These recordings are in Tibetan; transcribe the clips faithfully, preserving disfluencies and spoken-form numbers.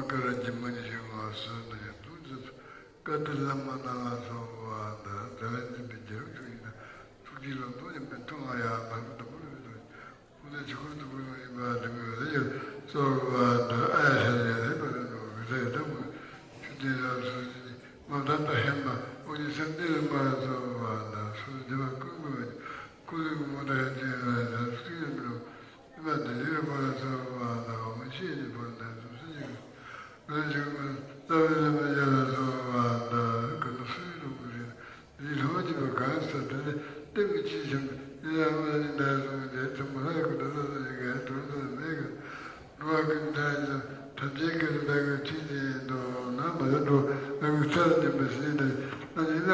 ཀ་ར་གྱི་མ་ཎི་ཞིག་ང་སོན་ན་ཡང་དུས་འཛིན། བཀའ་དྲིན་བླ་མ་རྣམས་ལ་གསོལ་བ་འདེབས། དེ་ལས་འཛིན་པའི་རྒྱལ་བ་ཆོས་ཀྱི་དང་། ཐུགས་རྗེ་ལོ་ཏོག་ཡིན་པའི་མཐུ་ལ་ཡང་དག་པའི་དམ་པ་ལ་འདུད། ཀུན་ནས་ཆོས་སྐུར་སྟོན་པ་ཡིན་པ་འདི་ངོས་ལ་ཡང་གསོལ་བ་འདེབས། ཨ་ཡ་ཤ་ཡ་ལས་པ་རེ་ནོ་གི་ས་ཡ་དམ་པ་ཆོས་ཀྱི་རབ་གསལ་ཞིང་མ་བརྟན་པ་ཧེ་མ་ཨོ་ཉི་སེམས་གཏིང་ལ་མ་གསོལ་བ་འདེབས། སོ་སོ་སྡེ་པ་ཀུན་དགོས་པའི་ཀུན་ལེགས་མོ་ད་ཡ་ཅན་ལ་ཡང་ཐུགས་ཡོད་མི་རུང་། ཨེ་མ་དེ་ལས་པར་སོང་བ་དང་མི་ཤེས་ཀྱི་བར་དང་སུམ་སེ་ཡོད། ལོ་མཇུག་མ་རྩ་བའི་བླ་མ་ཡར་ལ་སོང་བ་དང་ག་ནུ་སུའི་ལུང་གི་རིང་འདི་ལྷོ་ཅི་པ་གང་ས་དེ་ནི་ལྟེ་མི་ཆེས་ཤིང་ཡ་མ་ནི་ནར་སོང་སྟེ་ཚོ་མ་ལྷ་ཡི་གུ་ད་ལ་ལ་ཡི་ག་དོན་ལ་མེད་གི། འགྲོ་བ་ཀུན་ཐམས་ཅད་ཐམས་ཅད་ཀྱི་ལ་གི་ཁྲིད་ཅན་དུ་ན་མ་ལ་འགྲོ་ལ་གི་ཚར་ནི་མི་སྲིད་དེ་ན་ནི་ལ་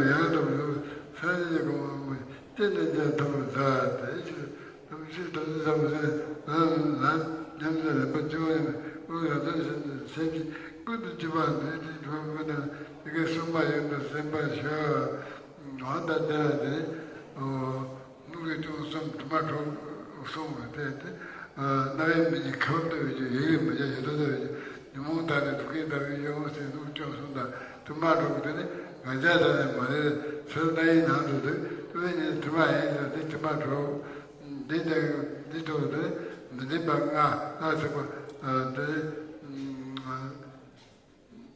ཡང་དུ་ལ་ས་ཡི་གོང་མ་སྤྱན་ནི་རྒྱ་ཐུབ་ས་དེ་ཕྱིར། ཐམས་ཅད་ཐམས་ཅད་ཐམས་ཅད་ལམ་ལམ་ཉམས་ལེན་རིམ་པ་བཅུ་པ་ཡིན། དབུ་ཡང་དོན་བཞིན་དུ་སེམས་ཀྱི་ཀུན་ཏུ་སྤྱོད་པ་འདུས་ཏེ་གྲོལ་དགོས་ན་དེ་གའི་གསུངས་པ་ཡོད་འདུག་སེམས་པར་ཞུ། འོ་ད་དེ་ལ་དེ་ནི་ཨོ་སྨུག་རིས་ཅུང་གསུམ་དུ་མ་གྲོལ་གསུངས་པ་དེ་དེ་རྣ་བའི་མི་ཉན་ཁ་བ་ལྟ་བུའི་ཆོས། ཡིད་ཀྱི་མི་བྱ་ཡིད་ལྟ་ལྟ་བུའི་ཆོས། ཉོན་མོངས་དག་ནི་དུག་གིས་བཏབ་པའི་ཡོན་མོ་སེམས་སྨུག་རིས་ཅུང་གསུམ་དང་དུ་མ་གྲོལ་དེ་ནི་ང་རྒྱལ་དག་ནི་མ་རེད། ཚུར་རྣ་བའི་ནང་དུ་འདུག་ཏུ་བའི་ཉིན་དུ་མ་ཡིན་ཟེར་དེ་དུ་མ་གྲོལ། འདི་ལྟར་འདི་ཐོག་ཏུ་མི་འཛིན་པ་ལྔ་ལ་སོགས་པ་འདི་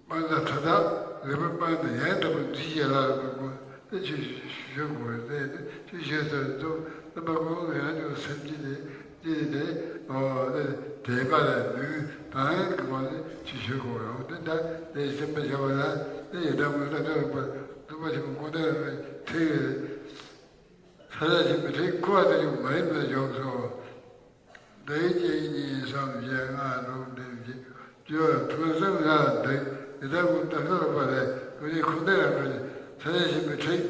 སྤངས་ལ་མཐའ་དག་ལེགས་པར་སྤངས་ཏེ་ཡང་དག་པར་འཛིན་བྱེད་ལ་དགོས་དེ་ཆོས་ཞུ་དགོས་ཏེ་ཆོས་ཞུ་ཟེར་དུ་བསམ་པ་ཀུན་ཡང་དུ་སེམས་ཅན་དེ་ཅི་སྟེ་དེ་དད་པ་ལ་ནུས་དང་གི་བ་ནི་ཆོས་ཞུ་དགོས་ཡོང་དེ་འདྲ་དེ་སེམས་པ་བྱ་བ་ལ་དེ་ཡི་དག་པའི་ལྟ་བ་ལ་སྟོན་པ་ཆེན་པོ་ཀུན་ལྡན་ལ་ཐེག་ཡོད། ས་ཆ་ཞིག་མི་ཁྲིད་ཁུ་བ་དེ་ཡང་མ་ཡིན་པར་འཇོག་སོ། དེའི་རྐྱེན་གཉིས་སམ་བཞི་ལྔ་དྲུག་བདུན་བརྒྱད་བཅུ་ཐུན་སེམས་ལ་འདུག་ཡི་དྭགས་ཀུན་ལྟ་ལོག་པ་ལས་ཀུན་ནས་ཁུངས་ལྡན་རང་གྲོལ་ཞིང་ས་ཆ་ཞིག་མི་ཁྲིད་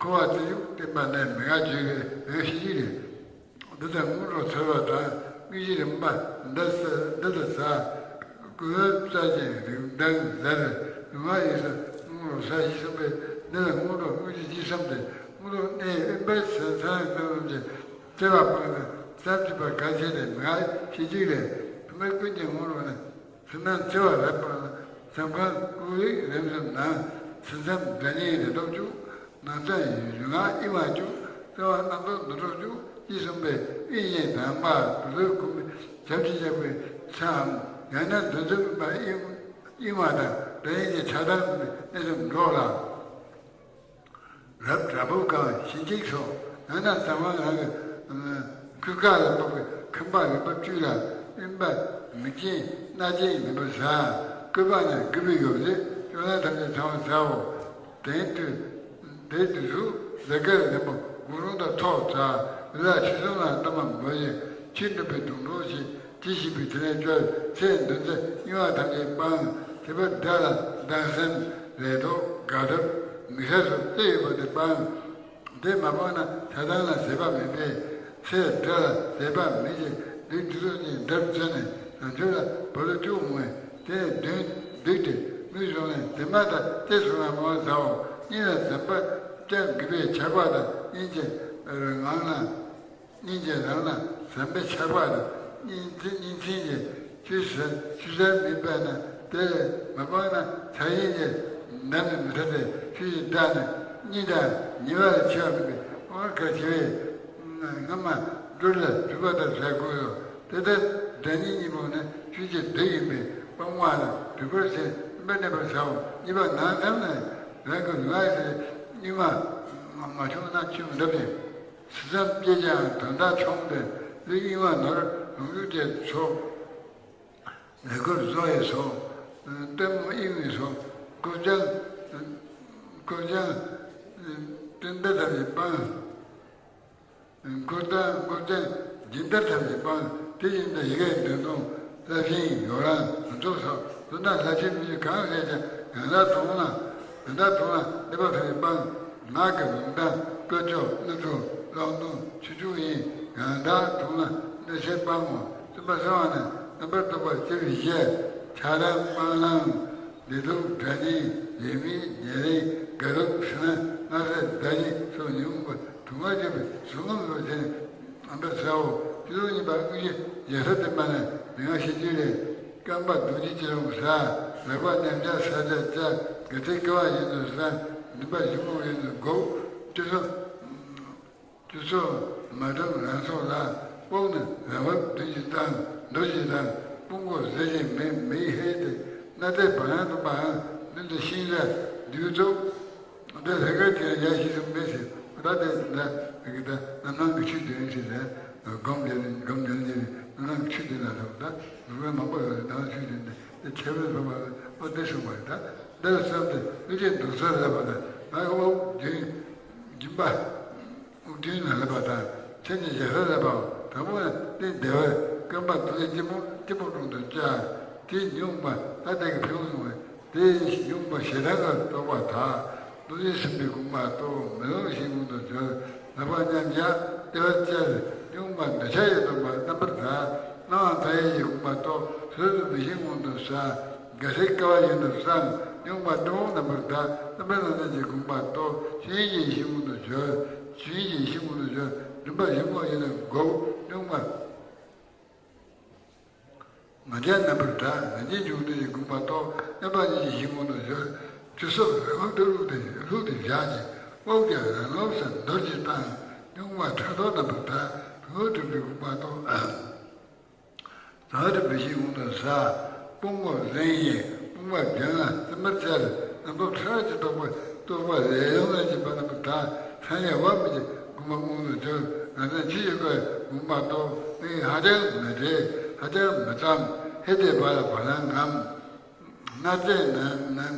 ཁུ་བ་དེ་ཡང་བསྟན་པ་ནས་མི་ང་བརྗོད་པའི་མི་ང་ཤེས་ཀྱི་རེད། འདི་ལྟར་སྔོན་འགྲོ་ཚོལ་བ་དང་དངོས་གཞི་རིམ་པ་འདི་ས་འདི་ལ་ཟ། ཀུན་རྩ་ཅན་རིགས་ལྡན་ཟེར། ལུས་ངག་ཡིད་གསུམ་སྔོན་འགྲོ་ས་བཞི་གསུམ་པའི་འདི་ལ་སྔོན་འགྲོ་དངོས་གཞི་བཅུ་གསུམ་སྟེ་སྔོན་འགྲོ་གནས་དབེན་པའི་ས་མཚམས་རྣམས་ཀྱི་བརྩེ་བ་སྤངས་ནས་བསམ་གྱིས་པ་གལ་ཆེ་སྟེ་མི་ང་ཤེས་ཀྱི་རེད། ཐུན་མོང་ཀུན་གྱི་སྔོན་འགྲོ་ནི་ཐུན་མོང་བརྩེ་བ་རབ་སྤངས་ན་མཚམས་ཁང་ཀུན་རིག་རིམ་གསུམ་ནང་ཚུལ་མཚམས་སྒྲ་སྙན་རེ་དོགས་བཅུ། ནང་ཚན་ཡུལ་ལུས་ངག་དབྱེ་བ་བཅུ། རྩ་བ་རྣམ་རྟོག་འདུ་འཕྲོ་བཅུ། ཡིད་གསུམ་པའི་དབྱིངས་ཡེ་དང་པ་དུ་ལུས་གུམ་པའི་བྱ་བྱེད་བྱ་བའི་ཚེའམ་ཡང་ན་འདུ་འཛིན་པ་དབྱིངས་དབྱིངས་པ་དང་འདྲ་ཡིན་གྱི་ཆགས་སྡང་གསུམ་པའི་གནས་སུ་འགྲོ་ལ། རབ་དྲག་པོ་གང་ཞིང་གཅིག་སོགས་ཡང་ན་ཚང་མ་རང་གི་ཁུ་ཁ་ལ་དཔག་པའི་ཁང་པ་རིམ་པ་བཅུ་ལ་དབེན་པ་མིག་ཅན་སྣ་ཅན་མེད་པར་བཟའ། བཀོད་པ་ནི་རྒུད་པའི་ཡོ་བྱད་སྤྱོད་ལམ་ཐམས་ཅད་ཚང་བར་བཟའོ། དེང་དུས་དེ་དུས་སུ་ཟླ་སྐར་རིང་པོ་དགུང་རོང་དང་ཐོག་བྲལ་ལ་ཆུ་ཚང་ལ་གཏོར་མ་འབུལ་ཞིང་ཆུ་ནུབ་པའི་དུང་སྒྲོགས་ཤིག་ཇི་ཞིག་པའི་དེ་ལས་སྐྱོར་ཚེ་འདུ་འཛི་གཡེང་བ་ཐམས་ཅད་སྤང་། དེ་བས་དགྲ་ལ་སྡང་སེམས་ལས་ལྡོག་དགའ་སྟོབས་མི་ཤ་སོགས་གཏད་ཡོད་པ་དེ་སྤང་། དེ་མ་སྤངས་ན་ཆགས་སྡང་ལ་ཟད་པ་མེད་པས་ཚེ་དགྲ་ལ་ཟད་པ་མེད་ཅིང་ལུས་དུས་ཚོད་ཀྱི་འདབ་བཙོན་ནས་བྱང་ཆུབ་ལ་བར་དུ་བཅུག་འོང་བས་དེ་ནས་མདུན་བསྡུས་ཏེ་མིག་བཟུང་ནས་དེ་མ་ཐག་ཏོག་ཙམ་ལ་མར་ཟའོ། གཉིད་ལ་ཟམ་པ་སྐྱ་འགུལ་བས་ཆགས་པ་དང་སྙིང་རྗེ་ངང་ལ། སྙིང་རྗེ་རང་ལ་ཟམ་པའི་ཆགས་པ་དང་སྙིང་རྗེ་སྙིང་ཚིག་གིས་ཆུ་ཟ་ཆུ་ཟ་མིན་པས་ན་དེ་མ་སྤངས་ན་ཚ་ཡིན་གྱི་འདམ་ནི་མི་ཐ་སྟེ་ཆུ་ཡིས་བདག་ནི་སྙིང་དང་ཉེ་བར་འཆི་བ་མིན་པའི་དབང་གལ་ཆེ་བས་སྔ་མ་སྦྲུལ་ལ་སྦྲུལ་པ་དང་ཟ་དགོས་སོ། དེ་ལྟར་སྒྲ་སྙན་གཉིས་པོ་ནི་ཆུ་སྐྱེས་རྡུལ་ཡིན་པས་སྤང་བ་ལ་སྦྲུལ་པར་བྱེད་པས་གནས་པར་བྱའོ། གཉིས་པ་ནང་ཙམ་ན་རང་གི་ལུས་ངག་ཡིད་གསུམ་གཉིས་མ་མ་བྱུང་ན་ཆུ་མི་འདབ་ཅིང་། ཚུལ་ཙམ་སྐྱེས་ཀྱང་དོན་དག་ཆུང་སྟེ་ལུས་གཡེང་བ་ནོར་ལོངས་སྤྱོད་ཅེས་སོ། ལས་སྒོ་བཟོ་ཡི་སོ། ལྟད་མོ་གཡེང་བའི་སོ། རྐུབ་བཀྱག་རྐུབ་བཀྱག་སྤྲིན་བདའ་ཐབས་ཀྱིས་སྤང་། མགུར་བཏང་མགུར་བཏང་སྦྱིན་བདག་ཐམས་ཅད་སྤང་། དེ་བཞིན་དུ་ཡི་གེ་འདོན་སྟངས་བསླབ་གཞིའི་ཡོ་ལང་ཟུར་ཚོགས་སོགས་མདོར་ན་ལྷ་ཆོས་མི་ཆོས་གང་བྱས་ཀྱང་ཡང་དག་དོན་ལ་ཡང་དག་དོན་ལ་གནས་པ་ཐམས་ཅད་སྤང་། ངག་གི་ལུང་དང་བཀོལ་སྤྱོད་གླུ་སྒྲུབ་ཀློག་འདོན་ཆོས་སྤྱོད་ཡིན་ཡང་དག་དོན་ལ་གནས་ཚད་སྤང་ངོ་། བཙུན་པ་གསང་བ་ནི་རྣམ་པར་རྟོག་པ་སྐྱེ་བའི་གཞི། ཆགས་སྡང་སྤང་བླང་། བདེ་སྡུག་དགྲ་གཉེན་ཡིད་མེད་ཉེ་རིང་དགའ་སྡུག་ཟེར་ན་སྣང་སྲིད་བདག་གཞན་སོགས་ཉོན་མོངས་པ་དུག་ལྔ་སྐྱེད་པའི་གཟུགས་ངོམས་སུ་བྱས་ནས་ཨ་འབད་ཟའོ། སྤྱི་ལོ་གཉིས་པ་དངོས་གཞི་རྒྱལ་ས་བསྟན་པ་ནས་མི་ང་ཤེས་རྒྱུད་ལས། རྐང་པ་རྡོ་རྗེ་སྐྱིལ་ཀྲུང་བཟའ། ལག་པ་མཉམ་བཞག་ས་བརྒྱ་བཅའ། དགའ་ཚལ་ཀ་བ་བཞིན་དུ་བསྲང་། འདུན་པ་ཞིབ་མོ་བཞིན་དུ་དགོངས། བཅུ་སོ། བཅུ་སོ་མ་བསྒྲིམས་རང་སྲོག་ལ། དབུགས་ནི་རང་བབས་བདུད་ཀྱིས་བཏང་། འདུལ་ཞིང་བཏང་། དཔུང་གོ་གཟེར་ཞིང་མེ་མེ་ཡིས་ཧད་དེ། སྣ་རྩེ་བ་ལང་སྟོང་པའམ། མདུན་དུ་ཤིང་ར་བདུད་ཚོགས། འདི་རེ་འགའ་དེ་ཡ་ཤི་གསུམ་མེད་ཟེར། ད་དེ་འདྲ་གི་ད་རྣམ་སྣང་གི་ཆོས་བདུན་ཟེར་ཏེ། སྒོམ་འདི་སྒོམ་འདི་འདི་རྣམ་སྣང་གི་ཆོས་བདུན་ལ་སོགས་ད་འདུལ་བ་མང་པོ་ཡོད་རེད། ད་ཆོས་བདུན་འདི་དེ་ཁྱད་པར་འཕགས་པ་ཨོ་དེ་གསུངས་པ་རེད། ད་འདི་ལ་བསམ་སྟེ་ཨོ་ཅེ་འདུག་ས་ལ་བ་ད་ང་ཨོ་བདུན་སྦྱིན་པ། དབུགས་མཐུན་ན་སླེབས་པ་དང་མཚན་ཉིད་ཞེ་ས་སླེབས་པའོ། དང་པོ་ནི་རྟེན་བདེ་བའི་རྐང་པ་རྡོ་རྗེ་སྐྱིལ་མོ་སྐྱིལ་མོ་ཀྲུང་དུ་བཅའ། དེའི་སྙོམས་པ་ད་ལྟ་གི་ཕན་ཡོན་བ། དེའི་སྙོམས་པ་ཞེ་སྡང་གི་རྟོག་པ་དག། རྡོ་རྗེ་སེམས་དཔའི་དགོངས་པ་རྟོགས། མེ་ལོང་བཞིན་མངོན་དུ་གྱུར། ལག་པ་མཉམ་བཞག་ལྟེ་བར་བཅར། སྙོམས་པ་འདོད་ཆགས་ཡོད་དོ་མ་རྣམ་པར་དག། སྣང་བ་མཐའ་ཡས་ཀྱི་དགོངས་པ་རྟོགས། ཐོད་རུས་མི་ཤིགས་མངོན་དུ་གསལ། དགའ་ཚལ་ཀ་བ་བཞིན་དུ་བསྲང་། སྙོམས་པ་སྤྲིན་ཕུང་རྣམ་པར་དག། རྣམ་པར་སྣང་མཛད་ཀྱི་དགོངས་པ་རྟོགས། ཆོས་དབྱིངས་ཀྱི་ཡེ་ཤེས་མངོན་དུ་གྱུར། ཆོས་དབྱིངས་ཀྱི་ཡེ་ཤེས་མངོན་དུ་གྱུར། འདུན་པ་ཞིབ་མོ་ཡིན་ན་འགོག། སྙོམས་པ་ང་རྒྱལ་རྣམ་པར་དག། ང་རྒྱལ་འབྱུང་ལྡན་གྱི་དགོངས་པ་རྟོགས། མཉམ་པ་ཉིད་ཀྱི་ཡེ་ཤེས་མངོན་དུ་གྱུར། ཆུ་སོགས་རང་དབང་དུ་བླུགས་ཏེ་བླུགས་ཏེ་བཞག་ཅིང་དབུགས་ཀྱང་རང་ལོགས་སུ་འདོར་གྱིས་བཏང་། སྙོམས་པ་ཕྲག་དོག་རྣམ་པར་དག། ཕུང་པོ་གྲུབ་པའི་དགོངས་པ་རྟོགས། ཟ་འཕྲུལ་མི་ཤིགས་མངོན་དུ་གསལ། དཔུང་པ་བསྲིངས་ཡིན། དཔུང་པ་རྒྱང་ལ་བཙུན་པར་བཅར། རྣམ་རྟོག་ཁྲག་གི་རྟོག་པ་རྟོག་པ་ལས་ཡོངས་ལ་འཇིགས་པ་རྣམ་པར་དག། སངས་རྒྱས་དབང་མི་གྱི་དགོངས་པ་མངོན་དུ་གྱུར། རང་དོན་ཆོས་ཀྱི་སྐུའི་དགོངས་པ་རྟོགས། དེ་ཡིས་ཧ་ཅང་མི་བྲེལ། ཧ་ཅང་མི་གཙང་། ཧད་དེ་བ་ལ་བ་ལང་ངམ། སྣ་རྩེ་ནང་ནང་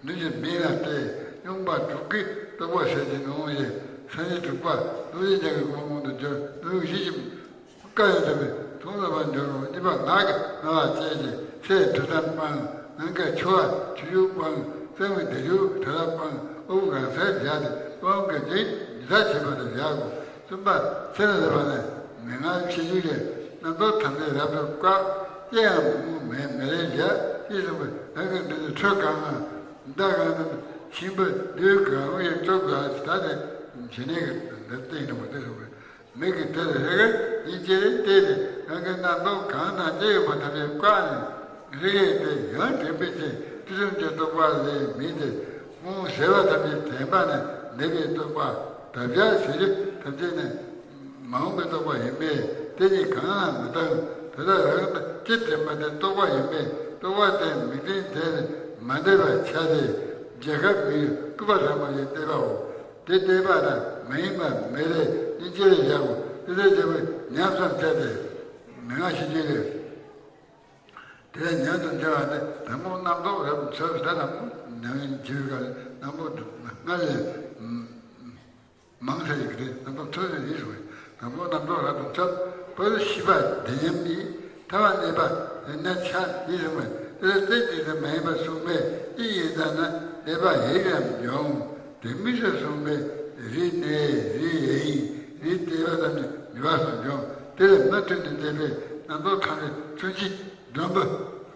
ནུས་ཀྱི་མིང་ལ་སྟེ། སྙོམས་པ་དྲུག་གི་རྟོག་པ་ཟད་ཅིང་ནོངས་ཡིན། སངས་རྒྱས་དྲུག་པ་རྡོ་རྗེ་འཆང་གི་དགོངས་པ་མངོན་དུ་གྱུར། ནུས་ཤུགས་ཀྱིས། བཀའ་ཡང་དམ་པའི་དོན་རྣམ་པར་འགྱུར་རོ། གཉིས་པ་ངག་གི་སྨྲ་བ་བཅད་ཅིང་ཚེ་གྲུབ་མཐའ་སྤངས། ནམ་མཁའི་ཆུ་བ་ཆུ་ཡུར་སྤངས། གཙང་མའི་སྡེབ་སྦྱོར་གྲ་རགས་སྤངས། དབུགས་རང་སར་བཞག་སྟེ་དབང་གི་རྒྱུན་འདི་དག་བྱེད་པ་དང་བཞག་གོ། གསུམ་པ་ཚེ་ལ་སླེབས་པ་ནི་མན་ངག་ཕྱི་འགྱུར་ལས། རྣམ་རྟོག་ཐམས་ཅད་རབ་ཏུ་བཀག། ཅི་ཡང་མི་མངོན་མེ་མེ་ལེར་བཞག་ཅེས་གསུངས་པས། རང་གི་མདུན་དུ་ཁྲོ་གང་ན་མདའ་གང་ན་ཤིང་བུ་རྡོའི་གང་རུང་ཡང་བཙུགས་དགོས། ད་ནི་ཞི་གནས་ཀྱི་འདིར་བསྟན་འགྲོ་བ་དེ་གསུངས་པས། མིག་གིས་དེར་རེ་རེ་ཡིན་ཅེས་བལྟས་ཏེ་རང་གི་རྣམ་རྟོག་གང་དང་ཅི་ཡོད་པ་ཐམས་ཅད་བཀག་ནས་རེ་རེ་དེ་ཡང་དྲན་པའི་ཚེ་དུས་གསུམ་གྱི་རྟོག་པ་ལས་མིད་དེ་སྔོན་ཟད་པ་ཐམས་ཅད་དྲན་པ་ནི་འདས་པའི་རྟོག་པ་དག་བྱ་ཟད་རྒྱུ་ཐམས་ཅད་ནི་མ་འོངས་པའི་རྟོག་པ་ཡིན་པས་དེ་ཉིད་གང་ལ་མི་གཏོང་། དེ་དག་རང་དང་སྤྱིར་དྲན་པ་དེ་རྟོག་པ་ཡིན་པས་རྟོག་པ་དེ་མིག་ལྡན་དེ་ནི་མ་འདས་པར་ཆགས་ཏེ་རྒྱལ་ཁབ་མི་ཡི་སྐུད་པ་བཟང་པོ་ཡི་བསྟོད་པའོ། དེ་བསྟོད་པ་དང་མ་ཡིན་པ་མེད་པས་ནི་ཅི་རེད་བཞག་གོ། དེ་ལྟར་བྱས་པས་ཉམས་སམ་བྱས་ཏེ། མན་ངག་ཕྱི་འགྱུར་ལས། དེ་ལས་ཉམས་སུ་འཇལ་བ་ནི་དང་པོ་རྣམ་རྟོག་རབ་ཏུ་ཚོལ། ད་དང་པོ་ཉམས་ལེན་བྱེད་པའི་སྐབས་རྣམ་རྟོག་སྔར་ལས་མང་ས་ཡི་གི་རེད། རྣམ་རྟོག་ཚོལ་ཡོད་རེད་ཟེར་བས། དང་པོ་རྣམ་རྟོག་རབ་ཏུ་ཚོལ། བར་ཤེས་པ་བདེ་ཉམས་ཡིན། ཐ་མ་གནས་པ་ཡིན་ན་ཆ་ཡིན་གསུངས་པས། དེ་ལ་རྟེན་འབྲེལ་དུ་མ་ཡིན་པ་གསུངས་པས། ཨི་ཡིན་ད་ན་གནས་པ་ཡིན་རམ་འབྱུང་། དེ་མི་སྲིད་གསུངས་པས། རིགས་གནས་རིགས་ཡིན་རིགས་གཏད་པ་ཙམ་ནི་ནུས་པ་སོགས་འབྱུང་། དེ་ལས་མུ་མཐུད་ནས་འདས་པའི་རྣམ་རྟོག་ཐམས་ཅད་ཚུན་ཆད་སྒྲོན་པོ་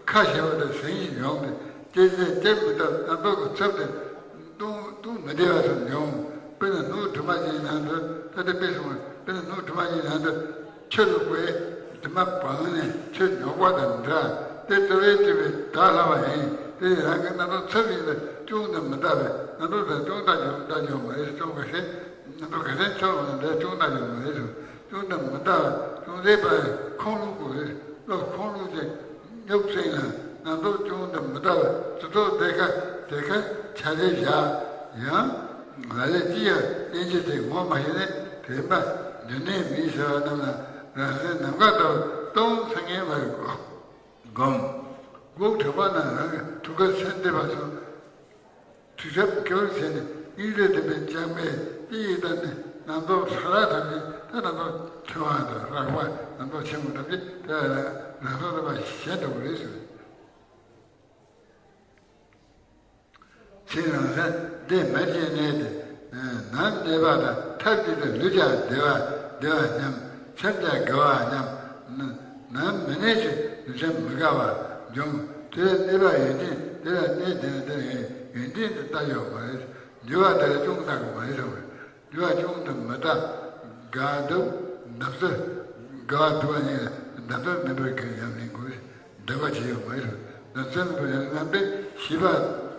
ཁ་ཞེ་པོ་དང་ཟིང་ཞིག་ཡོང་སྟེ་སྐྱེ་ཚེ་སྐྱེ་མི་ཐུབ། རྣམ་རྟོག་གི་ཚབ་ཏུ་ལྟུང་ལྟུང་མི་བདེ་བ་སོགས་འབྱུང་། དཔེར་ན་ནོར་བུ་དྲི་མ་ཅན་ནང་དུ་ད་ལྟ་དཔེ་སོང་བས། དཔེར་ན་ནོར་བུ་དྲི་མ་ཅན་ནང་དུ་ཆུ་བླུགས་པས་དྲི་མ་སྦངས་ནས་ཆུ་རྙོག་པ་དང་འདྲ། དེ་རྩོལ་བས་བཀྲུས་པས་དག་ལྷག་པ་ཡིན། དེ་ཡི་རང་གི་རྣམ་རྟོག་ཚབ་ཡིན་ལ་ཅུང་དུ་མི་ལྟ་བས། རྣམ་རྟོག་དང་ཅུང་ལྟ་རྒྱུ་ལྟ་རྒྱུ་མ་རེད། ཅུང་ག་ཤེད། རྣམ་རྟོག་ག་ཤེད་ཆོག་ལ་འདྲ་ཅུང་ལྟ་རྒྱུ་མ་རེད། ཅུང་དུ་མི་ལྟ་བས་ཅུང་ཟད་པ་ཁོང་ལུགས་དགོས་རེད། བློ་ཁོང་ལུགས་ཀྱི་རྙོག་ཟིང་ལ་རྣམ་རྟོག་ཅུང་དུ་མི་ལྟ་བས་ཚུར་རྟོག་དེ་ཁ་དེ་ཁ་ཆ་རེ་བཞག་ཡང་ལ་ལས་ཅི་ཡང་ཡིན་གྱི་དེ་ངོ་མ་ཤེས་ནས་དེ་མ་འདི་ནས་མི་ཟེར་བ་རྣམས་ལ་རང་སེམས་ནམ་མཁའ་ལྟ་བུ་སྟོང་སེང་གེ་མ་རེད་གོ། སྒོམ། དགུག་དྲེགས་པ་རྣམས་རང་གི་ཐུགས་ཀར་སེམས་གཏད་པ་སོགས། དུས་རབས་སྐྱོ་བར་བྱས་ནས་དབྱིངས་རིག་ལྡན་པའི་བཅོམ་པས་ཏི་ཡི་ལྟར་ནི་རྣམ་རྟོག་ཕྲ་རགས་ཐམས་ཅད་ད་རྣམ་རྟོག་ཕྲེང་བ་དང་རགས་པ་རྣམ་རྟོག་ཆེན་པོ་ཐམས་ཅད་དེ་ལ་རང་སོར་རེ་བ་ཞེ་འགྲོ་བ་རེད་ཟེར། ཚེ་རིང་ས་འདི་མ་བྱས་ནས་ཏེ། ནམ་གནས་པ་དང་ཐབས་ཀྱིས་ཏེ་ལུས་ཀྱང་བདེ་བ་བདེ་བ་སྙམ། སེམས་ཀྱང་དགའ་བ་སྙམ། ནམ་མི་གནས་ཚེ་ལུས་སེམས་མི་དགའ་བ་འབྱུང་། དེ་ལ་གནས་པ་ཡོན་ཏན་དེ་ལ་གནས་དེ་ནི་དེ་ཡོན་ཏན་དུ་ལྟ་ཡོད་མ་རེད། འགྱུར་བ་དེ་ལ་ཅུང་ལྟ་དགོས་མ་རེད་ཟེར་བས། འགྱུར་བ་ཅུང་དུ་མི་ལྟ། དགའ་སྡུག་འདབ་རྩེ། དགའ་བ་སྡུག་པ་གཉིས་ལ་འདབ་རྩེ་མེད་པར་གང་ཡང་ལེན་དགོས། འདོད་པ་བྱེད་ཡོད་མ་རེད། ལམ་སེང་མི་འདོད་པའི་ཡང་རྣམ་པའི་ཤེས་པ་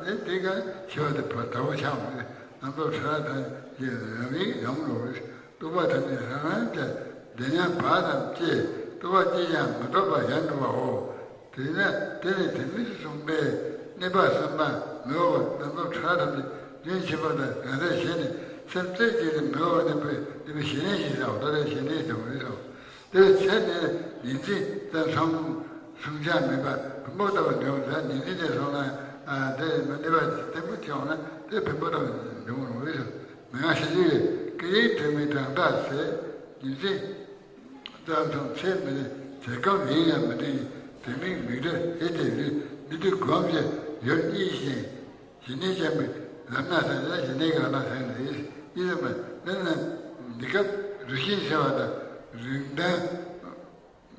ནི་དེ་ག་ཤེས་པ་དེ་བར་དག་པོ་ཆགས་མ་རེད། རྣམ་རྟོག་ཕྲ་རགས་དང་ཡང་ཡང་ཡང་འགྲོ་བ་རེད། རྟོག་པ་ཐམས་ཅད་རང་རང་གི་བདེ་ཉམས་བག་ཙམ་སྐྱེ། རྟོག་པ་སྐྱེས་ཀྱང་མི་རྟོག་པར་ཡང་འགྲོ་བའོ། དེས་ན་དེ་ནི་དེ་མིན་གསུངས་པའི་གནས་པ་གསུམ་པ་མི་འོག་པ་རྣམ་རྟོག་ཕྲ་རགས་ཐམས་ཅད་རྒྱུན་ཆད་པ་དང་གང་ཟག་གཞན་ནི་སེམས་རྩེ་གཅིག་ཏུ་མི་འོག་པ་གནས་པའི་གནས་པའི་ཞི་གནས་ཞེས་བྱའོ། ད་ལྟ་ཞི་གནས་ཀྱང་མི་འོག་དེར་ཚེ་ནི་ཉིན་མཚན་ཙམ་སོང་སོང་ཆ་མེད་པར་བེམ་པོ་ལྟ་བུ་འབྱུང་ལ། ཉིན་མཚན་ཅན་སོང་ན་དེ་མི་གནས་པ་བརྟན་པོ་ཅིག་འོང་ན་དེ་བེམ་པོ་ལྟ་བུ་འབྱུང་རུང་བས་སོ། མན་ངག་ཤེས་བྱའི་སྐད་ཡིག་དྲི་མེད་གྲངས་དག་ཟད། ཉིན་མཚན་ཙམ་སོང་ཚེ་མི་ནི་ཚེ་སྐབས་ཡིན་ཡང་མི་བདེན་ཡིན། དེ་མིན་མིག་འབྲས་ཧེ་ཏེ་ལུས་མི་དུས་སྒོམ་བྱས་ཡུལ་གཉིས་ཤིང་། ཞི་གནས་ཅན་པའི་ལམ་སྣ་ཚོགས་ལ་ཞི་གནས་ཀྱི་ལམ་སྣ་ཚོགས་ལས་ཡིན་ཟེར་བ། འདི་ནི་འདི་སྐབས་རུ་ཤིང་ཟེར་བ་དང་རིང་ཐུང་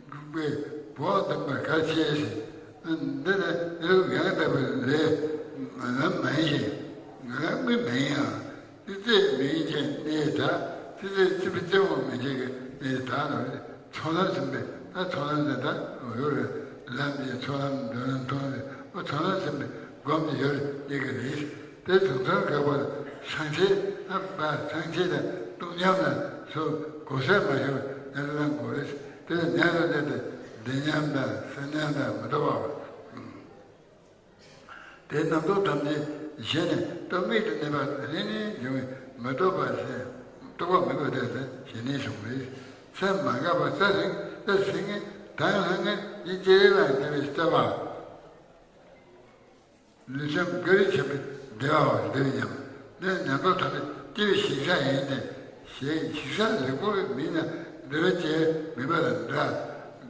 དགུག་པའི་བོགས་འདོན་པར་གལ་ཆེ་ཞེས། འདི་ནི་ཡང་དག་པའི་ལས་ལམ་མ་ཡིན་ཞིང་ངག་དངོས་མ་ཡིན་ཡང་། ཙི་ཙི་མིང་ཅན་གནས་དག་ཙི་ཙི་ཙི་པི་ཙི་མོ་མིང་ཅན་གྱི་གནས་དག་ལ་ཚོགས་ལམ་ཟིན་པས། ད་ཚོགས་ལམ་ཟིན་ད་ཡོད་རེད། ལམ་གྱི་ཚོགས་ལམ་འགྲོ་ལམ་མཐོང་རེད། ཨོ་ཚོགས་ལམ་ཟིན་པས་སྒོམ་གྱི་ཡོད་རེད་ཡིན་གྱི་རེད། དེ་དུས་ཚོད་འགག་པར་སངས་རྒྱས་ཨ་པ་སངས་རྒྱས་དང་སྟོང་ཉམས་ལ་སོགས་གོ་ས་མ་ཤོར་ཉམས་སུ་བླང་དགོས་རེད། དེ་ལ་ཉམས་སུ་བླངས་ཏེ་བདེ་ཉམས་དང་གསལ་ཉམས་དང་མི་རྟོག་པ། དེ་རྣམ་རྟོག་ཐམས་ཅད་ཞི་ནས་རྟོག་མེད་དུ་གནས་པ་ལས་ནི་འབྱུང་བའི་མི་རྟོག་པ་ཟེར། རྟོག་པ་མེད་པ་དེ་ལ་ཞི་གནས་བྱུང་བས། སེམས་མ་འགགས་པ་རྩྭ་རིང་རྩྭ་ཟིན་ངེས་དང་ལྷང་ངེས་ཡིན་ཅེ་རེ་ལ་འདྲི་བའི་རྩ་བ། ལུས་སེམས་དགའ་རིས་ཆེན་པོའི་བདེ་བའོ། བདེ་བའི་ཉམས་འདི་ཉམས་རྟོགས་ཐམས་ཅད་སྐྱེ་བའི་ཞིང་ས་ཡིན་ཏེ། ཞིང་ཞིང་ས་ལེགས་པོ་མིན་ན་བདེ་བ་ཅན་མིན་པ་དང་འདྲ།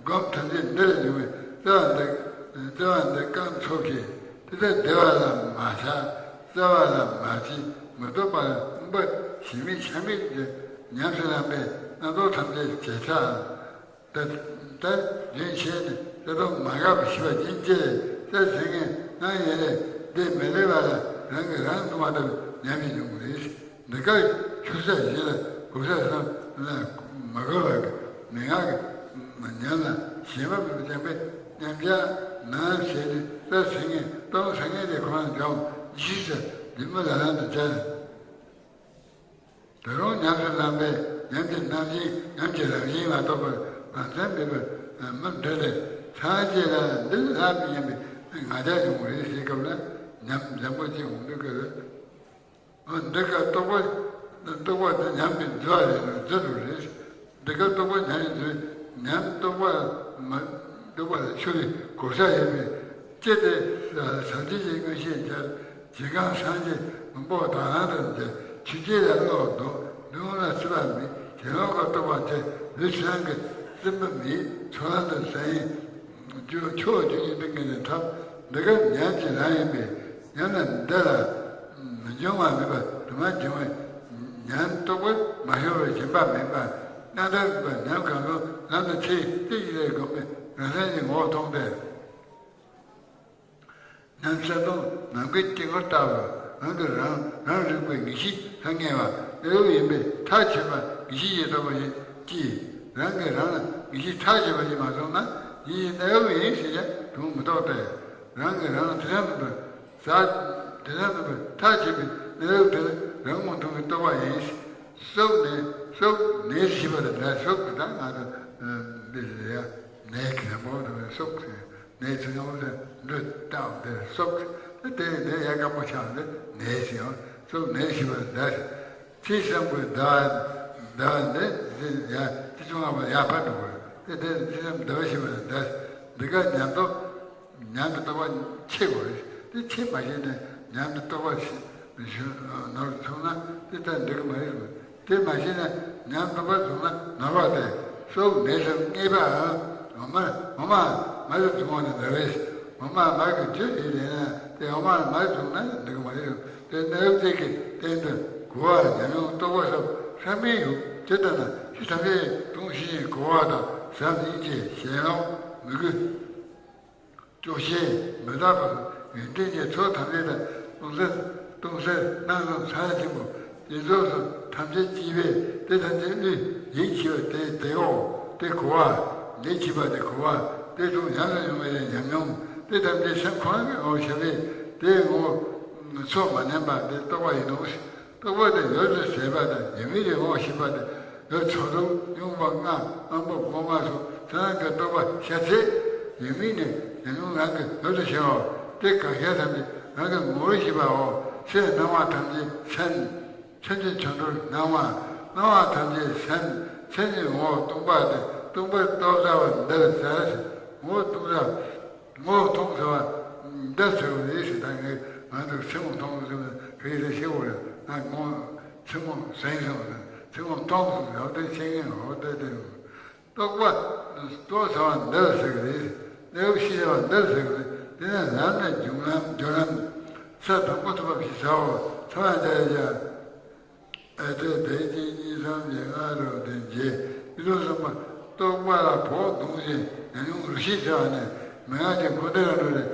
སྒོམ་ཐམས་ཅད་འདི་ལ་འབྱུང་བའི་རྩ་བ་འདི་རྩ་བ་འདི་རྐང་ཚུགས་ཀྱི་དེ་ལྟར་བདེ་བ་ལ་མ་ཆགས་རྩ་བ་ལ་མ་བྱིང་མི་རྟོག་པ་ལ་དབུགས་པ་ཞིག་མེད་ཆ་མེད་དུ་ཉམས་སུ་བླངས་པས་རྣམ་རྟོག་ཐམས་ཅད་ཇེ་ཕྲ། ད་ད་རྒྱུན་ཆད་ནས་ད་དུང་མ་འགགས་པར་ཞི་བ་ཅན་སྐྱེ། ད་ཟིན་ངེས་སྣང་ཡེ་རེ་འདི་མི་ལེགས་པ་ལ་རང་གིས་རང་བཏུང་བ་ལྟ་བུ་ཉམས་ཀྱིས་འབྱུང་གི་རེད། འདི་སྐབས་ཆུ་ས་བཞི་ལ་གོ་ས་གསུམ་ལ་མ་གོ་བ་གི་མན་ངག་གི་ཉམས་ལ་ཞེན་པ་མེད་པར་བསྟན་པས་མཉམ་གཞག་ནང་ཞེས་ནི་ད་ཟིན་ངེས་སྟོང་ཟིན་ངེས་དེ་ཁོ་ན་འབྱུང་ཇི་ཞིག་ཟེར་འདི་མི་ལ་ལམ་དུ་སྦྱར། ད་རུང་ཉམས་སུ་བླངས་པས་ཉམས་ཀྱི་རྣམ་བཞིན་ཉམས་ཀྱི་རང་བཞིན་མ་རྟོགས་པར་ནང་ཚན་མེད་པར་མི་འདྲ་སྟེ་སངས་རྒྱས་ལ་འདི་ལྷག་མི་སྙམ་པའི་ང་རྒྱལ་ཡོང་བའི་ཞེས་སྐབས་ལ་ཉམས་འཇམ་པོ་ཅིག་འོང་དུས་སྐབས་ལ། འདི་ཀ་རྟོགས་པ་རྟོགས་པ་དེ་ཉམས་ཀྱི་འཛུལ་བ་རེད་འཛུལ་རུ་རེད། འདི་ཀ་རྟོགས་པ་ཉམས་ཀྱི་འཛུལ་ཉམས་རྟོགས་པ་མ་རྟོགས་པ་ལ་ཆུ་བའི་གོ་ས་ཡོད་པས། ཅི་སྟེ་སངས་རྒྱས་ཀྱི་མངོན་ཤེས་ཀྱང་། ཇི་གང་སངས་རྒྱས་མང་པོ་དག་ལམ་དུ་མཛད། ཆོས་ཅན་ལ་བློ་ལྡོག་ལུས་ངག་ལ་སྲིད་པ་མེད། དེ་ལོག་གི་རྟོགས་པ་དེ་ལུས་སེམས་ཀྱི་སྲིད་པ་མེད། ཚོགས་ལམ་དུ་ཟིན་ཡིན། རྒྱུ་ཆོས་རྒྱུ་ཉིད་དུ་ངེས་ནས་ཐབས་འདི་ག་ཉམས་ཀྱི་ལམ་ཡིན་པས་ཉམས་ལ་འདི་ལ་མི་འབྱུང་བ་མེད་པ་དུ་མ་འབྱུང་བས་ཉམས་རྟོགས་པ་མ་ཤོར་བར་ཞེན་པ་མེད་པ་རྣམ་ཐར་གྱི་ཉམས་གང་རུང་ལམ་དུ་ཁྲིད་དེ་ཡི་ལས་སྒོམ་པས་རང་སེམས་ཀྱི་ངོ་བོ་མཐོང་སྟེ། ཉམས་གསལ་སྟོང་ནམ་མཁའི་དཀྱིལ་འཁོར་ལྟ་བུ་རང་གིས་རང་རང་རིག་པའི་ངེས་ཤེས་ལྷང་ངེ་བ་གནས་ལུགས་ཡིན་པས་ཐག་ཆོད་པ་ངེས་ཤེས་ཀྱིས་རྟོགས་པ་ཡིན་གྱི། རང་གིས་རང་ལ་ངེས་ཤེས་ཐག་ཆོད་པ་ཞིག་མ་བྱུང་ན་ངེས་ཤེས་གནས་ལུགས་ཡིན་ཟེར་ཡང་དོན་མི་རྟོགས་ཏེ། རང་གིས་རང་ལ་དེ་ཙམ་མིན་པར་ཟག་དེ་ཙམ་མིན་པར་ཐག་ཆོད་པའི་གནས་ལུགས་དེ་རང་ངོ་མཐོང་གིས་རྟོགས་པ་ཡིན། སྲོག་ནས་སྲོག་ནས་ཞེས་པ་དང་འདྲ། སྲོག་གི་ད་ང་ཚོ་འདི་ལ་ཡ་ནས་གི་རང་པོ་དང་སྲོག་ནས་ཚུར་ཡོང་དུས་འབྲུ་བཏགས་དེ་སྲོག་དེ་དེ་ཡ་སྐམ་པོ་ཆགས་ནས་ནས་ཟེར་ཡང་སྲོག་ནས་ཞེས་པ་འདྲ། ཚེས་བཟང་པོའི་ཟླ་བ་ཟླ་བ་འདི་ཡ་ཚེས་བཅོ་ལྔ་པ་ཡར་ཕར་འགྲོ་དགོས། དེ་དེ་ཚེས་བཟང་ཟླ་བ་ཞེས་པ་འདྲ། འདི་ག་ཉམས་རྟོགས་ཉམས་ཀྱི་རྟོགས་པ་ཆེ་དགོས་རེད། དེ་ཆེ་མ་ཤེས་ནས་ཉམས་ཀྱི་རྟོགས་པ་ཞིག་ཞུ་ནོར་སོང་ན་དེ་ལྟར་འགྲིག་གི་མ་རེད། དེ་མ་ཤེས་ན་ཉམས་རྟོགས་པ་བྱུང་ན་ནོར་བ་སྟེ། སྲོག་མེད་ཟེར་ངེས་པའམ། འོ་མ་འོ་མ་མ་ཟེར་བྱུང་བ་ནི་འདྲ་བས། འོ་མ་མ་གི་རྒྱུ་ཡིན་ལས་ན་དེ་འོ་མ་མ་བྱུང་ན་འགྲིག་གི་མ་རེད། དེ་གནས་ལུགས་དེ་གི་སྟེང་དུ་གོ་བ་ཉམས་མྱོང་རྟོགས་པ་སོགས་ཚང་མའི་ཡུལ་ཇི་ལྟར་ན་ཕྱི་ཐམས་ཅད་སྟོང་ཞིང་གོ་བ་དང་ཟབ་སྙིང་རྗེ་ཞེན་ལོག་མོས་གུས། སྐྱོ་ཤས་མི་རྟག་པ་ཡོན་ཏན་གྱི་ཚོགས་ཐམས་ཅད་དང་སྟོང་གསལ་སྟོང་གསལ་སྣང་གསུམ་ཕྲ་ཞིང་པོ་དེ་ཚོགས་སུ་ཐམས་ཅད་སྐྱེས་པས་དེ་ཐམས་ཅད་ཀླུའི་ཡིད་ཆེས་པ་དེ་དེའོ། དེ་གོ་བ་ལས་སྐྱེས་པ་དེ་གོ་བ་ དེ་དང་ཉམས་སུ་མྱོང་བའི་ཉམས་མྱོང་དེ་ཐམས་ཅད་སེམས་ཁོ་རང་གི་ངོ་བོ་ཤར་བས་དེའི་ངོ་བོ་ཚོགས་མ་ནན་པ་དེ་རྟོག་པ་ཡིན་ནོ། རྟོག་པ་དེ་ཡུལ་དུ་ཟད་པ་དང་ཡུལ་མིན་གྱི་ངོ་བོ་ཤེས་པ་དེ་ཡུལ་ཚོགས་དྲུག་སྙོམས་པ་ལྔ་དབང་པོ་སྒོ་ལྔ་སོགས་ཚེ་རང་གི་རྟོག་པ་ཤར་ཚེ་ཡུལ་མིན་ནས་ཉམས་མྱོང་རང་གི་ཡུལ་དུ་ཤར་བ་དེ་གང་ཤར་ཐམས་ཅད་རང་གི་ངོ་བོར་ཤེས་པའོ། ཕྱིར་སྣང་བ་ཐམས་ཅད་སེམས། སེམས་ཀྱི་ཆོ་འཕྲུལ་སྣང་བ། སྣང་བ་ཐམས་ཅད་སེམས། སེམས་ཀྱི་ངོ་བོ་སྟོང་པ་སྟེ་སྟོང་པར་རྟོགས་བྱ་བ་འདིར་ཟེར། ངོ་བོ་སྟོང་པ། ངོ་བོ་སྟོང་ཟེར་བ་འདིར་ཟེར་བ་རེད་ཟེར། ད་ངས་ང་ཚོ་ཚེ་སྔོན་སྟོང་ཟེར་བ་ག་ཡི་རེད་ཤེས་དགོས་རེད། ང་ངོ་ཚེ་སྔོན་ཟིན་ཟེར་བ་དང་ཚེ་སྔོན་སྟོང་ཟེར་བ་དེ་ཤེས་མཁན་ངོ་བོ་དེ་དེ། རྟོག་པ། རྟོག་ཟེར་བ་འདིར་ཟེར་གི་རེད། གནས་སྐབས་ཤེས་བྱ་བ་འདིར་ཟེར་གི་རེད། དེ་ནས་ལམ་ནས་རྒྱུན་ལམ་རྒྱུན་ལམ། ས་དང་པོ་ཐོབ་པ་ཞེས་བྱའོ། ཐོབ་པ་འདིར་ཡང་། ཨ་དེ་དེ་གཅིག་གཉིས་གསུམ་བཞི་ལྔ་དྲུག་བདུན་བརྒྱད་ཡིད་དུ་གསུམ་པ་རྟོག་པ་ལ་བོགས་གཏོང་ཞིང་ཉམས་མྱོང་རུ་ཤི་ཟེར་བ་ནས་མན་ངག་གི་འཁོར་འདས་རང་གྲོལ་རེད།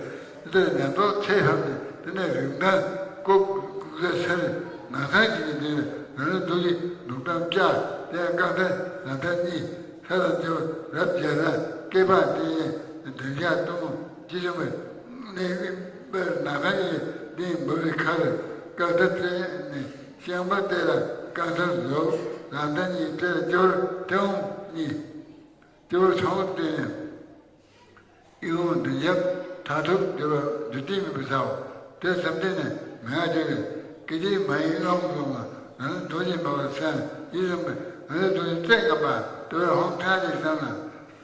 དེ་ལྟར་ཉམས་རྟོགས་ཚད་ལྷབ་ནས་དེ་ནས་རིག་མཐའ་ལྐུགས་ལྐུགས་ཚད་ཚེ་རིང་ནང་ཚན་གྱི་ཉིན་དེ་ནས་རང་ལུས་རྡོ་རྗེ་ལུགས་གྲམ་བཅའ། དེ་ཡང་རྐང་མཐིལ་ལག་མཐིལ་གཉིས། ས་དང་ལྕེ་བོ་རབ་འབྱེད་ན་སྐེད་པ་སྟེ་འདྲེན་བྱ་གཏུམ་མོ་ཅི་བྱུང་བའི་གནས་པར་ནམ་མཁའ་ཡི་གཏིང་འབབ་པའི་ཁར་རྐང་མཐིལ་བཙན་ནས་བཤང་པ་སྟེ་ལ་རྐང་མཐིལ་ཟུག་ལག་མཐིལ་གཉིས་སྤྲད་ལ་སྤྱི་བོར་མཐེ་བོང་གཉིས། སྤྱི་བོར་ཚངས་བསྟན་ནས། ཨི་ཧོང་མདུན་རྒྱབ་མཐར་ཐུག་འགྱུར་བ་འགྱུར་ལྡོག་མེད་པར་བྱའོ། དེ་ཙམ་དེ་ནས་མན་ངག་བརྗོད་པས་སྐད་ཅིག་མ་ཡིན་ཀློང་བཟུང་བ་རང་རྡོ་རྗེ་འབར་བ་སེམས་ཡིད་བཟུང་བས་རང་རྡོ་རྗེ་རྩེ་རྔམ་པ་དེ་བས་ཧོང་ཐང་ཅིག་བསམ་ན།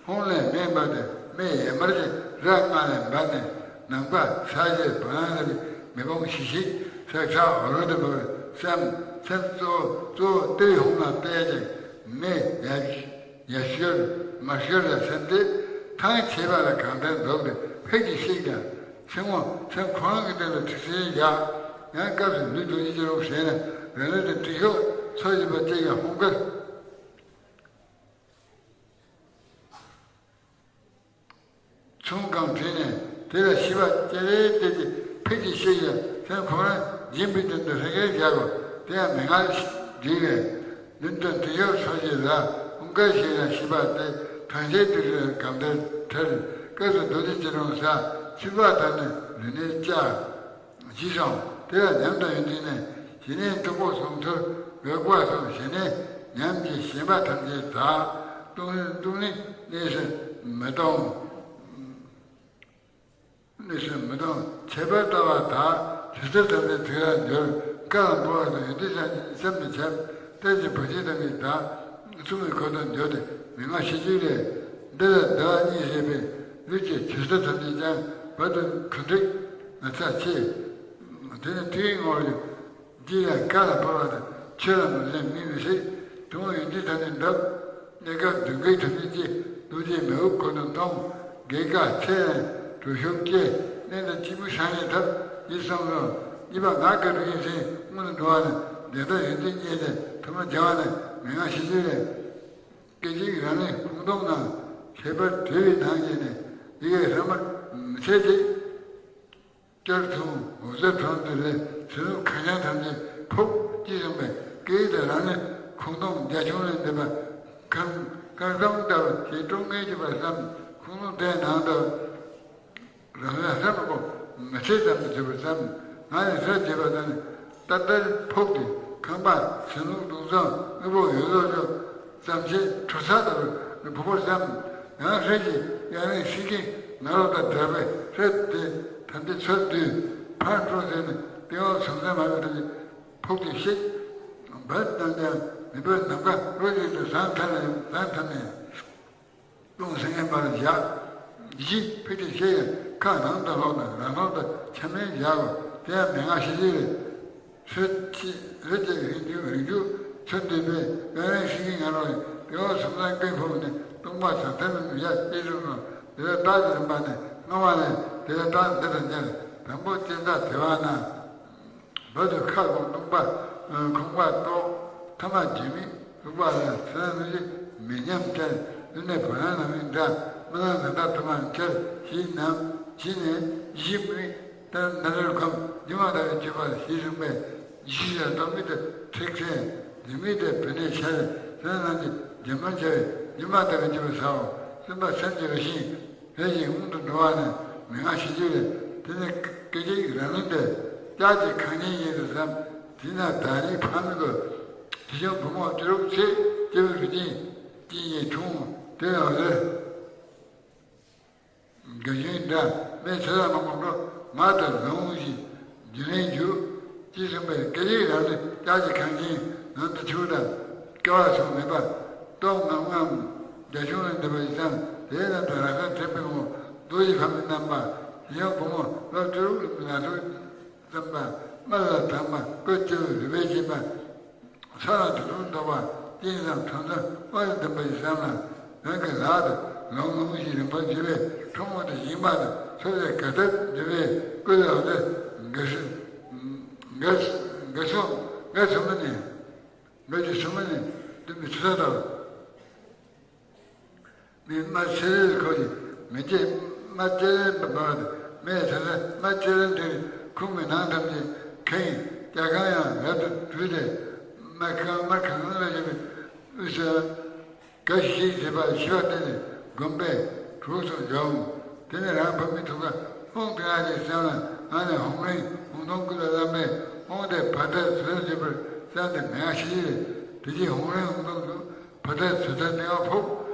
ཧོང་ལས་མེ་འབར་ཏེ་མེ་ཡས་མར་གྱི་རྭ་ལྔ་ལས་འབར་ནས་ནམ་མཁའ་ས་གཞི་བ་ལང་ལ་གི་མེ་དཔུང་ཞིག་ཞིག་ཚེག་ཚག་འོ་རོལ་དུ་འབར་བའི་སེམས་སེམས་གཙོ་བོ་གཙོ་བོ་ཏི་རི་ཧོང་ལ་གཏད་ཅིང་མེ་ཡར། ཡར་ཤོར་མར་ཤོར་ལ་སེམས་ཏེ་ཐང་ཆད་པ་ལ་གང་ལྟར་འདོགས་ཏེ་ཕེབས་ཀྱི་གཤེགས་ཀྱང་ཚེ་སྔོན་སེམས་ཁོ་རང་གི་སྟེང་དུ་ཁྲི་སེར་བཞག་ཡང་སྐབས་སུ་ལུས་རྡོ་རྗེ་ཅི་རུང་ཟེར་ན་རང་ལུས་དེ་དྲི་ཤོག་ཚོ་བཞིན་པ་བཅས་ཀྱང་ཧོང་ཀར་ཚུན་གང་བྲིས་ནས་དེ་ལ་ཤི་བ་སྐྱེ་རེ་སྟེར་ཏེ་ཕེབས་ཀྱི་གཤེགས་ཀྱང་སེམས་ཁོ་རང་སྦྱིན་པའི་དོན་དུ་ལྷན་སྐྱེས་བཞག་གོ། དེ་ཡང་མན་ངག་བྲིས་པས། ལུས་འདི་དུས་ཞོག་སོ་བཞི་ལ་ཧོང་ཀར་ཞིག་ལ་ཤི་བ་སྟེ་ཐང་ཆད་དུས་སུ་གང་ལྟར་ཁྲེལ། སྐབས་སུ་རྡོ་རྗེ་ཅི་རུང་ཟ། ཚིག་པ་དང་ནི་ལུས་ནི་བཅའ། ཞེས་སོ། དེ་ལ་ཉམས་དང་ཡོན་ཏན་ནི་ཞི་གནས་སྟུག་པོ་གསུམ་ཐུར་འོད་དཀར་གསུམ་ཞི་གནས་ཉམས་ཀྱི་ཞེན་པ་ཐམས་ཅད་དག་སྟོང་ཉིད་སྟོང་ཉིད་གནས་སུ་མི་གཏོང་། གནས་སུ་མི་གཏོང་། ཁྱད་པར་ལྟ་བ་དག་དུས་གསར་ཐམས་ཅད་དུས་ལ་འབྱོར། བཀའ་ལ་འབོལ་བ་དང་ཡོན་ཏན་ཅན་གྱི་སེམས་ནི་ཁྱབ། ལྟས་ཀྱི་བུ་ཆེན་ཐམས་ཅད་དག་གསུང་གི་འཁོར་དུ་འབྱོར་ཏེ་མན་ངག་ཤེས་རྒྱུད་ལས། འདི་ལ་འདི་བ་གཉིས་ཞེས་པའི་ལུས་ཀྱི་ཆུ་ས་ཐམས་ཅད་ཀྱང་བར་དུ་གང་འགྲིག་ན་ཚ་ཆེ། དེ་ནི་དུས་ངོར་ཡང་། འདི་ལ་བཀའ་ལ་འབོལ་བ་དང་ཆོས་ལ་མི་འཛེམ་མི་མི་སྲིད། དུང་ཡོན་ཏན་ཐམས་ཅད་འགྲུབ། གནས་སྐབས་སྡུག་བསྔལ་ཐམས་ཅད་སྐྱེ། རྡོ་རྗེ་མེ་འོབས་འཁོར་དུ་མཐོང་། རྒས་དཀའ་ཚེ་ཡང་གྲོལ་ཤུགས་སྐྱེ། གནས་དང་སྐྱེས་བུ་སྲང་ལྔའི་ཐབས་ཡིད་བསམ་རུང་། གཉིས་པ་ངག་གི་རིགས་ཡིན་ཟིན་སྔོན་དུ་འགྲོ་བ་ནི་བདེན་མཐའ་ཡོན་ཏན་རྙེད་དེ་ཐོག་མར་སྦྱང་བ་ནི་མན་ངག་ཤེས་རྒྱུད་ལས། སྐད་ཅིག་རང་ལས་ཁོང་སྟོང་ན་ཁྱད་པར་དྲི་བའི་ནང་བཞིན་ནས་ཡི་གེ་ཧྲ་མར་མི་ཚེ་གཅིག་སྐྱོར་ཐུང་འོ་ཟོ་གྲོང་དུ་ལས་ཚུལ་ཁ་བྱང་ཐམས་ཅད་ཕུག་ཅི་བཟུང་བས་སྐད་ཡིག་དང་རང་ནི་ཁོང་སྟོང་རྒྱ་ཆུང་ལས་འདས་པ་ཁང་ཁང་སྟོང་ལྟ་བུ་ཞེས་ཀྲོང་ངེར་གྱུར་པར་བསམ། ཁོང་སྟོང་དེ་ནང་དུ་རང་ལ་ཧྲ་མ་གོ་མི་ཚེ་ཙམ་དུ་གྱུར་པར་བསམ། ང་ནི་ཧྲ་བྱེད་པ་དང་ནི་ཏར་ཏར་ཕོག་སྟེ་ཁང་པ་ཟིན་ལུག་དུག་ཚང་དངོས་པོ་ཡོད་ལོ་ལོ། ཙམ་ཞིག་གྲུ་ས་ལྟ་བུར་ཕོ་བོར་བསམ། ཡང་ཧྲལ་གྱི་གཡང་རིང་སྲིད་ཀྱི་ནག་རོག་དང་འདྲ་བའི་ཧྲལ་དེ་ཐམས་ཅད་ཚུར་བསྡུས་ཕར་འཕྲོ་ཟེར་ནས་སྟེང་འོག་ཟང་ཟིང་མ་བའི་ཐོག་ནས་ཕུག་སྟེ་གཤེགས། བར་དང་ཀྱང་མི་བོས་ནམ་མཁའ་རོ་གཅིག་ཏུ་ཟང་ཐལ་ནས་ཟང་ཐལ་ནས། ཀློང་སེང་གེ་འབར་བཞག་ཡིད་ཕུད་དེ་ཤེས་ཡོན་ཁ་ནང་དུ་ལོག་ནས་རང་ལོག་ཏུ་ཆ་མེད་བཞག་གོ། དེ་ཡང་མན་ངག་ཤེས་བྱའི་རེད། ཚོད་ཅི་རེད་ཅེས་རིང་འཇུག་རིང་འཇུག་ཚོད་འདུས་པས་དབེན་རང་ཤི་ཁའི་ང་རོ་ཡིན། དེ་འོག་སུམ་རྩེན་ཀུན་ཕུབ་ནས་སྟོང་པ་ཟང་ཐལ་མི་ཡ་སྐྱེས་རུང་རུང་དེ་ལ་རྟགས་ཀྱི་རིམ་པ་ནི་སྔ་མ་ལས་དེ་ལ་རྟགས་འདི་དང་འཇལ། དང་པོ་སྐྱེ་འཛག་དེ་བ་ན། བར་དུ་ཁ་སྐོང་སྟོང་པ། ཁོང་པ་ཏོག་ཐ་མ་རྒྱུད་མེད་ལུག་པ་ལ་ཚེ་རང་གནོད་བྱེད་མེ་མཉམ་སྤྱད། ལུས་ནི་བ་ལང་ནང་བའི་འདྲ་སྨན་ལ་ནད་རྟགས་དུ་མར་འཁྱེར་ཞེས་ནམ་ཞེས་ནས་ཞིབ་མོས་ལྟར་ན་རེར་བསྒོམ། སྒྱུ་མ་ལྟ་བུའི་སྤྱོད་པ་ཞེས་གསུངས་པས་ཞི་ཞིང་རྟོག་མེད་དུ་ཁྲིགས་ཁྲེས་འདུས་མེད་དུ་བུད་ནས་འཆར། ཚེ་རང་གི་སྒྱུ་མར་འཆར་བས་སྒྱུ་མ་ལྟ་བུའི་སྤྱོད་པ་ཟའོ། གསུམ་པ་སེམས་ཀྱི་རང་བཞིན། དེ་བཞིན་ཧཱུྃ་དུ་འགྲོ་བ་ནི་མན་ངག་ཞི་བྱེད་ལས། དེ་ནི་སྐད་ཅིག་རང་ལུས་འདི་ལྕགས་ཀྱི་ཁང་ཆེན་ཡིན་དུ་བསམ། དེས་ན་བདག་ཉིད་ཕ་མའི་གོས། དེ་བཞིན་བུ་མོ་བཅུ་དྲུག་ཚེ་སྐྱེ་བོའི་རིགས་ཅན་ཅན་གྱི་འཁྲུངས་དེ་ཡང་ལས། དགའ་ཞིང་འདྲ་མེད་ཚེ་ལ་མ་གོམས་འགྲོ། ང་དང་ལོང་ཞིང་རྒྱུན་ལས་འཇུག་ཅེས་གསུངས་པས། སྐད་ཅིག་རང་ལུས་ལྕགས་ཀྱི་ཁང་ཆེན་ནང་དུ་ཆུ་དང་སྐྱེ་བ་སོགས་མེད་པ། སྟོབས་ངམ་ངམ་རྒྱ་གཞུང་ལས་འདས་པ་ཡི་ཙམ། དེའི་ནང་དུ་ར་ཁ་འདྲེན་པའི་ངོ་རྡོ་རྗེ་ཕ་མའི་རྣམ་པ། དེ་ཡང་བུ་མོ་ལོ་བཅུ་དྲུག་ལ་ཐུག་ཙམ་པ། དམར་ལ་དྭངས་པ་ཀོས་སྐྱེ་བོའི་རུས་པས་བྱས་པ། ས་ལ་དུད་འགྲོ་མདོག་པ་ཅན་དང་ཁྲོ་ཚོམ་དབང་དུ་ལྡན་པ་ཡི་སེམས་ལ། རང་གི་ལག་ཏུ་ལོང་ལོང་ཞིག་རིམ་པར་འཇུ་བའི་ཁྲོ་མོ་དང་ཞིང་པ་དང་ཚོ་བའི་གར་སྟབས་འཇུ་བའི་སྐུ་ལ་འོ་དེ་དགའ་སུ་དགའ་དགའ་སོ་དགའ་སོ་མ་ནི་དགའ་ཅི་སོ་མ་ནི་འདུན་པའི་ཚུལ་དང་། མི་དམར་ཚེ་རིལ་ཁོ་ཡི་མི་སྐྱེ། དམར་ལྕེ་རིལ་འབར་བ་དང་མེ་ཚ་ཚ་དམར་ལྕེ་རིལ་འདྲ་བའི་ཁུག་མའི་ནང་ཐམས་ཅད་ཁེངས། སྐྱ་ཁང་ཡང་རབ་ཏུ་བྲུས་ཏེ། དམར་ཁང་དམར་ཁང་ལ་ཡོད་པའི་དབུས་སུ་དགའ་ཞིག་ཞིག་བྱེད་པ་ཞི་བ་བསྟན་ཏེ་བསྒོམས་པས་གྲོགས་སུ་འཇོམས། དེ་ནས་རང་བུད་མེད་ཐུགས་ཀར་ཧཱུྃ་ཏིང་ངེ་འཛིན་བསམ་ལ་ཨ་ནི་ཧཱུྃ་ལིང་ཧཱུྃ་ཐུང་ཀུན་ལ་བླངས་པས་ཧཱུྃ་དེ་བར་ཐག་ཚོད་ཚོད་བྱེད་པར་བསམས་ཏེ་མན་ངག་ཞི་བྱེད་ལས། དེ་རྗེས་ཧཱུྃ་ལིང་ཧཱུྃ་ཐུང་དུ། བར་ཐག་ཚོད་ལྟར་སྣང་བ་ཕོག་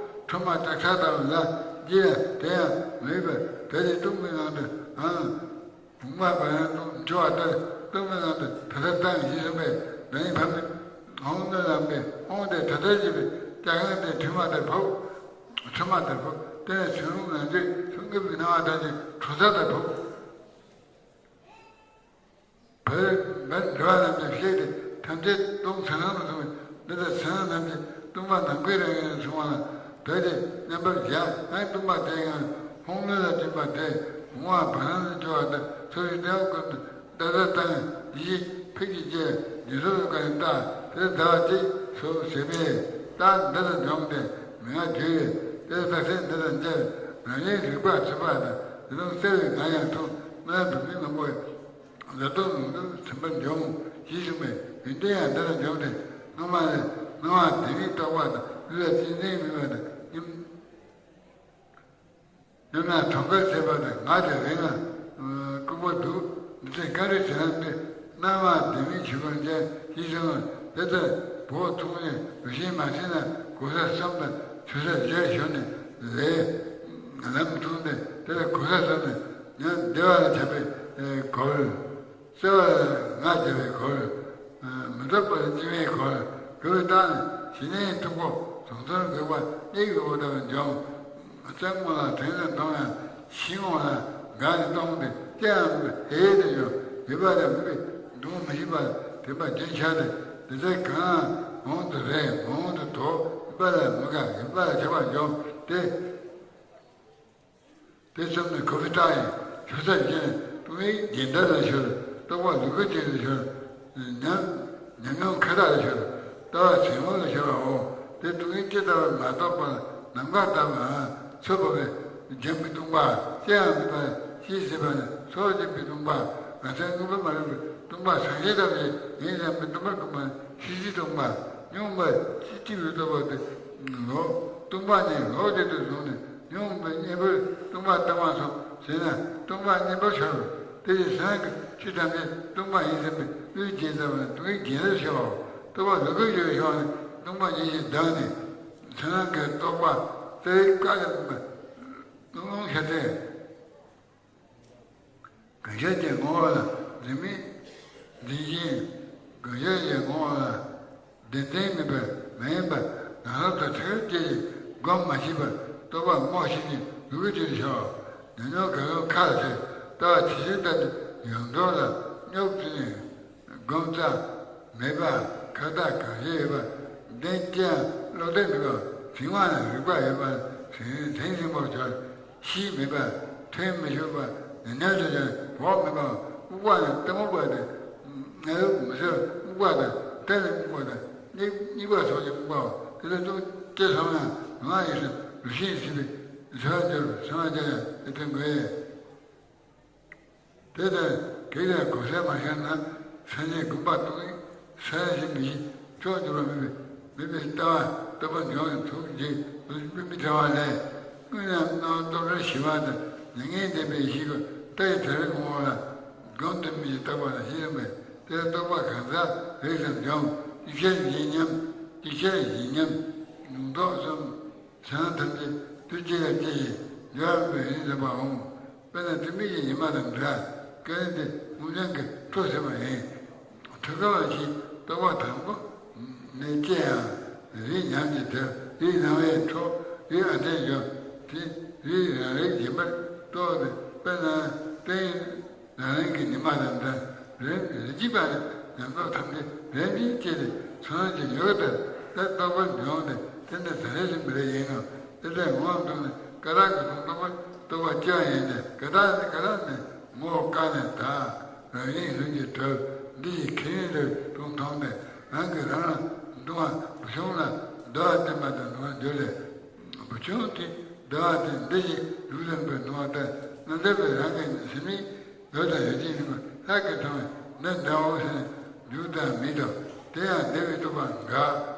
ཁྲོ་མ་སྐྲག་ཚ་དང་ལ་རྗེ་ཡང་དེ་ཡང་མོས་པར་དེ་ལས་སྟོང་པའི་ངང་དུ་ཨང་། བུང་བ་བར་སྣང་དུ་འཇོ་བ་ལྟར་སྟོང་པའི་ངང་དུ་ད་ལྟ་བཏང་ཞེས་གསུངས་པས། བདག་ཉིད་ཕ་མའི་ཧཱུྃ་ནི་ལམ་པའི་ཧཱུྃ་དེ་ད་ལྟར་བྱེད་པའི་སྐྱ་ཁང་དེ་ཁྲོ་མ་ལྟར་ཕོག་ཁྲོ་མ་ལྟར་ཕོག་དེ་ནས་ཚུན་རིང་ནང་དུ་ཚུན་ཁབ་ཀྱི་སྣང་བ་ཐམས་ཅད་ཁྲོ་ཚ་ལྟར་ཕོག་བར་བར་འགྲོ་བ་རྣམས་ཀྱི་ཤེས་ཏེ་ཐམས་ཅད་སྟོང་ཚེ་རིང་དུ་སོང་བས། འདི་ལྟར་ཚེ་རིང་རྣམས་ཀྱི་སྟོང་པ་ནམ་མཁའི་རང་བཞིན་དུ་སོང་བ་ལ་དད་དེ་མཉམ་པར་བཞག་ཨ་ནི་སྟོང་པ་དེའི་ངང་ཧཱུྃ་ལུས་ལ་བསྟིམ་པ་དེ་བུང་བ་བར་སྣང་དུ་འཇོ་བ་ལྟར་ཚོར་བའི་གནས་བབ་ཀུན་ཏུ་ཏག་ཏག་བཏང་། ཡིད་ཕིགས་ཀྱིས་བསྐྱེད་ཉེ་སོར་དུ་བཀར་ནས་བལྟ། དེ་ལྟ་བ་གཅིག་སོ་ཟེར་བས། རྟགས་འདི་ལ་འཇོམས་ཏེ་མན་ངག་བརྗོད་ཡོད། དེ་ལ་རྟགས་གསལ་འདི་དང་མཇལ། རང་ཉིད་རིག་པ་ཚུད་པ་དང་དེ་དང་བརྩེ་བའི་ངང་ཡང་མཐོང་སྨོན་ལམ་བུད་མེད་མང་པོས། ལ་དོན་ལུང་དུ་ཚིམ་པར་འཇོམས་ཞེས་གསུངས་པས། ཡོན་ཏན་ཡང་འདི་ལ་འཇོམས་ཏེ་སྣང་བ་ལས་སྣང་བ་ལྡན་མིན་རྟོག་པ་དང་ལུས་ལ་གཅེས་འཛིན་མེད་པ་དང་སྙོམས་སྙོམས་ལ་གྲོང་ཁར་བྱེད་པ་དང་ང་དེ་རིང་ལ་ལྐུགས་པ་འདུག་འདི་ཚེ་སྐར་རེ་ཟེར་ན་འདི་སྣང་བ་ལྡན་མིན་ཆོས་སྐུར་མཇལ་ཞེས་གསུངས་པས། དེ་ལྟར་བོགས་ཐུང་ནས་རུ་ཤན་མ་ཟིན་ན་གོ་ས་གསུམ་དང་ཆུ་ས་བཞིར་ཞོན་ནས་ལས་ལམ་མཐོང་སྟེ་དེ་ལ་གོ་ས་གསུམ་ནས་ཉམས་བདེ་བ་ལ་ཁྱབ་པའི་གོལ། བརྩེ་བ་ལ་ང་རྒྱལ་བའི་གོལ། མི་ལྡོག་པར་སྙིང་བའི་གོལ། དགའ་བའི་རྟགས་ནི་ཞི་གནས་མཐུ་སྒོ་གཟུང་འཛིན་འགུགས་པ་གཉིས་ཀྱི་འོག་ལྟ་བུར་འཇོམས། རྩེ་མོ་ལ་དྲན་ནས་གཏོང་ཡང་ཤི་ངོ་ལ་དགའ་ནས་གཏོང་སྟེ་ཅི་ཡང་མེད་པའི་ཧེ་ཧེ་དུ་འཇོམས། ཡོད་པ་ལ་མེད་པའི་སྡུག་བསྔལ་མི་ཤེས་པ་དེ་པ་རྒྱུན་ཆགས་ཏེ་དེ་ཚེ་གང་མང་དུ་རེ་མང་དུ་དོགས་ཡོད་པ་ལ་མི་དགའ་ཡོད་པ་ལ་ཆགས་པ་འཇོམས་ཏེ། དེ་ཙམ་ནི་གོ་བའི་རྟགས་ཡིན། ཆུ་ས་བཞིན་སྟོང་ཉིད་རྒྱས་འདབ་ལ་ཤོར། རྟོག་པ་ལུ་གུ་ཅན་ལ་ཤོར། ཉམས་ཉམས་མྱོང་ཁ་དག་ལ་ཤོར། ལྟ་བ་ཟིལ་མོ་ལ་ཤོར་བའོ། དེ་སྟོང་ཉིད་ཅི་ལྟ་བར་མ་རྟོགས་པར་ནམ་མཁའ་ལྟ་བུའང་ཚོད་དཔག་པས་འཇོམས་པའི་སྟོང་པ་ཅི་ཡང་མེད་པར་ཤེས་ཟིན་པ་ནི་ཚོགས་འཇོམས་པའི་སྟོང་པ། ང་ཚོའི་དངོས་པོ་མ་རིག་པའི་སྟོང་པ་སངས་རྒྱས་ཐམས་ཅད་ཡིན་ཙང་མི་སྟོང་པར་ཀུན་པ་ཤེས་བྱའི་སྟོང་པ། མྱོང་བ་ཅི་ཅི་ལུས་རྟོགས་པ་སྟེ། ལོག་སྟོང་པ་ཉིད་ལོག་སྟེ་དུ་བཟུང་ནས་མྱོང་བའི་གཉེན་པོར་སྟོང་པ་བཏང་བ་སོགས་བྱས་ན་སྟོང་པ་གཉེན་པོར་འཆར་རོ། དེ་ཡི་སེམས་ཀྱི་ཆོས་ཐམས་ཅད་སྟོང་པ་ཡིན་ཟེར་བའི་བློས་བྱས་ཙམ་ལ་སྟོང་ཉིད་རྒྱས་ནས་ཤེས་པའོ། རྟོག་པ་ལུ་གུ་ཡོད་ཤོག་ནས་སྟོང་པ་ཉིད་ཀྱིས་བདག་ནི་ཚེ་རང་གི་རྟོག་པ་རྩ་བའི་བཀའ་ལས་ལུང་ལུང་ཤར་ཏེ། གང་ཞིག་ཀྱང་ངོ་བོ་ལ་འཛིན་མེད་འཛིན་ཞེན། གང་ཞིག་ཀྱང་ངོ་བོ་ལ་བདེན་བདེན་མིན་པ་མ་ཡིན་པ་ནང་ལོགས་སུ་ཐེག་ཆེ་ཡིས་སྒོམ་མ་ཤེས་པར་རྟོག་པ་རྨོངས་ཤིང་ནི་ལུ་གུ་ཅན་ཤོག་ཉམས་མྱོང་གང་རུང་ཁ་ལ་ཟེར་ལྟ་བ་ཇི་བཞིན་ལྟར་དུ་ཡོངས་རྫོགས་ལ་རྙོག་བཙུགས་ནས། སྒོམ་རྩ་མེད་པ་ཁ་བརྡ་གང་བྱེད་ཡོད་པ་བདེན་ཅི་ཡང་བློ་གཏད་མེད་པ་ཟིན་པ་ལ་རིག་པ་ཡོད་པ་ཟིན་ཟིན་ཟིན་པར་གྱུར། ཤེས་མེད་པ་ཐོས་མི་ཆོག་པ་ཉན་ཉན་དུ་ཀྱང་བོགས་མེད་པ་སྨུག་པ་ནི་གཏི་མུག་པ་སྟེ། ང་ཡོད་མི་ཟེར་སྨུག་པ་དང་གཏན་ལ་སྨུག་པ་དང་གཉིས་གཉིས་པ་སོགས་ཀྱི་སྨུག་པའོ། དེ་ལ་ལྟོས་ཅི་སོང་ཡང་ང་ཡིན་ཟེར་རུ་ཤན་ཟིན་པའི་ཟེར་བ་འགྱུར་ཟེར་བ་འགྱུར་ཡང་དེ་དོན་དགོས། དེ་ལྟར་གེགས་དང་གོལ་སེལ་མ་ཤར་ན། སངས་རྒྱས་དགོངས་པ་སྟོང་ཉིད་ས་ཡ་བཞི་མི་ཤེས་ཕྱོགས་འགྱུར་བ་མེད་པའི་མེད་པའི་ལྟ་བ་ལྟ་བུ་འབྱུང་བའི་ཐུགས་རྗེ་བློ་སྤྲོས་མི་བྲལ་བ་ལས། དངོས་རྣམས་སྣང་བ་སྟོབས་བྲལ་ཞི་བ་དང་མྱ་ངན་འདས་པའི་ཡེ་ཤེས་ཀྱི་ལྟ་བའི་དོན་ངོ་བོ་ལ་སྒོམ་དུ་མི་བྱེད་རྟོག་པ་དང་ཤེས་རིག་པས་དེ་ལ་རྟོག་པ་གང་ཟག་རིག་ཙམ་འབྱུང་། ཡེ་ཤེས་ཡིན་སྙམ། ཡེ་ཤེས་ཡིན་སྙམ། ལུང་རྟོགས་སམ། བྱང་ཐམས་ཅད་དུས་གཅིག་ལ་སྐྱེ་ཞིང་འགྱུར་བ་མེད་པའི་ཡུན་རིང་བ་འོང་། དཔེར་ན་ཐིག་མིག་གི་ཉི་མ་དང་འདྲ། སྐལ་ལྡན་དེ་སྔོ་ལྗང་གི་འཕྲོ་ཟད་པ་ཡིན། ཐུགས་ཀ་བ་ཞིག་རྟོག་པ་དང་པོ་ནས་སྐྱེ་ཡང་། རིགས་ཉམས་ཀྱིས་དེར་རིགས་སྣང་བས་འཕྲོག་རིགས་ཨ་འཐས་འབྱུང་། དེ་རིགས་རང་རིག་སྦྱིན་པར་རྟོག་སྟེ། དཔེར་ན་སྟེང་རང་རིག་གི་ཉི་མ་དང་འདྲ། རིམ་རིམ་གྱིས་པ་ནི་ཉམས་རྟོགས་ཐམས་ཅད་རིམ་གྱིས་སྐྱེས་ཏེ་ཚོན་གྱི་མྱུ་གུ་ལྟར་དེ་རྟོགས་པར་འབྱུང་སྟེ། དེ་ནི་ད་རེས་སུ་མི་རེ་ཡིན་ནོ། དེ་ལྟར་ངོ་བོ་མཐོང་ནས་ཀ་དག་གི་དོན་རྟོགས་པར་རྟོགས་པ་སྐྱེ་བ་ཡིན་ཏེ། ཀ་དག་ནི་ཀ་དག་ནི་ངོ་བོ་ཀ་ནས་དག་རང་བཞིན་ལྷུན་གྱིས་གྲུབ། འདི་ཡི་ཁས་ལེན་ལྟར་དོན་མཐོང་སྟེ། རང་གིས་རང་ལ་ལྟུང་བ་བུ་ཆུང་ལ་བདེ་བ་བསྟན་པ་དང་ལྟུང་བར་འགྱུར་ཏེ། བུ་ཆུང་དེ་བདེ་བ་དེ་འདི་ཞིག་ལུས་ལེན་པའི་ལྟུང་བ་ལྟར་རྣམ་དག་པའི་རང་གི་སེམས་ཉིད་ལུས་དང་ཡུལ་ཅན་ཡིན་པ་ལྷག་གིས་མཐོང་བས་འདི་འདྲའོ་ཟེར་ནས་རྒྱུ་དང་མི་དང་། དེ་ཡང་བདེ་བའི་རྟོགས་པ་འགག་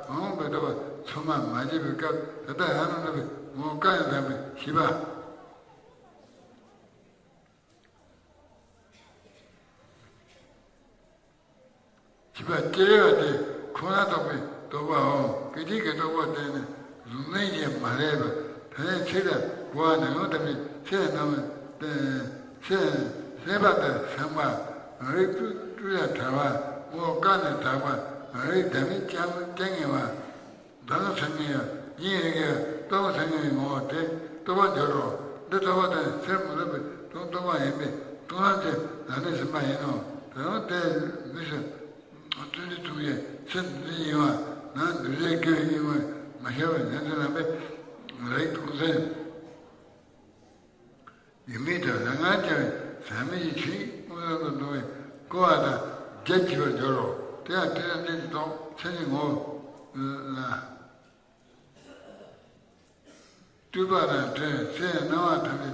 མ་འོངས་པའི་རྟོགས་པ་ཚོད་མ་མ་སྐྱེས་པའི་སྐབས་ད་ལྟ་རང་རྣམ་རྟོག་པའི་ངོ་བོ་ཀ་ནས་དག་པའི་ཤེས་པ། བྱིས་པ་སྐྱེ་རེ་བ་དེ་ཁོ་ན་རྟོགས་པའི་རྟོགས་པའོ། སྐད་ཅིག་གི་རྟོགས་པ་དེ་ནི་གཟུགས་འཛིན་གྱིས་མ་བསླད་པ། ད་ནི་ཚིག་དང་གོ་བ་ནི་ལུང་དམ་པའི་ཚེ་རྣམས་ཚེ་སེམས་པ་དང་སེམས་པ་རང་རིག་སྤྲོས་སྤྲོས་ལ་བྲལ་བ། ངོ་བོ་ཀ་ནས་དག་པ་རང་རིག་ཟླ་མེད་རྐྱང་རྐྱང་ངེས་པ། ཟླ་ངོ་ཚ་ངེས་ཡང་ཡིན་རིག་ཡང་རྟོགས་ཚ་ངེས་པའི་ངོ་བོ་དེ་རྟོགས་པར་འགྱུར་རོ། འདི་རྟོགས་པ་དང་ཚེར་མི་ལོག་པའི་དོན་རྟོགས་པ་ཡིན་པས་མཐོང་ལམ་གྱི་ལམ་ནས་ཟིན་པ་ཡིན་ནོ། ད་རུང་དེ་མི་ཤེས། བརྩོན་འགྲུས་ཐུབ་ཡས་ཚེ་འདི་ཡིན་བ་ན་འདུ་བྱེད་དགེ་བའི་ཡིན་བས་མ་ཤར་བའི་ཉན་ཐོས་རྣམ་པས་རིག་སྟོང་ཟད། ཡུལ་མེད་དུ་རང་ངར་བྱ་བའི་ཟག་མེད་ཀྱི་ཆོས་ཉིད་མངོན་སུམ་དུ་མཐོང་བས་སྐུར་བ་དང་རྒྱ་ཆེ་བར་འགྱུར་རོ། དེ་ཡང་དེ་ལ་གནས་ཀྱི་ཐོག་མཚན་ཉིད་ངོ་བོ་ལ། སྤྲུལ་པ་དང་བྲལ་ཚེ་སྣང་བ་ཐམས་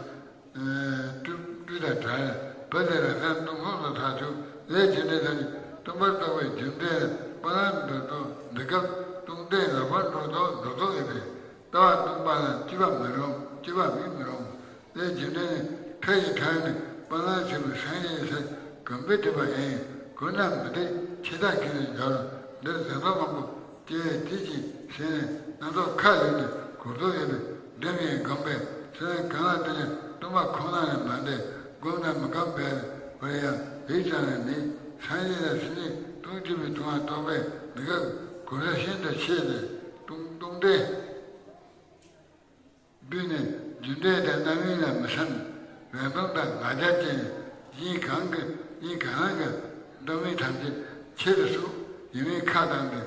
ཅད་སྤྲུལ་སྤྲུལ་དང་བྲལ་བ་དེ་ལ་སེམས་སྟོང་གསུམ་དུ་ཐག་ཆོད། ལས་རྒྱུ་འབྲས་ཐམས་ཅད་སྟོང་པར་རྟོགས་པའི་རྒྱུ་འབྲས་ལ་སྤང་བླང་འགྲོ་ལྡོག་འདི་སྐབས་སྟོང་ལྡན་ལོག་པར་འགྲོ་ལྡོག་འགྲོ་ལྡོག་ཡོད་པས། ལྟ་བ་སྟོང་པ་ལ་སྤྱོད་པ་མི་རུང་སྤྱོད་པ་མེད་མི་རུང་། ལས་རྒྱུ་འབྲས་ནི་ཕལ་གྱི་ཕྲ་ནི་སྤང་བླང་བྱེད་པའི་སངས་རྒྱས་སའི་གོམས་པས་གྲུབ་པ་ཡིན། གོམས་ན་མི་འདོད་ཆེ་ཐག་གི་ནི་འབྱོར། འདིར་ཟན་ཐོག་མང་པོ་སྐྱེ་བའི་དེ་ཅིག་ཟེར་ནས་རྣམ་རྟོག་ཁ་ལེན་ནས་གོ་རྟོགས་ཡོད་པའི་སྒྲ་མིན་སྒོམ་པས་ཚེ་རིང་གང་ལ་བལྟས་ཀྱང་སྟོང་པ་ཁོ་ན་ལས་མ་འདས། སྒོམ་དང་མི་སྒོམ་པའི་བར་ཡང་རིགས་ཙམ་ལས་མེད། སངས་རྒྱས་ལ་སེམས་ཉིད་སྟོང་གཅིག་པའི་སྟོང་པ་རྟོགས་པས་འདི་སྐབས་གོ་ས་ཤིན་ཏུ་ཆེ་སྟེ་སྟོང་སྟོང་ལྡན། སྤུས་ནས་རྒྱུ་འབྲས་དང་རྣམ་སྨིན་ལ་མི་བསམ། རང་སྟོང་དང་ང་རྒྱལ་ཅན། གཞན་གང་གི་གཞན་གང་རང་གི་སྟོང་མིན་ཐམས་ཅད་ཆེད་དུ་གསོག་ཡིད་མེད་ཁ་བཏང་སྟེ་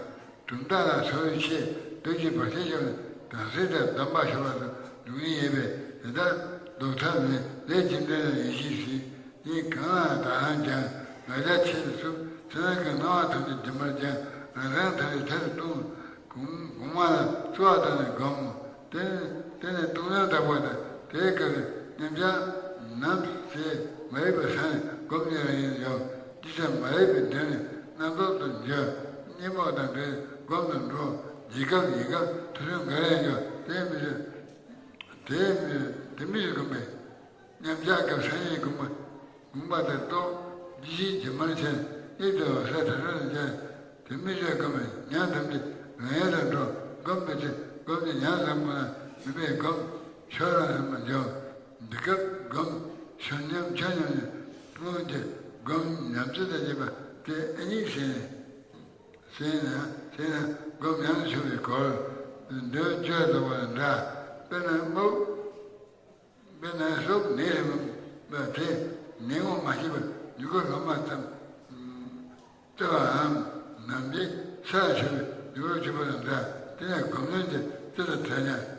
གྲུབ་མཐའ་ལ་ཚོར་བའི་ཆེད་འདོད་ཀྱི་བར་ཆད་ཤོར་ནས་དམ་ཚིག་དང་སྡོམ་པ་ཤོར་བ་དང་སྡུག་བསྔལ་ཡོད་པས། དེ་ལྟར་ལྡོག་ཐབས་མེད། ལས་ཀྱི་འབྲས་ལ་ཡིད་ཆེས་སྲིད། གཞན་གང་ལ་དག་ལྷང་སྦྱང་། ང་རྒྱལ་ཆེད་དུ་གསོག་ཚེ་རང་གི་སྣང་བ་ཐམས་ཅད་སྦྱིན་པར་སྦྱང་། རང་རང་ཐམས་ཅད་ཐད་དུ་གཏོང་། གོང་གོང་མ་ལ་བསུ་བ་བཏང་ནས་སྒོམ། དེ་དེ་ནས་སྟོང་ཉིད་དག་པ་དང་དེའི་སྐབས་ལ་མཉམ་གཞག་ནམ་ཞིག་མ་རིག་པའི་ས་ནས་སྒོམ་ཉེ་རང་ཡིན་འཇོག་རྒྱུ་ཆ་མ་རིག་པའི་འདྲེན་ནས་རྣམ་རྟོག་ཏུ་འགྱུར། གཉེན་པོ་དང་འབྲེལ་སྒོམ་དུ་འགྲོ། ཇི་སྐབས་ཡི་སྐབས་ཐོ་རངས་འགའ་རེ་འགྱོ། དེ་མི་ཤེས། དེ་མི་དེ་མི་ཤེས་སྒོམ་པས། མཉམ་གཞག་གི་སངས་རྒྱས་སྒོམ་པ་སྒོམ་པ་དེ་རྟོགས། ཇི་ཞིག་ཇི་མར་ཆེན་ཡིད་དུ་འོང་ས་ཐ་ར་ལ་འཇལ། དེ་མི་ཤེས་སྒོམ་པས་ཉམས་ཐམས་ཅད་རང་ཡལ་དུ་འགྲོ། སྒོམ་པའི་ཚེ་སྒོམ་གྱི་ཉམས་ཟབ་མོ་ན་མི་པའི་སྒོམ། ཆོས་རང་ཟབ་མོ་འཇོམས། འདི་སྐབས་སྒོམ། ཆོས་ཉམས་ཆོས་ཉམས་ནི་སྔོན་གྱི་སྒོམ་ཉམས་ཚུལ་དང་བཅས་པ་དེ་ཨ་ནི་ཟིན། ཟིན་ན་ཟིན་ན་སྒོམ་ཉམས་ཆོག་པའི་སྐོར། འདོད་བཅོས་ལ་བ་འདྲ། དཔེར་ན་སྨུག་དཔེར་ན་སྲོག་ནད་རིམ་པ་དེ་ནད་ངོ་མ་ཤེས་པར་མྱུ་གུ་ལོ་མ་ཙམ་བཙའ་བའམ་ནམ་ཞིག་ས་ལ་ཆུད་པའི་མྱུ་གུ་ཆུད་པ་དང་འདྲ། དེ་ནས་སྒོམ་ནོན་གྱི་རྩི་ལ་བྲལ་ཀྱང་།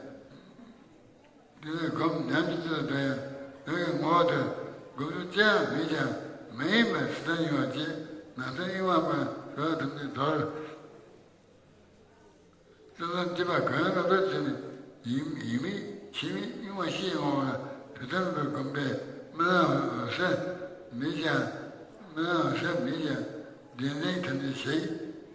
དེ་ནས་སྒོམ་ཉམས་ཀྱི་རྩི་ལ་བྲལ་ཡང་རང་གི་ངོ་བོ་དེར་སྒོམ་ཆུང་ཅི་ཡང་མེད་ཀྱང་མ་ཡེངས་པར་ཟིན་ཐབས་ཡོང་བ་བཅས་ནང་གསེས་གཡེང་བ་སྤངས་ཟོལ་བ་ཐམས་ཅད་དོར། བརྩོན་འགྲུས་བསྐྱེད་པ་གང་ཡང་མེད་པར་བྱས་ནས་ཡིན་ཡིན་མིན་ཕྱིན་མིན་གཡེང་བ་ཤེས་འོང་བ་ལ་དེ་ལྟར་མེད་པར་སྒོམ་པས་རྨི་ལམ་འོད་གསལ་མེད་ཀྱང་རྨི་ལམ་འོད་གསལ་མེད་ཀྱང་བདེན་འཛིན་ཐམས་ཅད་ཞི།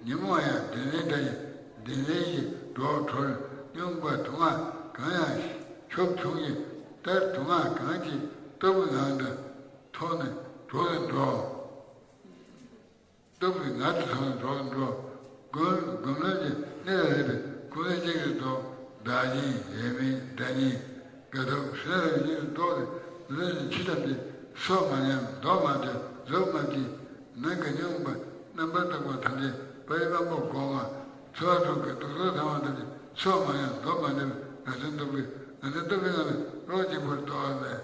ཉོན་མོངས་ཡང་བདེན་འཛིན་འདྲ་ཡིན། བདེན་འཛིན་གྱི་སྒྲོ་འཕྲུལ་མྱོང་བ་དུག་ལྔ་གང་ཡང་ ཕྱོགས་བྱུང་གི་ལྟར་དུག་ལྔ་གང་ཞིག་སྟོབས་ཀྱི་ངང་དུ་ཐོགས་ནས་གྲོལ་དུ་འགྲོ། སྟོབས་ཀྱི་ངང་དུ་ཐོགས་ནས་གྲོལ་དུ་འགྲོ། སྒོམ་སྒོམ་ལམ་གྱི་གནད་ལ་སླེབས་པའི་ཁུངས་ལས་གཅིག་ཏུ་རྟོགས། བདག་གཞན་ཡོད་མེད་བདག་ཉིད་དགའ་སྡུག་བསོད་ནམས་གཉིས་སུ་རྟོགས་ཏེ། འདི་ལས་ནི་ཆོས་ཐམས་ཅད་སོ་མ་ཉམས་རྡོ་མ་བརྗོད་རྫོགས་མ་བྱས། ནམ་མཁའ་སྙོམས་པར་རྣམ་པར་རྟོག་པ་ཐམས་ཅད་པ་ཡི་དབང་པོ་སྒོ་ལྔ་ཚོར་བ་དྲུག་གི་རྟོག་ཚོགས་ཚང་བ་ཐམས་ཅད་སོ་མ་ཉམས་རྡོ་མ་བརྗོད་པའི་རང་བཞིན་སྟོབས་ཀྱིས་རང་བཞིན་སྟོབས་ཀྱི་ངང་ལས་རོ་གཅིག་པུར་རྟོགས་པས།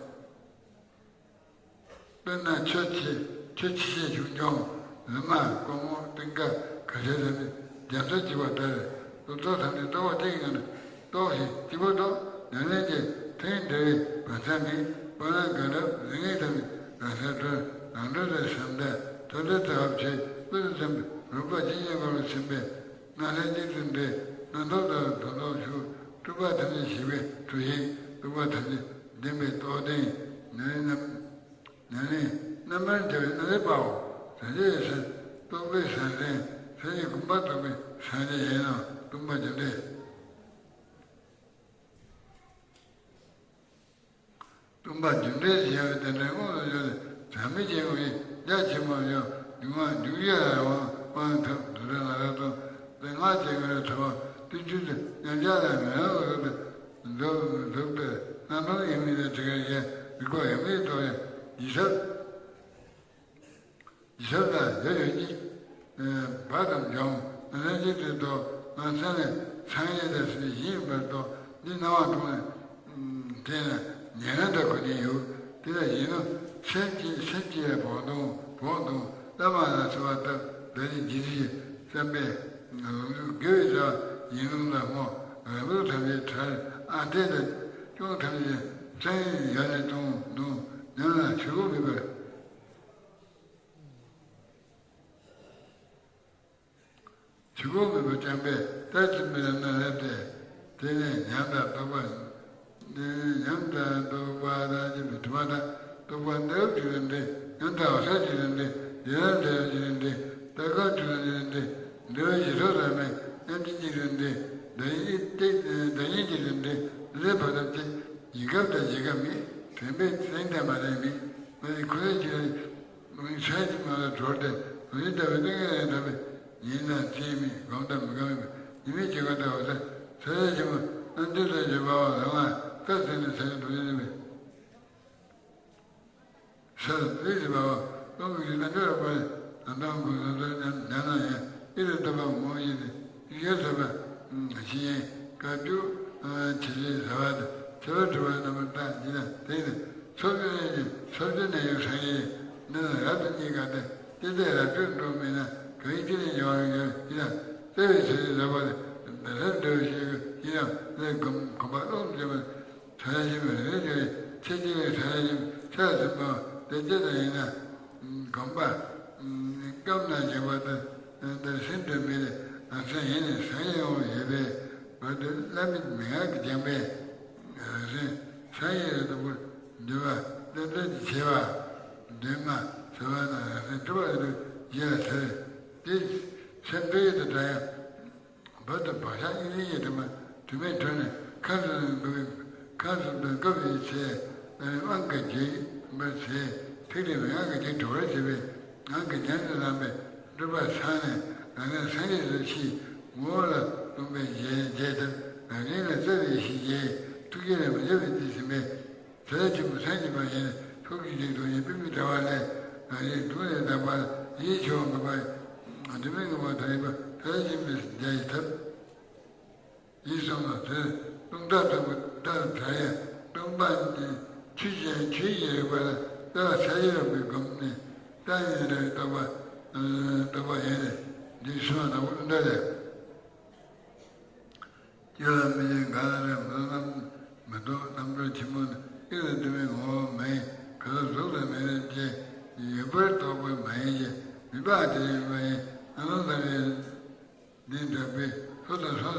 དཔེར་ན་ཆུ་ཆེ་ཆུ་ཆེ་ཆེ་ཆུང་ཆུང་ལུ་མ་ཀོ་མོ་ཏིང་ཀ་ག་ཤེད་ལ་ནི་རྒྱ་མཚོ་གཅིག་པ་ལྟར་རེད། རྟོག་ཚོགས་ཐམས་ཅད་རྟོག་པ་གཅིག་གི་ངང་ནས་རྟོགས་ཤིང་གཅིག་པུ་རྟོགས། ཉམས་ལེན་གྱི་ཐུན་འབྲེལ་བའི་བར་མཚམས་མེད། སྤང་བླང་དགའ་སྡུག་ལེགས་ཉེས་ཐམས་ཅད་རང་སར་གྲོལ། རང་གྲོལ་དང་བྱམས་དང་ཐོབ་བྲལ་དང་བབ་ཆོས་ཀུན་ཏུ་འཛིན་པའི་རོལ་པ་ཇི་སྙེད་པ་ལ་ཚིམ་པས། སྣང་སྲིད་གཉིས་སུ་འདྲེས་རྣམ་རྟོག་དང་དོན་རྟོག་ཞུགས། སྤྲུལ་པ་ཐམས་ཅད་ཞི་བའི་གྲུ་བཞི། སྤྲུལ་པ་ཐམས་ཅད་ལྡན་པའི་རྟོགས་ལྡན་ཉམས་ལེན་རྣམ། ཉམས་ལེན་རྣམ་པར་འབྱེད་པའི་རྣམ་རིག་པའོ། བྱང་ཆུབ་ཀྱི་སེམས་རྟོགས་པའི་ཟང་ཟིང་། སངས་རྒྱས་གོ་འཕང་ཐོབ་པའི་སངས་རྒྱས་ཡིན་ནོ། སྟོང་པ་རྒྱུ་འབྲས། སྟོང་པ་རྒྱུ་འབྲས་ཞེས་པའི་དེ་འདྲའི་དངོས་སུ་བརྗོད་དེ་བྱ་མི་བྱེད་དགོས་ཡིན། རྒྱ་ཆེན་པོ་ཡང་འཇུག་མ་འཇུག་ཡ་ལ་དབང་དབང་ཐོབ་འདུ་འབྲལ་ང་རང་སྟོང་དེ་སྔ་བྱེད་དགོས་རེད། ཐོབ་པ་དུས་རྒྱུན་དུ་མཉམ་གཞག་ལ་མི་ལང་བ་རུ་དུ་འཛུགས་འཛུགས་པའི་རྣམ་གྲངས་ཡིན་མིན་ལ་དྲི་གར་ཡང་རིག་པ་ཡོད་མེད་རྟོགས་ཡ་ཡིད་ཟབ། ཡིད་ཟབ་ལ་ཡོད་ཡོད་ཀྱི། བག་ཙམ་སྦྱོང་ང་ལྷན་སྐྱེས་དེ་རྟོགས། ང་མཚན་ལས་སངས་རྒྱས་དང་སྲིད་པའི་ཡིན་པར་རྟོགས། འདི་སྣང་བ་མཐོང་ནས། དེས་ན་ཉན་རང་དང་ཁོ་ནའི་ཡུལ་དེ་ལ་ཡིན་ནོ། སེམས་ཀྱི་སེམས་ཀྱི་བོགས་འཐུང་བོགས་འཐུང་བླ་མ་ལ་གསོལ་བ་བཏབ། བདག་ནི་རྗེས་ཟིན་བསམ་པས་ལོངས་སྤྱོད་དགེ་བའི་བྱ་བ་ཡིན་ལུགས་ལ་སྨོན། རང་ལུགས་ཐམས་ཅད་བྲལ་ཨ་འཐས་དང་སྐྱོང་ཐམས་ཅད་སེམས་ཡོད་ནས་སྟོང་ནུ་ཉམས་ལ་ཆོས་སྒོ་མེད་པར། ཆོས་སྒོ་མེད་པར་བསྐྱངས་པས་ལྟར་གྱི་མི་རབས་ན་སླེབས་ཏེ། དེ་ནས་ཉམས་དང་རྟོགས་པ། ཉམས་དང་རྟོགས་པ་དང་བཅས་པའི་དྲི་མ་དང་རྟོག་པ་འདི་རབ་ཅིག་ལ་འདྲེས། ཉམས་དང་འོད་གསལ་ཅིག་ལ་འདྲེས། ལས་ལ་འབྲེལ་བ་ཅིག་ལ་འདྲེས། ལྟ་སྐོར་ཅིག་ལ་འདྲེས། འབྲེལ་བའི་ཞི་ཁྲོ་ལ་མེད་མཉམ་གཅིག་གཉིས་ལ་འདྲེས། བདག་ཉིད་ཏིག་བདག་ཉིད་ཅིག་ལ་འདྲེས། འདི་ལས་བར་ཐམས་ཅད་ཡིན་ཁབ་དང་ཡིན་ཁབ་མེད། དྲན་པས་བསྲན་དང་མ་བསྲན་མེད། མ་ཡི་ཁུ་ལས་ཅིག་ལ། ལུང་ཆ་གཅིག་མ་ལ་གྲོལ་ཏེ་ལུང་ཡིན་ལྟ་བུའི་གནས་ངན་ལས་འདས་པའི་ཉིན་དང་མཚན་མེད། སྒོམ་དང་མི་སྒོམ་མེད་པའི་ཉི་མའི་སྐྱེ་སྒོ་ལྟ་བུ་ཟེར། ས་ཆ་ཆེན་པོ་རྣམ་འདྲེན་དང་བརྗོད་པའོ། རང་ལ་རྩ་ཟེར་ནས་ས་ཆ་དུ་ཡིན་པའི་ས་ལ་རྩིས་ཟེར་བའོ། སྟོང་གི་རིགས་རྣམ་འབྱོར་རོགས་པ་ལས་ནམ་དང་དགུང་སོ་སོར་ཉམས་ཉམས་ན་ཡང་ཨི་རུ་ལྟ་བུ་ངོ་བོ་ཡིན་ཏེ། ཡུལ་ཟབ་པ་ཞིག་ཡིན། བཀའ་བརྒྱུད་ཆེ་ཆེ་ཟབ་པ་དང་ཁྱད་པར་གྲུབ་པ་རྣམ་པར་བལྟ་ཡིན་ན་དེ་ཡིན། ཚོགས་ཀྱི་ཚོགས་ཀྱི་ནས་ཡོད་སངས་རྒྱས་ནི་རབ་ཏུ་རྙེད་དཀའ་སྟེ། དེ་ལྟར་རབ་ཏུ་འགྲོ་མིན་ན་གང་ཡིན་ཅི་ནས་ཡོང་བར་འགྱུར་ཡིན་ན། བརྩེ་བའི་ཚུལ་གྱིས་ལབ་པ་ལས་རབ་འགྲོ་བའི་ཤེས་ཀྱི་ཡིན་ནམ་ལས་སྒོམ་སྒོམ་པ་རློམ་བྱེད་པ་ཚ་ཡ་ཞིམ་པའི་རེ་རེ་ཆེ་ཆེ་བའི་ཚ་ཡ་ཞིམ་ཚ་ཟིན་པའམ་དེ་ལྟ་ཡིན་ན། གོམས་པ། སྐམ་ན་འཇིགས་པ་དང་སེམས་དུ་མི་ལས་ང་ཚོ་ཡིན་ནས་སངས་རྒྱས་ཡོང་བ་ཡོད་པས། བར་དུ་བླ་མེད་མན་ངག་གི་སྦྱངས་པས། རང་སེམས་སངས་རྒྱས་རེ་དོགས་པར་འདུལ་བ་རྣམ་འདྲེན་གྱི་ཆེ་བ། འདུན་མ་ཟེར་བ་ན་རང་སེམས་གྲུབ་པ་རེ་དོགས་ཡིད་ལ་ཟེར། དེ་སེམས་དཔེ་ཡོད་དུ་དྲན་ཡང་། བར་དུ་བག་ཆགས་གཉིས་ལྡན་གྱི་དྲི་མ་དྲི་མས་གྲོལ་ནས་ཁམས་སུ་འགྲོ་བའི་ཁམས་སུ་འགྲོ་སྐབས་ཡི་ཚེ་རྣམ་དབྱེ་དབང་གིས་འཇིག་པར་བྱེད། ཐིག་ལེ་མན་ངག་གི་རྒྱན་གྲོལ་བར་བྱེད་པའི་ངག་གི་ཉམས་སུ་བླངས་པས་སྤྲུལ་པ་ཚང་ནས་རང་རང་སངས་རྒྱས་སུ་ཤེས། ངོ་བོ་ལ་སྟོང་པའི་རྒྱས་རྒྱས་ལྟར་རང་རིག་ལ་རྩ་བའི་ཡེ་ཤེས་རྒྱས། ཐུགས་རྒྱུད་ལ་མི་འཇོག་པའི་རྩིས་ཟིན་པས། ཚེ་ཆེན་པོ་སངས་རྒྱས་པ་ཡིན་ནས་ཐུགས་ཀྱི་རྗེས་སུ་ཡི་པུས་མོའི་དྲ་བ་ལས་རང་རིག་དུག་ལས་དག་པ་ཡིད་ཆེས་པ་མེད་པ་སྒྲིབ་མེད་ངང་པ་དང་ཡིན་པ་ཚེ་ཆེན་པོའི་རྒྱ་ཡི་ཐབས་ཡིན་གསུངས་ལ། དེ་སྟོང་ཐག་ཐག་པའི་ཐག་བྲལ་ཡང་སྟོང་པ་ནི་ཆོས་ཅན་ཆོས་ཀྱི་རིག་པ་ལ་ལྟ་བ་ས་ཡི་རང་པའི་སྒོམ་ནས་ལྟ་ཡིན་རེ་རྟོགས་པ་རྟོགས་པ་ཡིན་རེ་འདི་གསུངས་ལ་འདྲ་ལས། སྐྱེ་བ་མི་འཆིང་གང་ལ་རེ་མི་རྟོག་རྣམ་མི་རྟོག་རྣམ་གྲོལ་ཆེན་པོ་ནི་ཨི་རུ་དུ་མའི་ངོ་བོ་མ་ཡིན། ག་ལ་གཟུགས་དང་མིག་ལ་སྐྱེ་ཡོད་པར་རྟོགས་པ་མ་ཡིན་ཞེས་མི་སྤང་དེ་ཡིན་པ་ཡིན། ཨ་ནུ་ལྟ་བུའི་འདི་འདྲ་བའི་ལྷོ་དང་ལྷོ་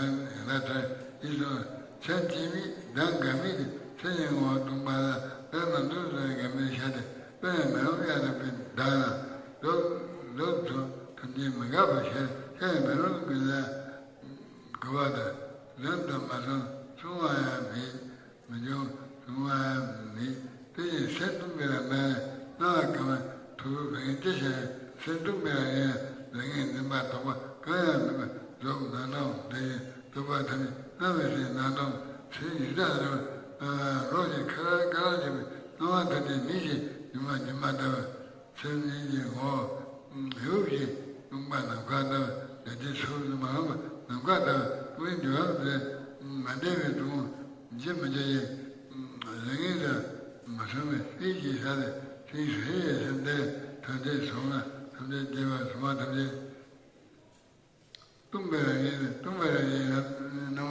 ཡང་ཡང་ལ་ཐར་ཡིན་སོང་། སེམས་སྐྱེ་མེད་གདངས་འགག་མེད་དེ་སེམས་ཀྱི་ངོ་བོ་སྟོང་པ་ལ་བདག་རྣམ་རྟོག་ཙམ་འགག་མེད་ཤར་ཏེ་དཔེ་མེ་ལོང་གཡའ་དང་བའི་མདངས་ལ་རྡོག་རྡོག་ཚོ་ཐམས་ཅད་མི་འགག་པར་ཤར། ཤར་བའི་མེ་ལོང་ཀུན་ལ། དགུ་པ་དང་རང་དང་མ་སོང་མཚུངས་པ་ཡང་མེད། མི་འབྱུང་གསུང་བ་མེད། དེ་བཞིན་སེམས་སྟོང་པའི་ལམ་ལ་སྣང་བ་གང་བས་ཐོབ་རོགས་རིགས་ཅི་ཞིག་སེམས་སྟོང་པའི་ལམ་ཡིན་ལ་ངས་འཛིན་པ་དོགས་པ་གང་ཡང་མེད་པར་རྫོགས་སྣང་སྟོང་དེ་ཡིན། རྟོག་པ་ཐམས་ཅད་སྣང་བའི་སེམས་སྣང་སྟོང་ཚུལ་ཡིན་ད་རེད། རོགས་ཀྱི་ཁ་ར་ཀ་ར་བྱེད་པའི་སྣང་བ་ཐམས་ཅད་མིག་གིས་སྒྱུ་མ་སྒྱུ་མ་ལྟ་བུ། སེམས་ཉིད་ཀྱི་ངོ་བོ། ཡུལ་གྱི་སྟོང་པ་ནམ་མཁའ་ལྟ་བུ། ལས་ཀྱི་ཚུལ་དུ་མ་རུངས་པ་ནམ་མཁའ་ལྟ་བུ། ཀུན་འབྱུང་བ་ལས་མ་འདས་པའི་དོན་ཇི་མི་འཇལ་ཡི། ལས་ངན་དུ་མ་སོང་བའི་ཚིག་གི་ས་ལས་ཚིག་ཟེར་ཡི་སེམས་དེ་ཐམས་ཅད་བྱུང་ལ་ཐམས་ཅད་སྐྱེ་བ་བྱུང་བ་ཐམས་ཅད་སྟོང་པའི་རང་བཞིན་སྟོང་པའི་རང་བཞིན་ལ་སྣང་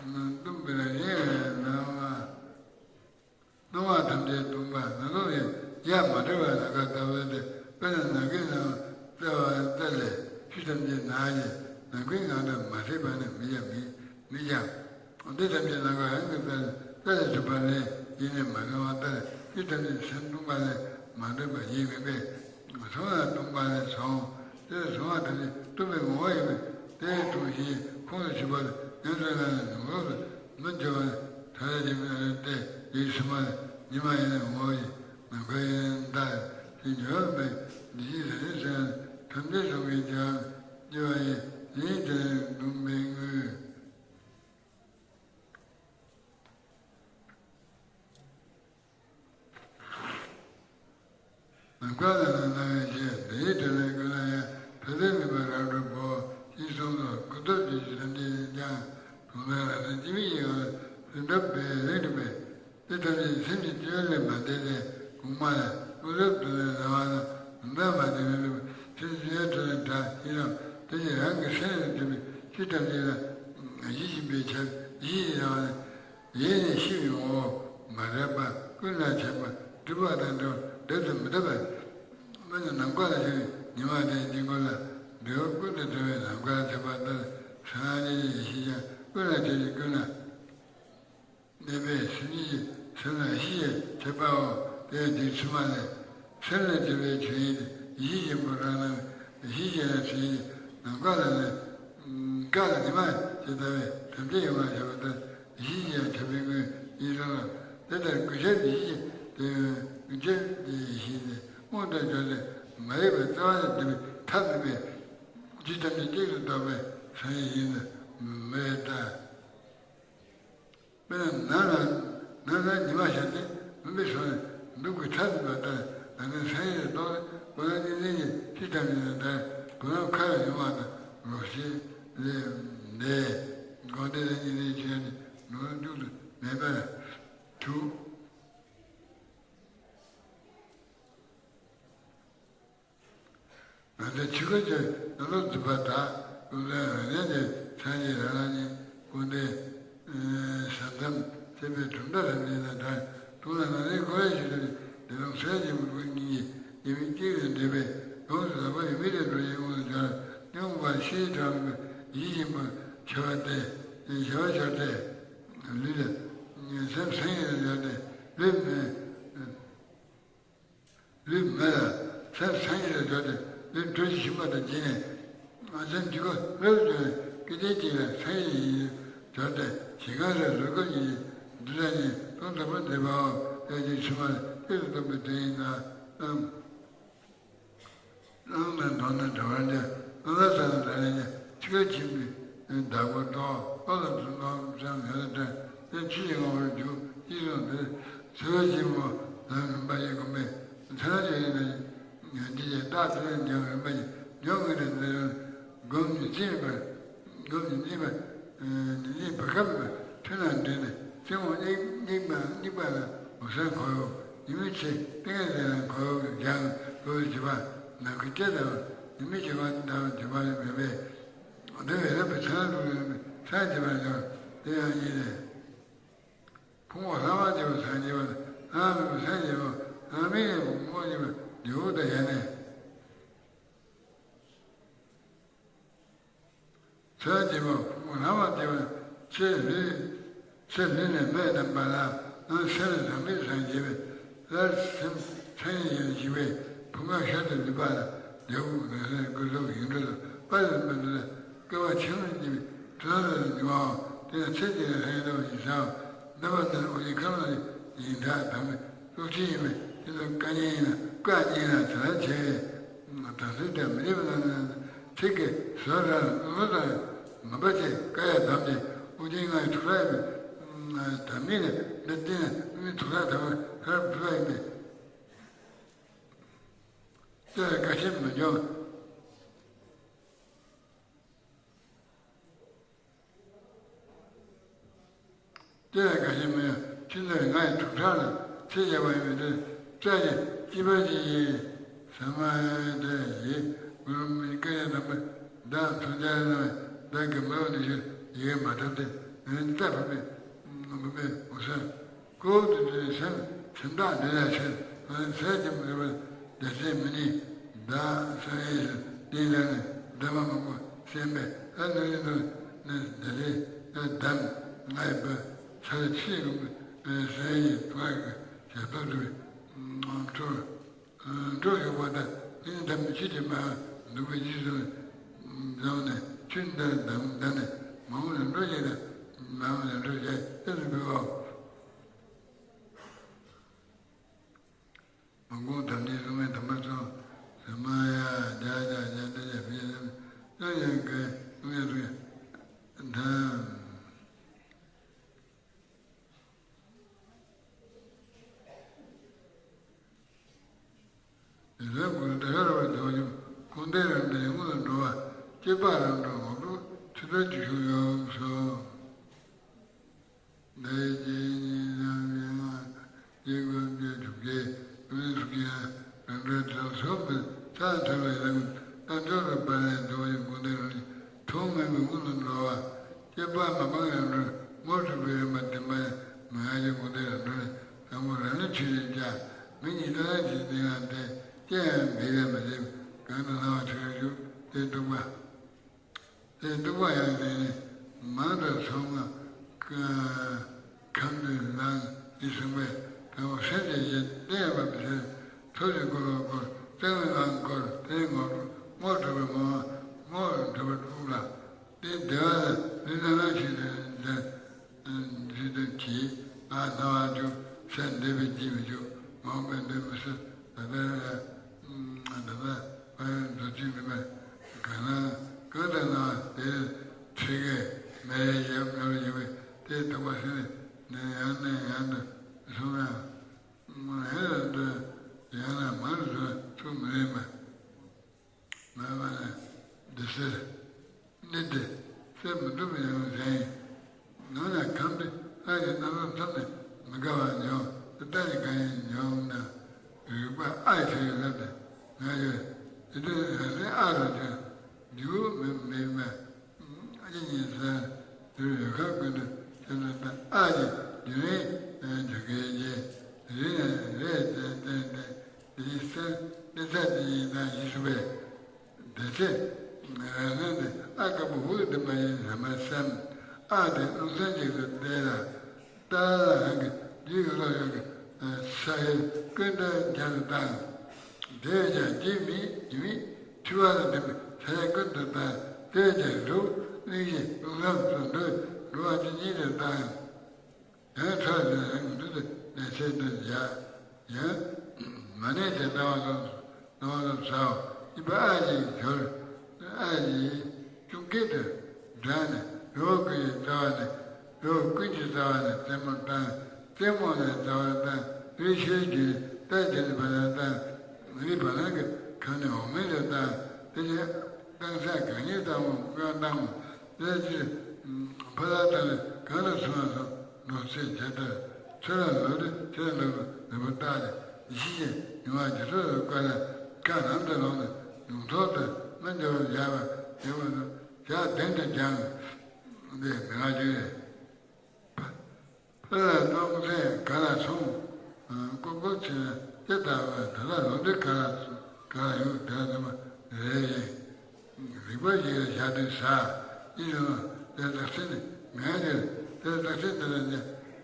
བ། སྟོང་པའི་རང་བཞིན་ལ་སྣང་བ། སྣང་བ་ཐམས་ཅད་སྟོང་པ་ན་ལོག་ཡང་ཡང་མ་གྲུབ་པ་ནམ་མཁའ་ལྟ་བུ་སྟེ། དཔེར་ན་ནམ་མཁའི་ནང་རྩ་བ་རྩ་ལས་ཆུ་ཐམས་ཅད་ནང་བཞིན་ནམ་མཁའི་ངང་དུ་མ་ཐིག་པ་ནི་མི་ཡང་མི་མི་ཀྱང་། འདི་ཐམས་ཅད་ནམ་མཁའ་རང་གི་རྩ་ལས་གྲུབ་པ་ལས་ཡེ་ནས་མ་སྣང་བ་ལྟར་ཆུ་ཐམས་ཅད་སེམས་སྟོང་པ་ལས་མ་གྲུབ་པ་ཡེ་མིན་པས། བྱུང་ལ་སྟོང་པ་ལས་བྱུང་། དེ་ལས་བྱུང་བ་ཐམས་ཅད་སྟོང་པའི་ངོ་བོ་ཡིན་པས། དེ་ཡི་སྟོང་ཞིང་ཁོང་དུ་ཆུད་པ་ལ་ཉམས་སུ་བླངས་ནས་ནུབ་ལོག་ཏུ་མི་འགྱུར་བ་ནི་ཐ་དད་ཀྱི་མི་རིགས་ཏེ། ཡིད་ཕྱི་མ་ལ་ཉི་མ་ཡིན་ནི་ངོ་བོ་ཡིན། ནམ་མཁའ་ཡིན་ནི་མདའ་ཡིན། དེ་འགྱུར་བ་མེད། འདི་ཕྱི་ཟེར་ནས་ཟེར་ན་ཐམས་ཅད་སྟོང་པའི་འགྱུར་བ་ཡིན། ཡིད་དེ་ནི་སྟོང་པའི་དངོས། ནམ་མཁའ་ལ་ནི་སྣང་བའི་ཕྱིར། འདི་ཡི་དོན་ལས་ཀུན་ལ་ཡང་། ཐ་དད་མིན་པ་རང་གྲུབ་བོ། ཅེས་གསུངས་སོ། ཀུན་རྫོབ་ཀྱི་ཆོས་ཐམས་ཅད་ཀྱང་། སྟོང་ལ་རང་མཚན་སྐྱེ་མེད་ཀྱི་ངང་ལ་ལྷུན་གྲུབ་པས་ལྷུན་གྲུབ་པས། དེ་ཐམས་ཅད་སེམས་ཀྱི་སྤྱོད་ཡུལ་ལས་མ་འདས་ཏེ། གོང་མ་ལས་ཀུན་རྫོབ་ཏུ་ལས་སྣང་བ་ན་ལྷུན་གྲུབ་མ་དེ་ལྷུན་གྲུབ་པས། སེམས་སྤྱོད་ཡུལ་དུ་ལས་གྲགས་ཤེས་རབ་དེ་ཉིད་རང་གི་སེམས་ལས་གྲུབ་པའི་ཆོས་ཐམས་ཅད་ལ་ཡིད་བཞིན་པའི་ཆ་ཡིད་ཀྱི་ངང་ལས། ཡེ་ནས་ཤེས་པའི་ངོ་བོ་མ་རིག་པ་ཀུན་ལ་ཁྱབ་པ་སྒྲིབ་པ་དང་འདྲ་བ་སྒྲིབ་ཏུ་མི་ལྟ་བར། དཔེར་ན་ནམ་མཁའ་ལ་ཤར་བའི་ཉི་མ་དེའི་དཀྱིལ་འཁོར་ལ་འབྲས་བུ་ཀུན་ཏུ་འགྲོ་བའི་ནམ་མཁའ་ཁྱབ་པ་ལྟར། སངས་རྒྱས་ཀྱི་ཡེ་ཤེས་ཀྱང་ཀུན་ལ་ཁྱབ་ཅིང་ཀུན་ལ་གནས་པས་སེམས་ཉིད་ཀྱི་སེམས་ལ་ཡེ་ཤེས་ཀྱི་ཁྱབ་པའོ། དེ་ཡང་དེའི་ཕྱི་མ་ལས། སེམས་ལས་གྲུབ་པའི་ཆོས་ཉིད་དེ་ཡེ་ཤེས་ཆེན་པོ་རང་སྣང་བས་ཡེ་ཤེས་ཀྱི་ཡང་ཆོས་ཉིད་ནམ་མཁའ་ལ་ནི། མཁའ་ལ་ཉི་མ་ཇི་ལྟ་བས་ཐམས་ཅད་ཡོངས་ལ་ཁྱབ་པ་ལྟར། ཡེ་ཤེས་ཀྱི་ཡང་ཁྱབ་པའི་དངོས་ཡིན་གསུངས་ལ། དེ་ལྟར་ཀུན་ཁྱབ་ཀྱི་ཡེ་ཤེས་དེ་ཡང་ཀུན་ཁྱབ་ཀྱི་ཡེ་ཤེས་དེ་དབང་དུ་འགྱུར་ཏེ་མ་ཡིན་པའི་རྩ་བ་ནས་འདུས་པའི་ཐབས་མེད་པས། ཆོས་ཐམས་ཅད་གཅིག་ཏུ་རྟོགས་པའི་སངས་རྒྱས་ཡིན་ནོ་མེད་ད། དཔེར་ན་ནམ་ལ་ནམ་ལ་ཉི་མ་ཤར་ཏེ་མུན་པའི་སོ་ནས་འདུག་གི་ཐབས་མེད་པ་ལྟར། ད་ནི་སངས་རྒྱས་རྟོགས་ཏེ་ཀུན་རྫོབ་གཉིས་ལྡན་གྱི་ཆོས་ཐམས་ཅད་ལ་ལྟར་ཀུན་རྫོབ་མཁའ་ལ་ཡོང་བ་དང་རོ་ཞེས་ལས་འདས། དགོངས་འདི་ལ་གཉིས་ལྡན་ཆོས་ནི་ནོར་འཇུག་ཏུ་མེད་པར་གྱུར། ང་ཚོས་ཆོས་སྐུ་ཀྱི་ནང་ལོགས་འཛིན་པ་དག་ཀུན་ལས་རང་ཉིད་ཀྱི་སངས་རྒྱས་རང་རང་ཉིད་ཀུན་ལྡན་ཞལ་མཚམས་བཅད་པའི་གྲུབ་མཐའ་རབ་འབྱེད་དང་འདྲ། དུག་ལ་ནང་ལས་འཁོར་བའི་ཞིང་དུ་བདེ་སྟོང་སངས་རྒྱས་མུ་ཏིག་སྙིང་རྗེ་ཡིན་མིན་གཅིག་ལས་འདས་པས་ཡོངས་སུ་དག་པ་ཡིན་མིན་ལས་གྲོལ་ཞིང་དབང་དུ་གྱུར། སྙོམས་པར་ཤེས་གྲངས་མེད་པའི་ཡིད་བཞིན་པར་བྱ་བ་སྟེ། བྱ་བ་སྦྱར་ཏེ། ལུས་ལ་སེམས་སངས་རྒྱས་ལ་སྦྱར་ཏེ་ལུས་མེད། ལུས་མེད་ལ་སེམས་སངས་རྒྱས་ལ་སྦྱར་ཏེ་ལུས་གྲོལ་ཞིང་པ་དང་བརྗེད་ནས་སེམས་འཇིག་པ་ལྷོད་དུ་སྐྱེ་དེ་གཅིག་ལ་སངས་རྒྱས་ཡིན་སྦྱར་ཏེ་ཞིང་ཁམས་སུ་ལུས་སྐུ་ཉིད་འདི་ལ་ནི་སྟོང་དང་པོ་འདྲེས་པའོ། དེ་ཡང་ཕྱི་མ་ལ་གཅིག་ཏུ་རྟོགས་པའི་དོན་ཡིན་ན། རླུང་དང་གདོང་ནི་འདྲ་བར་འགྱུར། རླུང་ལ་ས་དང་འདྲ་ལས་ཀྱང་ཆུ་ཁ་ཆེན་པོའི་བདག་པོ་རྟོགས། ལྷོ་ལ་དུག་སྣང་ཙམ་ཡོད་དེ་འདྲ། དེ་ཆུ་ཡི་ངོ་བོར་འཇུག་ཅེས་གསུངས་ཏེ། ཚོར་བ་ཆེན་པོ་ལ་རིམ་པ་ཡི་སྒོམ་པས་ཚོར་བ་ཆེན་པོ་ཡིན་ན་འདི་ཡི་རྟགས་དེ་ལ་འཇུག་རིམ་པ་ཡིས་འཇུག་ངེས་དེ་འདི་སྒོམ་ཉིད་ཅན་པར། སྒོམ་ཉིད་གཉིས་པ། ཉིད་གཉིས་བར་ཁམས་པ་ཐུན་ལ་འདྲེས་ནས་སེམས་ངོ་གཉིས་གཉིས་པ་གཉིས་པ་ལ་འོད་གསལ་འཁོར་ཡུག་ཉི་མའི་ཚེ་ཏིང་ངེ་འཛིན་ལ་འཁོར་ཡུག་སྦྱང་འཁོར་བའི་བྱེད་པ་ནམ་མཁའི་སྐད་ལྟ་བུ་ཉི་མའི་བྱེད་པ་ལྟ་བུ་བྱེད་པ་ལས་མེད་པས། འདི་བས་རབ་ཏུ་ཚང་བའི་སངས་རྒྱས་པར་འགྱུར། དེ་ཡང་གཉིས་ལས། ཕུང་པོ་ལྷག་མ་སྐྱེས་པ་སངས་རྒྱས་པ་དང་ལྷག་མ་མེད་པ་སངས་རྒྱས་པ་ལྷག་མེད་ཀྱི་ཕུང་པོ་སྐྱེས་པ་འདི་འོག་ཏུ་ཡང་ནས། ཚོར་བ་ཆེན་པོ་ཕུང་པོ་ལྷག་མ་སྐྱེས་པ་ཚེ་ལུས་ཚེ་ལུས་ནས་མེད་རྣམ་པ་ལ་ནང་སེམས་ལ་རང་མེད་སངས་རྒྱས་པས། སླར་སེམས་སངས་རྒྱས་ཡིན་ཞིག་པས་ཕུང་ཁམས་ཤར་དུ་ནུས་པ་ལ་འབྲས་བུ་ནང་སེམས་ཀུན་རྫོབ་ཡིན་གྲོལ་དང་དཔལ་ལ་མི་འདུ་ལ་སྐལ་བ་ཆེན་པོ་སྐྱེས་པའི་དོན་ལ་འགྱུར་བའོ། དེ་ཡང་ཚེ་འདི་ལ་སངས་རྒྱས་པ་ཡིན་ས། ནམ་པ་ནི་འོ་ཡི་ཁམས་ལ་ཡི་དགྲ་དམ་པའི་སློབ་ཆེན་ཡིན་པས། དེ་ཚོ་བཀའ་ཉན་ཡིན་ན་བཀའ་ཉན་ན་དེ་ལ་བྱས། དམ་ཚིག་དང་མི་ལེགས་པ་རྣམས་ཚིག་གིས་བཟོད་རང་བློ་དང་ངོ་མ་བྱས། བཀའ་ཡང་དམ་བཅས་ཨོ་རྒྱན་ང་ཡི་ཐུགས་ར་ཡིན་པས། དམ་མིན་ལ་འདི་བསྟན་ན་མི་ཐུགས་ར་དམ་པའི་ཁར་བུད་པ་ཡིན་པས། ལྟོས་དཀའ་ཞེན་མི་འབྱུང་། ལྟོས་དཀའ་ཞེན་མི་འབྱུང་། ཕྱི་ནས་ང་ཡི་ཐུགས་ཁྲག་ལ་ཚེ་གཡར་བ་ཡིན་པས། དེ་ལྟ་ཞིང་སྐྱིད་པ་ཅི་ཡིན་ཟེར་མ་ཡིན་ཏེ་ཡིན། གུ་རུ་མི་བཀའ་ཡང་དམ་པའི་བདག་མཚོན་ཆ་ལ་བདག་གི་མི་འོང་ནས་ཞུ་ཡི་གེ་མ་བཏབ་སྟེ། འོན་ཏེ་བུད་མེད་བུད་མེད་འོང་ས། ཁོ་བོ་དུ་དུ་སེམས་སེམས་ཐག་འདི་ལ་ཆེར་ཟས་ཀྱི་མི་རུ་བར་བདེ་ཚེ་མི་ནི་བདག་ས་ཡེ་ཤུ་འདི་ལ་ནི་འདབ་མ་མང་པོ་སེམས་པས། ཨ་ནུ་རི་ནུ་ནི་བདེ་ཚེ་ཨ་འདམ་ང་ཡི་བུ་ཚར་ཕྱི་ཡོང་གི་ས་ཡི་བར་གྱི་ཞལ་ཐོག་ཏུ་འཁྲུལ། འགྲོ་ཡོད་པ་དང་ནི་འདམ་ཕྱི་དེ་མ་འདུག་པའི་ཡིད་བཟུང་བཟུང་ནས་ཆུ་འདི་འདམ་འདི་ནས་མ་འོངས་ལ་འགྲོ་བྱེད་དང་མ་འོངས་ལ་འགྲོ་བྱེད་ཨེ་ཟིན་པའི་འོག་མ་འགོང་དམ་ཅན་སྲུང་མའི་དམ་པ་ཚོ་ཟེར་མ་ཡ་རྒྱ་རྒྱ་རྒྱ་འདི་རྒྱ་བི་ཡ་ལ་ཡ་གི་སྲུང་ཡ་སྲུང་ཡ་དམ། དེ་ལྟར་ཀུན་ཏུ་ཡོད་རེ་བ་འཇོག་སྙོམས་ཁོང་དེ་རང་འདྲའི་དངོས་ལ་འགྲོ་བ་སྐྱེས་པ་རང་གྲོལ་ངོ་སྤྲོད་ཆུ་ཚོད་ཀྱི་ཤུགས་ཡོངས་སོ། འདི་ཡི་རྗེས་ཉིད་ལ་ཡང་རྗེ་ཀུན་གྱི་ཐུགས་ཀྱི་ཀུན་ཐུགས་ཀྱི་རང་གྲོལ་དྲག་སོགས་པའི་ཚ་ཐུལ་བའི་རང་རྟགས་མཆོག་ཏུ་པར་ལས་འདུ་བའི་ཀུན་ཏུ་རང་ཐུགས་མངོན་པའི་དབུས་ལ་འགྲོ་བ། སྐྱེས་པ་མ་སྤངས་ཡང་འགྲོ་དངོས་གྲུབ་པའི་ཡོན་པ་བདེན་པ་མི་ང་རྒྱལ་ཀུན་ཏུ་རང་གྲོལ་ནས་དང་པོ་རང་ལུས་ཆོས་ཅན་བཅའ། མི་གཉིས་ལྟར་ཞིག་འཛིན་ཡང་དེ་སྐྱེ་ཡང་འབད་ལས་མི་བྱེད་གང་དུ་སྣང་བ་ཆོས་བཞུགས་དེ་ཐུག་པ། དེ་ཐུག་པ་ཡང་དེ་ནི་མང་དུ་སོང་ང་ཁམས་དུ་ལངས་ཡིན་གསུངས་པས། དང་པོ་སེམས་ཅན་གཞན་བསྟན་པ་མི་ཟད་ཚོགས་ཀྱི་འཁོར་ལོ་བསྐོར་རྩ་བའི་ལམ་བསྐོར་དེ་ངོ་སྤྲོད་ངོ་སྤྲོད་པའི་ངོ་བོ་ངོ་སྤྲོད་པ་དྲུག་ལ། དེ་བདེ་བ་ལ་མི་སྣང་བ་ཞིག་ཏུ་འཛིན་འཛིན་དོན་གྱིས་ང་སྣང་བ་འཇུག་ས་འདོད་པའི་རྒྱུ་མི་འཇུག་མ་འོངས་པའི་འདོད་མི་སྲིད། ད་ལྟ་ད་ལྟ་བར་འདོད་རྒྱུ་མེད་པར་གང་ལ་གང་དུ་སྣང་བ་དེར་ཚིག་གི་མེ་ཡབ་ཡབ་ཡོད་པས། དེ་ཐུག་པ་ཟེར་ནས་ཡང་ནས་ཡང་དུ་གསུང་ཡང་ཧེ་རུ་འདོད་ཡང་ན་མ་རུ་འདོད་ཐུག་མི་རན་པ། མ་མ་ནི་འདི་སེ་འདི་འདི་སེ་མི་འདུག་པའི་ཡང་ཟན། ནང་ན་ཁམས་འདི་ཨ་ཡི་རྣམ་རོལ་ཐོབ་ནས་མི་དགའ་བ་འབྱུང་། དེ་ལྟ་ནི་གང་ཡིན་འབྱུང་ན། རིག་པ་ཨ་ཡི་ཚེ་ཡི་ལབ་ནས་ང་ཡོད། དེ་དུས་རང་སེམས་ཨ་རུ་འབྱུང་། འཇུག་མི་མེད་མ། ཨ་ཅེ་ཉིད་ཟེར། དུར་ཡོད་ཁ་ཀུན་ཏུ་ཁྱེད་ལ་ལྟ། ཨ་ཅེ་རྒྱུན་རིང་འཇུག་གི་རྗེས་རིང་ནས་རེད་ཏན་ཏན་ཏན། དེ་ཡི་སེམས་ནི་ཚ་དེ་ཡིན་ན་ཡིན་སུ་བས། དེ་ཚེ་རང་སེམས་དེ་ཨ་དཀར་པོ་འུ་དུ་མ་ཡིན་ཟེར་མ་བསམ། ཨ་དེ་རླུང་སེམས་ཅིག་ཏུ་བལྟས་ལ། ལྟ་ལ་རང་གི་རྒྱུད་ཀྱི་བློ་ཡོད་ཀྱི་ས་ཡི་ཀུན་ཏུ་རྒྱ་རུ་བཏང་། དེ་བས་ཀྱང་རྒྱུད་མི་རྒྱུད་མི་འཁྲུལ་བ་དང་ལྡན་པའི་ས་ཡི་ཀུན་ཏུ་བཏང་། དེ་བས་ཀྱང་གཟུགས་གླིང་བཞི་རླུང་ལམ་སོགས་འགྲོ་འགྲོ་བ་ཅི་ཉིད་དུ་བཏང་། ཡང་ཚར་ཟིན་རང་གི་མདུན་དུ་གནས་ཚད་དུ་བཞག་ཡང་མ་གནས་ཚེ་སྣང་བ་ཙམ་སྣང་བ་ཙམ་ཟའོ། གཉིས་པ་ཨ་ཡི་སྦྱོར། ཨ་ཡི་ཅུང་སྐད་དུ་བསྒྲགས་ནས་རི་བོ་ཀུན་གྱི་རྩ་བ་ནས་རི་བོ་ཀུན་གྱི་རྩ་བ་ནས་རྩེ་མོ་བཏང་། རྩེ་མོ་ནས་རྩ་བར་བཏང་། རི་ཤོད་ཀྱི་རྟ་དེ་ནི་བ་ལང་བཏང་། རི་བ་ལང་གི་ཁ་ནས་འོ་མའི་རི་བཏང་། དེ་ནས་བཏང་ས་གང་ཉིད་བཏང་མོ་ཀུན་བཏང་མོ། དེ་ཕྱིར་ཕ་ལ་བཏང་ནས་གང་ལ་སོང་བ་སོང་། ནོར་ཚེ་བྱེད་ལྟར་ཚེ་ལ་ལོ་རེ་ཚེ་ལ་ལོ་རེ་བུ་བཏགས་ཏེ་ཡེ་ཤེས་ཀྱི་མྱུར་བ་ཇི་སྲིད་དུ་བཀའ་ལ་བཀའ་ལམ་དུ་ལོག་ནས་ཡོངས་རྫོགས་དུ་མི་འགྱུར་བར་བཞག་པ་ཡིན་པ་དང་། ཞག་བདུན་དུ་སྦྱངས་ཏེ་མི་ང་རྒྱུ་རེད། ཕ་ལ་སྣང་ཚེ་ག་ལ་སོང་། ཀོ་ཀོ་ཚེ་ལ་ཅི་ལྟ་བ་ད་ལ་ལོ་འདི་ག་ལ་སོང་ག་ལ་ཡོང་དེ་ལ་ནི་མ་རེད་ཡིན། རིག་པ་ཞིག་ལ་ཞག་བདུན་ཟ། ཡིན་ཟེར་ན་དེ་དག་སེམས་ནི་ངན་འགྱུར། དེ་དག་སེམས་དེ་ལ་ནི་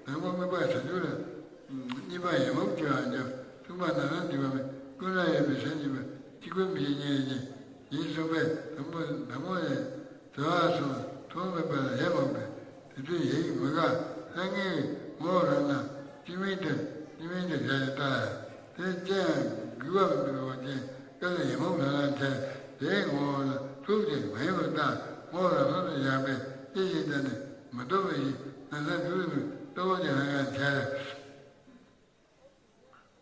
དང་པོ་དམིགས་པ་བྱ་འགྱུར་ལ། གཉིས་པ་ཡིད་འོང་སྐྱེ་བ་འགྱུར། གསུམ་པ་ན་རང་འདུས་པ་མེད་ཀུན་ལ་ཡོད་པའི་སེམས་ཉིད་པ་གཅིག་པུ་མི་ཤེས་ཉེ་ཡིན། ཡིན་གསུངས་པས་དང་པོ་དང་པོ་ནས་དེ་བ་སོང་ཐོག་མེད་པ་ལ་ཡེ་མོག་པས་དེ་དུས་ཡིད་མི་དགའ། ལྷང་ངེ་བའི་ ངོ་བོ་རང་ན་སྤྱི་མིང་དེ་སྤྱི་མིང་དེ་རྒྱ་ཡི་ལྟ། དེ་ཅན་དགུས་པ་མི་འདུག་པ་ཅན་དཀའ་ལས་ཡིན་མོ་མེད་ལ་བྱས། དེའི་ངོ་བོ་ལ་ཐུག་ཅིང་མ་ཡིན་པར་ལྟ། ངོ་བོ་རང་སོང་དུ་ཡང་པས་ཅི་ཞིག་བསྟན་ནས་མི་རྟོག་པའི་ཡིད་ན་ས་འགྱུར་བའི་ལྟ་བ་ཅན་རང་ཡང་བྱས།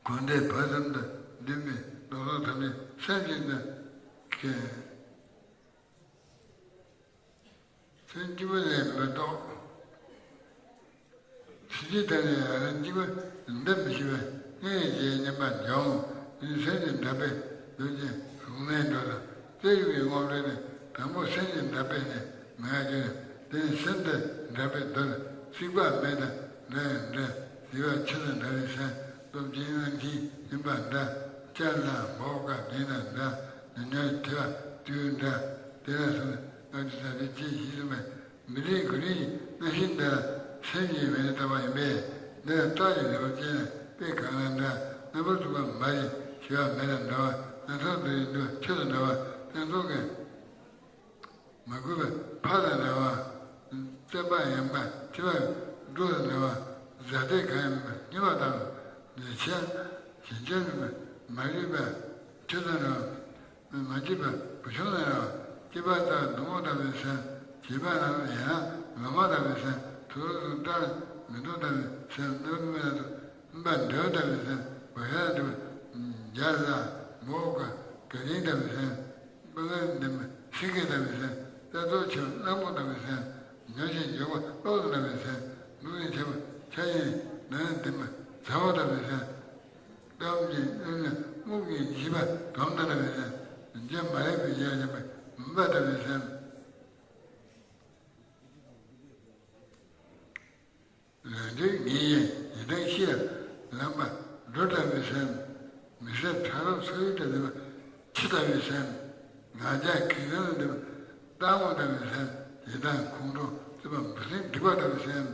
གོ་འདས་བར་གསུམ་དུ་འདུན་པའི་རྡོག་རྡོག་ཐམས་ཅད་སེམས་ཅན་དུ་མཁྱེན། སེམས་སྐྱིད་པོ་ལས་མི་རྟོག་ཚིག་གི་ཐད་ནས་ཡང་ན་སྐྱིད་པོ་འདི་མི་ཤེས་པས་ངས་རྗེས་མཉམ་པར་འཇོག་ནི་སེམས་ཀྱི་འདྲ་པས་འདུལ་ཅིང་གཟུགས་མེད་འགྲོ་ལ་རྩེ་གཅིག་པའི་དངོས་འབྲེལ་ནི་དང་པོ་སེམས་ཀྱི་འདྲ་པས་ནི་མི་ང་རྒྱུ་ནི། དེ་ནི་སེམས་དང་འདྲ་པས་འདུལ། སྲིད་པ་མེད་དང་འདྲ་ཡང་འདྲ། བྱིས་པ་ཆུ་དང་འདྲ་བའི་སེམས། སྟོབས་ཆེན་རྔམ་ཆེན་ཡིན་པར་འདྲ། སྤྱན་དང་འབོག་དཀར་ལྡན་དང་འདྲ། ནུ་ནུ་དེ་བ་དུས་འདྲ། དེ་ལ་སོགས་ནི་ལྔ་བཅུ་རྩ་བཞི་ཅེས་ཞེས་གསུངས་པས། མི་འདྲའི་གོ་རིམ་གྱི་རྣམ་ཤེས་འདི་ལ་སེམས་ཀྱི་མེ་རི་ལྟ་བ་ཡིན་པས། འདི་ལ་རྟགས་ཀྱི་ལེའུར་བཅད་ན་དཔེ་གང་ལ་འདྲ། རྣམ་པར་རྟོག་པ་འབའ་ཞིག་ཞི་བ་མེ་དང་འདྲ་བ། སྣ་ཚོགས་འདུ་ཡི་འདུ་ཆུ་དང་འདྲ་བ། སྣ་ཚོགས་ཀྱི་མ་གུས་པ་ཕ་དང་འདྲ་བ། བཙན་པ་ཡང་པ་ཐིབས་པ་འབྲུ་དང་འདྲ་བ། གཟའ་ཟླ་གང་ཡིན་པ་སྨྱོན་པ་དང་ལེགས་བྱས་ཞིང་ཆེན་མིན་པ་མ་རིག་པ་ཆུ་དང་འདྲ་བ། མ་སྐྱིད་པ་བུ་ཆུང་དང་འདྲ་བ། སྐྱིད་པ་ལྟར་མདུང་བོ་ལྟ་བུའི་སེམས། སྐྱིད་པ་ལ་ཡང་ན་ལོ་མ་ལྟ་བུའི་སེམས། དུག་ལོག་ལྟར་མེ་ཏོག་ལྟ་བུའི་སེམས། རྣམ་པ་མེད་ལ་སོགས་རྣམ་པར་འགྲོ་ལྟ་བུའི་སེམས། གོ་ཤ་ལྟ་བུ་རྒྱ་ལ་མོ་ག་ག་རིང་ལྟ་བུའི་སེམས། པ་ལ་འདི་མ་སེང་གེ་ལྟ་བུའི་སེམས། རྩ་རྫོགས་ཆེ་བ་གླང་པོ་ལྟ་བུའི་སེམས། ཉོན་ཅིང་འཇོག་པ་གློག་ལྟ་བུའི་སེམས། མིག་གིས་ཁྱབ་པ་ཆ་ཡིན་ན་འདི་མ་ཟ་བ་ལྟ་བུའི་སེམས། གཏམ་གྱི་གླུ་ནི་རྨུགས་ཀྱིས་བརྗིད་པ་དོམ་ལྟ་བུའི་སེམས། རྒྱུ་མ་རིག་པའི་ཡལ་ཞིང་པའི་མུན་པ་ལྟ་བུའི་སེམས། རང་རྒྱུད་ངེས་ཡིན་ཡིན་དང་ཤེས་ལམ་པ་འགྲོ་ལྟ་བུའི་སེམས། མི་ཟད་ཕྲ་རབ་སོགས་ཡུལ་དུ་ལྡན་པ་ཁྱི་ལྟ་བུའི་སེམས། ང་རྒྱལ་གེགས་ལམ་ལ་འདུས་པ་རྟག་མོ་ལྟ་བུའི་སེམས། ཡི་དྭགས་ཁོང་ཁྲོ་རྩུབ་པ་འབུ་སྲིན་སྡིག་པ་ལྟ་བུའི་སེམས།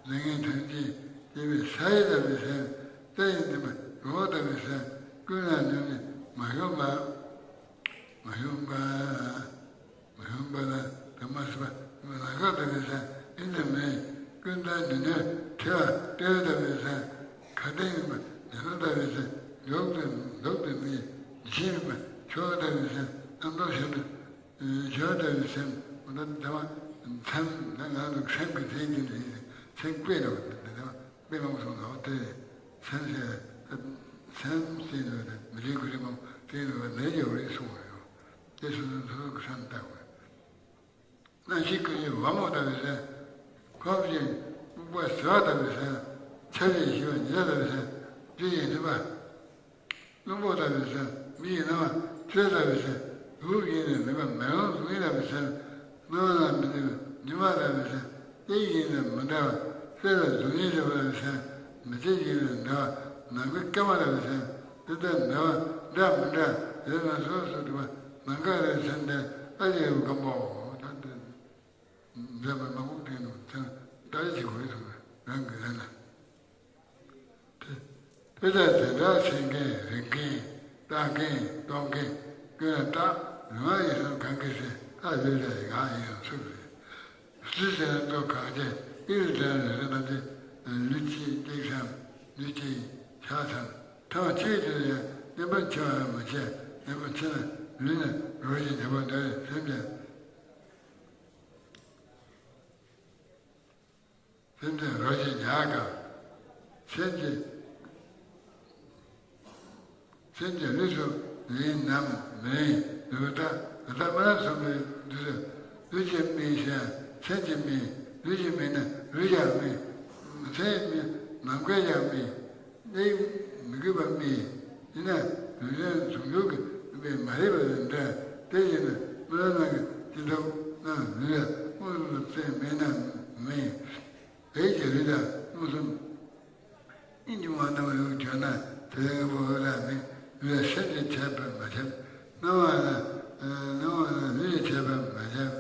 ལས་ངན་ཐམས་ཅད་སྐྱེ་བའི་ས་ཡི་ལྟ་བུའི་སེམས། རྩྭ་ཡི་འདུན་པ་རི་བོ་ལྟ་བུའི་སེམས། ཀུན་ལ་སྙོམས་ནས་མ་ཞོན་པ། མ་ཞོན་པ། མ་ཞོན་པ་ལ་དུ་མ་ཟད་པ་ལ་ཁ་ལྟ་བུའི་སེམས། ཨིན་དང་མིན་ཀུན་ལྟར་ནུས་ནུས་ཐལ་བ་ལྟ་བུའི་སེམས། ཁ་དན་ཡིན་པ་ཉི་མ་ལྟ་བུའི་སེམས། མགྱོགས་དང་མདོག་དང་མི་ཡི་ཤེས་ཡིན་པ་ཆོ་ལྟ་བུའི་སེམས། རྣམ་རྟོག་ཞབས་ཏུ་ཞབས་ལྟ་བུའི་སེམས། འོ་ན་དེ་བ་མཚམས་ད་ང་ཚོ་སེམས་ཀྱི་མཚན་གྱི་ནི་སེམས་དཔེ་ལ་འོ་དེ་དེ་བ་དཔེ་མང་སོང་ལ་འོ་དེ་སེམས་ཟེར་སེམས་ཟེར་ནས་མི་རིགས་ཀྱི་རིགས་མང་དེ་ནི་བ་ལས་ཀྱི་འོ་རིགས་སོང་བ་ཡོད། དེ་སོ་སོ་སོ་སོ་གི་སེམས་ལྟ་དགོས། རྣམ་ཤེས་ཀུན་གཞི་བ་མོ་ལྟ་བུའི་སེམས། ཁོག་གཞི་སྨུག་པ་ཟིལ་བ་ལྟ་བུའི་སེམས། ཆ་ཤས་ཞི་བ་ཉི་ཟླ་ལྟ་བུའི་སེམས། རྒྱུ་ཡི་ནུས་པ་རླུང་པོ་ལྟ་བུའི་སེམས། མི་ཡི་སྣང་བ་རྩལ་ལྟ་བུའི་སེམས། རུབ་ཡིན་ནས་མེད་པ་མེ་ལོང་གཟུགས་ཡིན་ལྟ་བུའི་སེམས། སྣང་བ་ལ་མི་འདུ་བའི་ཉི་མ་ལྟ་བུའི་སེམས། གཏད་ཡིན་ནས་མི་འདྲ་བ་གསལ་ལ་གཟུགས་བརྙན་ལྟ་བུའི་སེམས། མི་གཏད་ཡིན་ནས་འདྲ་བ་ནམ་མཁའི་སྐར་མ་ལྟ་བུའི་སེམས། དེ་ལྟར་འདྲ་བ་འདྲ་མི་འདྲ་ཡོད་ན་སོ་སོ་སྒྲུབ་པ། ནམ་མཁའ་ལས་སེམས་ལྡན་ཨ་ལས་སྒོམ་པའོ། ད་འདི་འཛད་པ་མང་པོ་བསྟན་འདུག་ཚན་ལྟ་ཅི་གོ་ཡི་སོང་རང་གི་ལན་ལ། དེ་དེ་ལྟར་དེ་འདྲ་སེམས་མཁན་རིག་མཁན་བརྟག་མཁན་རྟོག་མཁན་ཀུན་ལ་བརྟག་ལུས་ངག་ཡིད་གསུམ་གང་གིས་ཟིན། ད་ལུས་ལ་ངག་ཡིད་གསུམ་ཚུགས་ཟིན། ལུས་ཟེར་ན་ཚོགས་གང་ཅན་ཨི་རུ་དྲན་ལུས་ཟེར་ན་དེ་ལུས་ཅི་སྟེགས་སམ་ལུས་ཅི་ཆགས་སམ་ཐ་མ་ཆོས་ཀྱི་ཡང་གནས་པ་ཆེ་བ་མ་ཆེ་གནས་པ་ཆེ་ན་ལུས་ནི་རོ་བཞིན་ཉེ་བར་འདྲ་བའི་སེམས་ཀྱང་། སེམས་ཅན་རོ་བཞིན་ཉག་གམ། སེམས་ཀྱི་སེམས་ཀྱི་ལུས་སུ་ལེན་ནམ་མི་ལེན་ལུས་ལྟ་ལུས་ལྟ་མ་ལ་སོགས་པའི་དུས་སུ་ལུས་ཀྱི་མིན་ཞེས་སེམས་ཀྱི་མིན། ལུས་ཀྱི་མིན་ན་ལུས་ཀྱང་མིན། སེམས་མིན་ནམ་མཁའ་ཀྱང་མིན། གནས་མི་དགོས་པ་མིན། ཡིན་ན་ལུས་ལྡན་ཟུང་འཇུག་གི་པའི་མ་རིག་པ་དང་འདྲ། དེ་བཞིན་དུ་མི་ལ་ནང་གི་སྤྱི་ལྟར་ན་ལུས་ལ་དངོས་སུ་སེམས་མེད་ན་མེད། བོད་ཀྱི་ལུས་དང་མངོན་སུམ་གཉིས་ཀྱི་དབང་དུ་ཡོད་བརྗོད་ན་དེ་ལས་ངེས་པར་འོས་ལ་མེད། ལུས་ལ་སེམས་ཀྱིས་ཁྱབ་པར་མ་ཁྱབ། སྣང་བ་ལ་སྣང་བ་ལ་ལུས་ཀྱིས་ཁྱབ་པར་མ་ཁྱབ།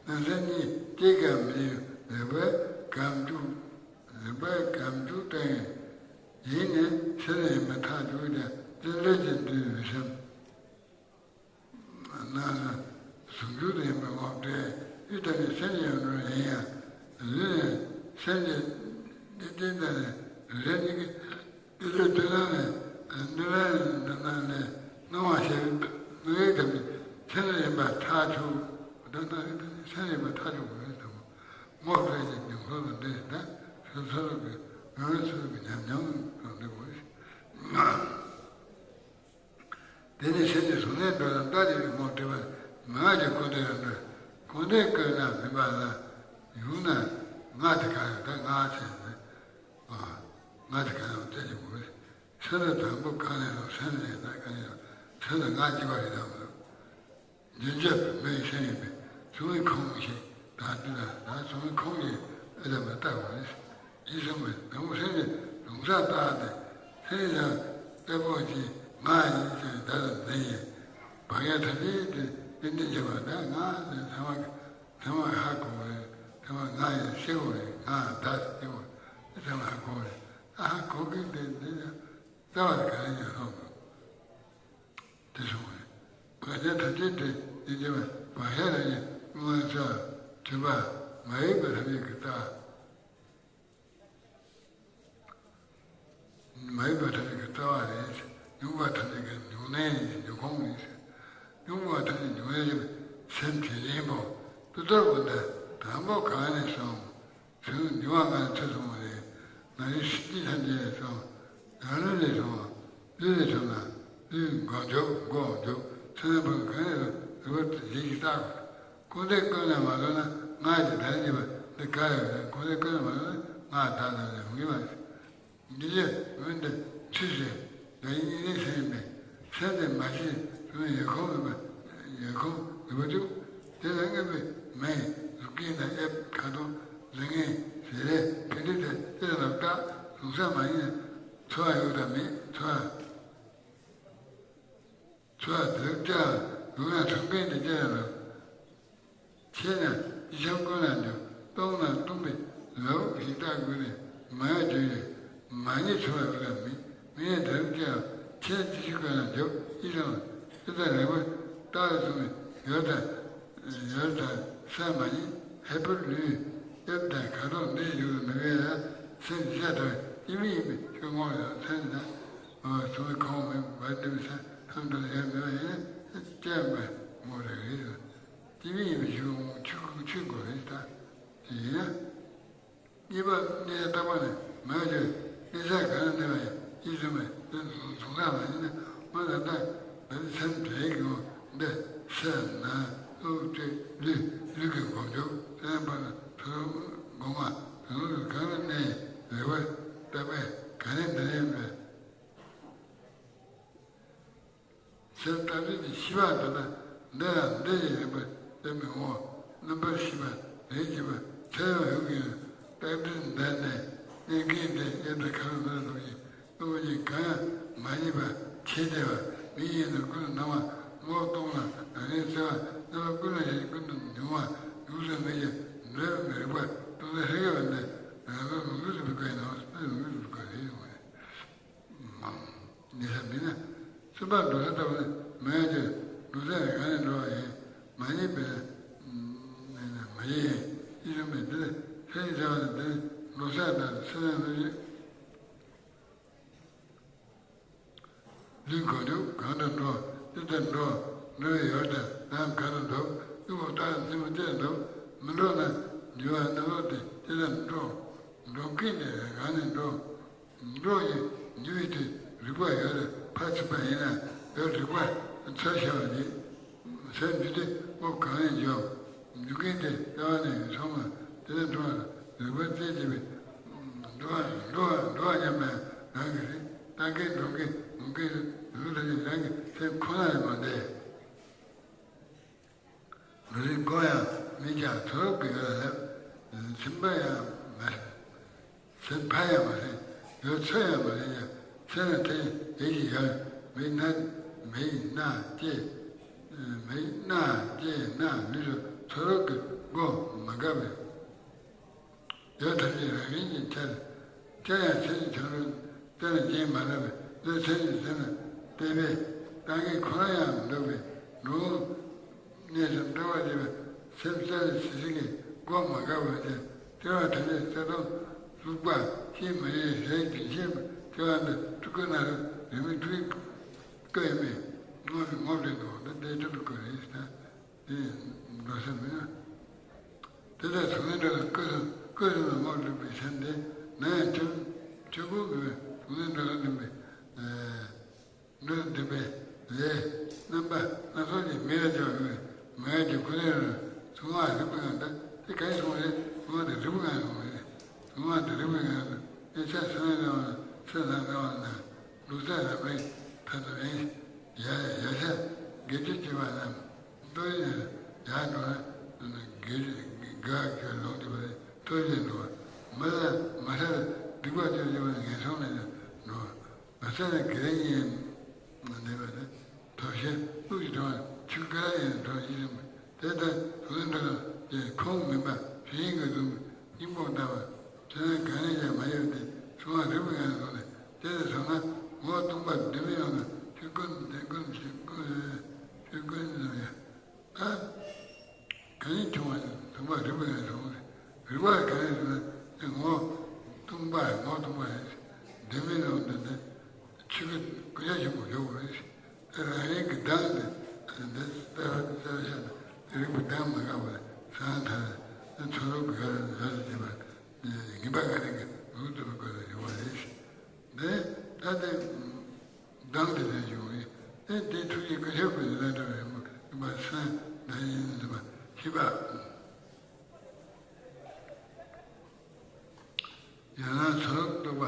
སྣང་སེམས་གཉིས་སྐྱེ་ཀ་མི་ཡོད་རེག་པའི་གམ་འཇུག་རེག་པའི་གམ་འཇུག་ལྟ་ཡིན། ཡིན་ནས་སེམས་ཡིན་པ་ཐག་འཇུག་ཀྱང་དེ་ལས་ཀྱང་འདུས་ཡོད་སེམས། སྣང་ཟུང་འཇུག་ཏུ་ཡིན་པའི་ངོ་སྤྲད་ཡུལ་ལྟ་བུའི་སེམས་ཀྱི་ཡོན་ཏན་ཡིན་ཡང་ལུས་ནི་སེམས་ཀྱི་ འདི་ལྟའི་ནང་ནས་རིགས་གཉིས་ཀྱི་དེ་ཚོའི་དོན་ལ་ནས་འདི་ལ་ནང་ནས་སྣང་བ་ཤར་བའི་སྣང་བའི་ཁམས་ཀྱི་མཚན་ཉིད་ཡིན་པར་ཐག་ཆོད། འདི་ལྟ་བུའི་མཚན་ཉིད་ཡིན་པར་ཐག་ཆོད་དགོས་པའི་ཐུན་མོང་སྤྲོས་བྲལ་གྱི་ཉམས་སུ་ལ་འདི་ལྟ་ཚུལ་ཚུལ་གྱི་ངོ་བོའི་ཚུལ་གྱི་ཉམས་ཉམས་སུ་འདི་དགོས། དེ་ནི་ཕྱིན་ཅི་གཟུགས་ལས་འགྲོ་ལ་ལྟ་བྱེད་པའི་ངོ་སྤྲོད་པ་མི་ངག་གི་ཀུན་བརྟགས་ལ་འགྲོ། ཀུན་བརྟགས་ཀུན་ལ་མིན་པ་ལ་ཡུལ་ན་ངག་དེ་ག་རེ་ད་ངག་ཟེར་ནས་ཨ་ངག་དེ་ག་རེ་ལྟ་བྱེད་དགོས། ཚེ་ལ་དང་པོ་གང་ནས་ལོག་སེམས་ལས་ད་ག་ནས་ལོག་ཚེ་ལ་ངག་གཅིག་པ་རེད་དམ། རྒྱུན་ཆད་པའི་མིའི་སེམས་ཡིན་པས་གཟུང་བའི་ཁམས་ཤིག་དང་དུས་དང་ད་གཟུང་བའི་ཁམས་ཀྱི་ཨེ་ལ་མ་བཏགས་པ་རེད། ཡིད་གསུངས་པའི་དང་པོ་སེམས་ཀྱི་གཟུང་ས་བཏགས་ཏེ་སེམས་ཀྱི་དང་དཔེ་པོ་ཅིག་ང་ཡིན་ཅེས་བརྡ་དང་འཛིན་ཡིན། བག་ཡ་ཐམས་ཅད་དེ་ཏན་ཏན་བྱེད་པ་ད་ང་ནི་ཚང་མ་ཚང་མ་ཧ་གོ་བ་རེད། ཚང་མ་ང་ཡིན་ཤེས་དགོས་རེད། ང་བརྡ་ཤེས་དགོས་རེད། ཚང་མ་ཧ་གོ་བ་རེད། ཨ་ཧ་གོ་གི་དེ་འདི་ཡང་རྩ་བ་ག་རེ་ཡང་ལྷོང་དགོས། དེ་སོང་བས། བག་ཆགས་ཐམས་ཅད་དེ་ཡིན་གྱི་བ་བག་ཆགས་རང་ཉིད་མངོན་སུམ་དུ་བ་མ་ཡིན་པ་ཐམས་ཅད་ཀྱི་རྩ། མ་ཡིན་པ་ཐམས་ཅད་ཀྱི་རྩ་བ་རེད། མྱོང་བ་ཐམས་ཅད་ཀྱི་མྱོང་གནས་ཡིན། མྱོང་ཁུངས་ཡིན། མྱོང་བ་ཐམས་ཅད་མྱོང་ཡ་ཡིན་པའི་སེམས་དྲན་རིང་པོ་དེ་ལྟར་བ་འདི་དང་པོ་གང་ནས་སོང་། ཚུལ་འགྱུ་བ་ལྔ་ཚུལ་གསུམ་པ་རེད། ང་རའི་སྲིད་ཇི་ཐམས་ཅད་ལས་བྱུང་། རང་ལུས་ལས་བྱུང་བ། ལུས་ལས་བྱུང་ན་ལུས་མགོ་མཇུག་མགོ་མཇུག་ཚུལ་ལྡན་པ་གང་ཡིན་རུ་རུ་བར་དུ་ལྗིད་ཀྱིས་བཏགས་པ། ཀུན་བརྟགས་ཀུན་ལས་མ་ལོག་ན་ངག་གི་བརྡ་རྙེད་པ་འདི་ག་ཡོད་རེད། ཀུན་བརྟགས་ཀུན་ལས་མ་ལོག་ན་ངག་བརྡ་ལ་ལས་མི་དགོས་པ་རེད། འདི་ལས་འོན་ཏེ་ཚུལ་ཟེར་བའི་གཉིས་ལས་སེམས་མེད། སེམས་དེ་མ་ཤེས་བྱུང་ཡོད་ཁུངས་མེད་པ། ཡོད་ཁུངས་མེད་པ་བཅུག་དེ་ལ་མངོན་པའི་མེ་གཟུགས་སྐྱེ་དང་དབྱིབས་ཁ་དོག་ལུས་ངན་ཟེར་རེ་ཕན་འབྲས་དེ་ལྟ་ལ་བརྟག་གཟུགས་ས་མ་ཡིན་ཚོར་བ་ཡོད་དང་མེད་ཚོར་བ། ཚོར་བ་དེ་ལ་བརྟག་ཡོད་ན་གྲུབ་མཁན་དེ་ལྟ་ལ། ཆེས་ན་ཡིད་ཆེས་ཀུན་ལ་འཇུག་སྟོང་ན་སྟོང་པའི་ལོག་ཞིག་བརྟག་དགོས་ནས་མ་ཡ་བརྗོད་ཡོད། མ་ཉེས་ཚོར་བ་ཡོད་ལ་མི་མི་ཡ་དེ་ལ་བརྟག་ཆེས་ན་ཡིད་ཆེས་ཀུན་ལ་འཇུག་ཡིད་ཆེས་ལ་ཡོད་དང་རེག་པ་བརྟག་ལ་སོང་བའི་ཡོད་དང་ཡོད་དང་ས་མ་ཉེས་ཧེ་པར་ལུས་དབྱིབས་དང་ཁ་དོག་འདི་ཡོད་མི་བས་ལ་སེམས་ཤ་དང་ཡིད་མི་ཡིན་པའི་ཆོས་ངོ་ཡང་མཚན་ན། སོང་བའི་ཁོང་མེད་པར་འདི་མི་ས་ཐམས་ཅད་ཡོད་མི་བ་ཡིན་ན་སྐྱེ་བ་མོ་རེ་རེ་ཡོད། སྐྱེ་བའི་ཡིན་པའི་ཆོས་ངོ་ཆོས་ཆོས་མགོ་རེ་ད་ཡིན་ན། གཉིས་པ་གནས་རྟག་པ་ནི་མ་ཡོད་གནས་ས་གང་ན་གནས་པ་ཡིན་ཡིད་ཚིམ་པའི་དོན་གཟུང་ས་མ་ཡིན་ན་མ་ད་ལྟ་ད་ནི་སེམས་དྲན་གྱི་འོང་འདི་ས་ན་ལུག་ཅེས་ལུས་ལུས་ཀྱི་སྒོ་འཇོག་སེམས་པ་ན་ཐུ་སྒོ་ང་དོན་གང་ན་གནས་རེ་བ་ལྟ་བས་ག་ནས་འདི་ནས་མེད། སེམས་རྟག་གཅིག་གི་ཤེས་པ་དེ་ལ་འདི་ཡང་འདི་ཡི་རིག་པ་དེ་མི་འོང་། རྣམ་པར་ཤེས་པ་རེད་ཅེས་པ་ཚེ་ཡང་ཡོད་ཀྱི་ཡོད། རྟག་པའི་འདི་ནས་གནས་སྐབས་འདི་ཡང་དེ་ཁ་ལ་མི་ལ་ལོག་ཅིང་གློ་བུར་གྱི་གང་ཡང་མ་རྙེད་པ་ཆེས་བདེ་བ་མི་ཡིན་ན་ཀུན་ཏུ་སྣང་བ་ངོ་གདོང་ལ་རང་ཉིད་གསལ་བ་རྣམ་པ་ཀུན་ལ་ཡང་ཀུན་ཏུ་མྱོང་བ་ཡུག་ཙམ་མི་ཡི་འདོད་པའི་རིག་པ་སྟོང་ཆ་ཧྲིག་གེ་བ་འདི་རང་ལ་ལོག་ལུགས་སུ་བུད་པའི་ནང་ལོག་ལུགས་སུ་བུད་པ་རེད་ཡོང་བ་རེད། ཉེ་ས་མིན་ན། གསུམ་པ་འགྲོ་ས་ལྟ་བུ་ནི་མ་ཡིན་ཏེ། འགྲོ་ས་ནི་གང་ནས་འགྲོ་བ་ཡིན། མ་ཡིན་པས་ན་མ་ཡིན། ཡིད་གསུངས་པས་འདི་ནི་ས་ཡིན་ཟེར་བ་ནི་འདི་ནི་འགྲོ་ས་དང་ས་ན་འགྲོ་ཡིན། ལུས་གང་འགྲོ་གང་དུ་འགྲོ་ཅི་ལྟར་འགྲོ། འགྲོ་བའི་ཡུལ་དང་ནམ་གང་དུ་འགྲོ་ལུས་པོ་ལྟར་ཉིན་མོ་སྟེར་འགྲོ་མི་འགྲོ་ན་འགྱུར་བ་རྣམ་རོག་སྟེ་ཅི་ལྟར་འགྲོ། འགྲོ་མཁན་དེ་གང་ནས་འགྲོ། འགྲོ་ཡི་འགྱུར་བའི་དུས་རིག་པ་ཡོད་ལ་ཕར་ཕྱིན་པ་ཡིན་ན་ཡོད་རིག་པ་ཚར་བཞག་པ་ཡིན། སེམས་འདུས་ཏེ་སྔོ་གང་ཡིན་འཇོག་འཇུག་མཁན་དེ་ལྟ་བ་ནས་ཡོད་སོང་ང་དེ་ལ་འགྲོ་བ་རིག་པ་རྩལ་བྱེད་པའི་འགྲོ་བ་འགྲོ་བ་འགྲོ་བ་ཉམས་པའི་རང་གི་རིག་ལྟ་མཁན་འགྲོ་མཁན་འོང་མཁན་རིག་པ་ལ་ཉེ་རང་གི་སེམས་ཁོ་ན་ལས་མ་འདས། མི་རིགས་མགོ་ཡང་མི་རྒྱག་ཐོབ་ཀྱི་ཡོད་ལ་སེམས་པ་ཡང་མེད། སེམས་ཕ་ཡང་མ་ལེན། ཡོད་ཚོད་ཡང་མ་ལེན་ཡང་སེམས་ལ་དེ་ཡིད་ཀྱི་ཡར་མི་སྣ་མི་ཡི་སྣ་སྐྱེ། མི་སྣ་སྐྱེ་སྣ་མི་རུ་ཐོབ་ཀྱི་མགོ་མ་འགག་པས། ཡོད་ཐབས་ཀྱིས་རང་བཞིན་གྱིས་འཆར། འཆར་ཡང་ཚེ་ཡི་བྱང་རུ་བསྟན་ལ་རྗེས་མ་ལབ་པས་ལོས་ཚེ་ཡི་སེམས་ལ་བལྟས་པས་བཏང་གིན་ཁོ་རང་ཡང་མི་འདུག་པས་འགྲོ་འོང་གནས་སུ་འདྲ་བ་བྱེད་པའི་སེམས་རྩ་ལས་ཟིལ་ཟིལ་གྱིས་སྒོ་མ་བཀག་པར་བྱས་སྟེར་བ་ཐམས་ཅད་རྩ་ལྟུང་བཙུགས་པ། ཤེས་མི་རིགས་ཟས་རྒྱུན་ཤེས་མི་ལྟེ་བ་འདི་སྤྲུལ་སྐུ་ནང་རུ་རིང་མིན་སྤྲུལ་སྐུ་ཡིན་མིན་ངོ་ངོ་སྤྲད་འདུག་འདི་འདྲའི་སྤྲུལ་སྐུ་རེད་ཟེར་ན། དེ་འགྲོ་ས་མིན། དེ་ལྟར་གཟུགས་ལས་འགྲོ་ལ་སྐུ་གསུམ་སྐུ་གསུམ་ལ་ངོ་སྤྲོད་པའི་ཆ་འདི་ན་ཡང་ཆོས་ཆོས་སྐུ་གི་གཟུགས་ལས་འགྲོ་ལ་འདུན་པའི་འགྲོ་འདུན་པའི་ལས་རྣམ་པ་སྣ་ཚོགས་ཀྱི་མི་ལ་སྦྱར་བའི་མི་ལ་སྦྱར་ཁོ་ནའི་རང་གཟུགས་སྔགས་རིག་པའི་ངང་ད་དེ་ག་ཡིན་གསུངས་རེད། གཟུགས་སྔགས་དེ་རིག་པའི་ངང་གསུངས་རེད། གཟུགས་སྔགས་དེ་རིག་པའི་ངང་དུ་དེ་ཆ་སེམས་ལ་ལ་ལ་ལ་ལ་ལ་ལུགས་ས་ར་མའི་ཐ་དུ་རེད། ཡ་ཡ་ཤ་དགེ་ཆོས་སྤྱོད་པ་རྣམས། ལྟོས་ཡོད་ཡར་འགྲོ་ན་དགེ་དགེ་བ་ཁྱོད་ལོངས་སྤྱོད་པ་ལྟོས་ཡོད་འགྲོ་བ། མི་ལ་མ་ཧྲ་ལ་སྡིག་པ་སྤྱོད་སྤྱོད་པ་ངན་སོང་ལ་འགྲོ་བ། མ་ཧྲ་ལ་དགེ་བའི་གཉེན་མ་འདེབས་པ་ལ་དོ་ཤལ་དབུགས་ཀྱི་གྲང་བ་ཆུ་ཀ་ཡང་གྲང་ཡིད་སུམ་དེ་ལྟར་དུ་ལ་འགྲོ་ལ་ཁོང་མིན་པ་བྱེད་ཡིན་གྱི་འདུག་སྙིང་པོ་ལྟ་བ། དོན་གང་ལས་ཀྱང་མ་གཡོས་ཏེ་གཟུང་བ་རིག་པའི་ངང་ལ་སོང་ནས་དེ་ལས་བཟུང་ན་ངོ་སྟོང་པ་བདེན་མེད་ཡོང་ན་ཆོས་ཀུན་བདེན་ཀུན་ཆོས་ཀུན་ཆོས་ཀུན་ལ་ཡང་ད་གང་ཡིན་བྱུང་བ་སྟོང་པ་རིག་པའི་ངང་ལ་སོང་ནས་རིག་པ་གང་ཡིན་ཟེར་ན་དེ་ངོ་སྟོང་པ་ངོ་སྟོང་པ་རེད། བདེན་མེད་ཡོང་དུས་ནི་ཆོས་ཀུན་ཀུན་ཤ་ཆེན་པོ་ཡོད་རེད། རང་རེ་གི་གདངས་དེ་འདི་ལྟ་བ་ལྟ་བ་ཤ་ན་རིག་པའི་གདངས་མ་འགག་པ་ལ་སང་ཐར་ཚོ་རོག་གི་ག་རེ་ཟ་ཟ་བྱེད་པ་ངན་པ་ག་རེ་གི་ལུགས་དུ་རུ་ག་རེ་རེ་བ་རེད། འདི་ལྟ་དེ་གདངས་དེ་ལས་བྱུང་བས་དེ་འདི་ཐུགས་རྗེ་ཀུན་ཁྱབ་ཀྱི་ལས་འདྲ་བའི་མ་སང་ད་ཡིན་ཟེར་བ་ཤེས་པ། ཡང་ན་ཚོར་རྟོག་པ་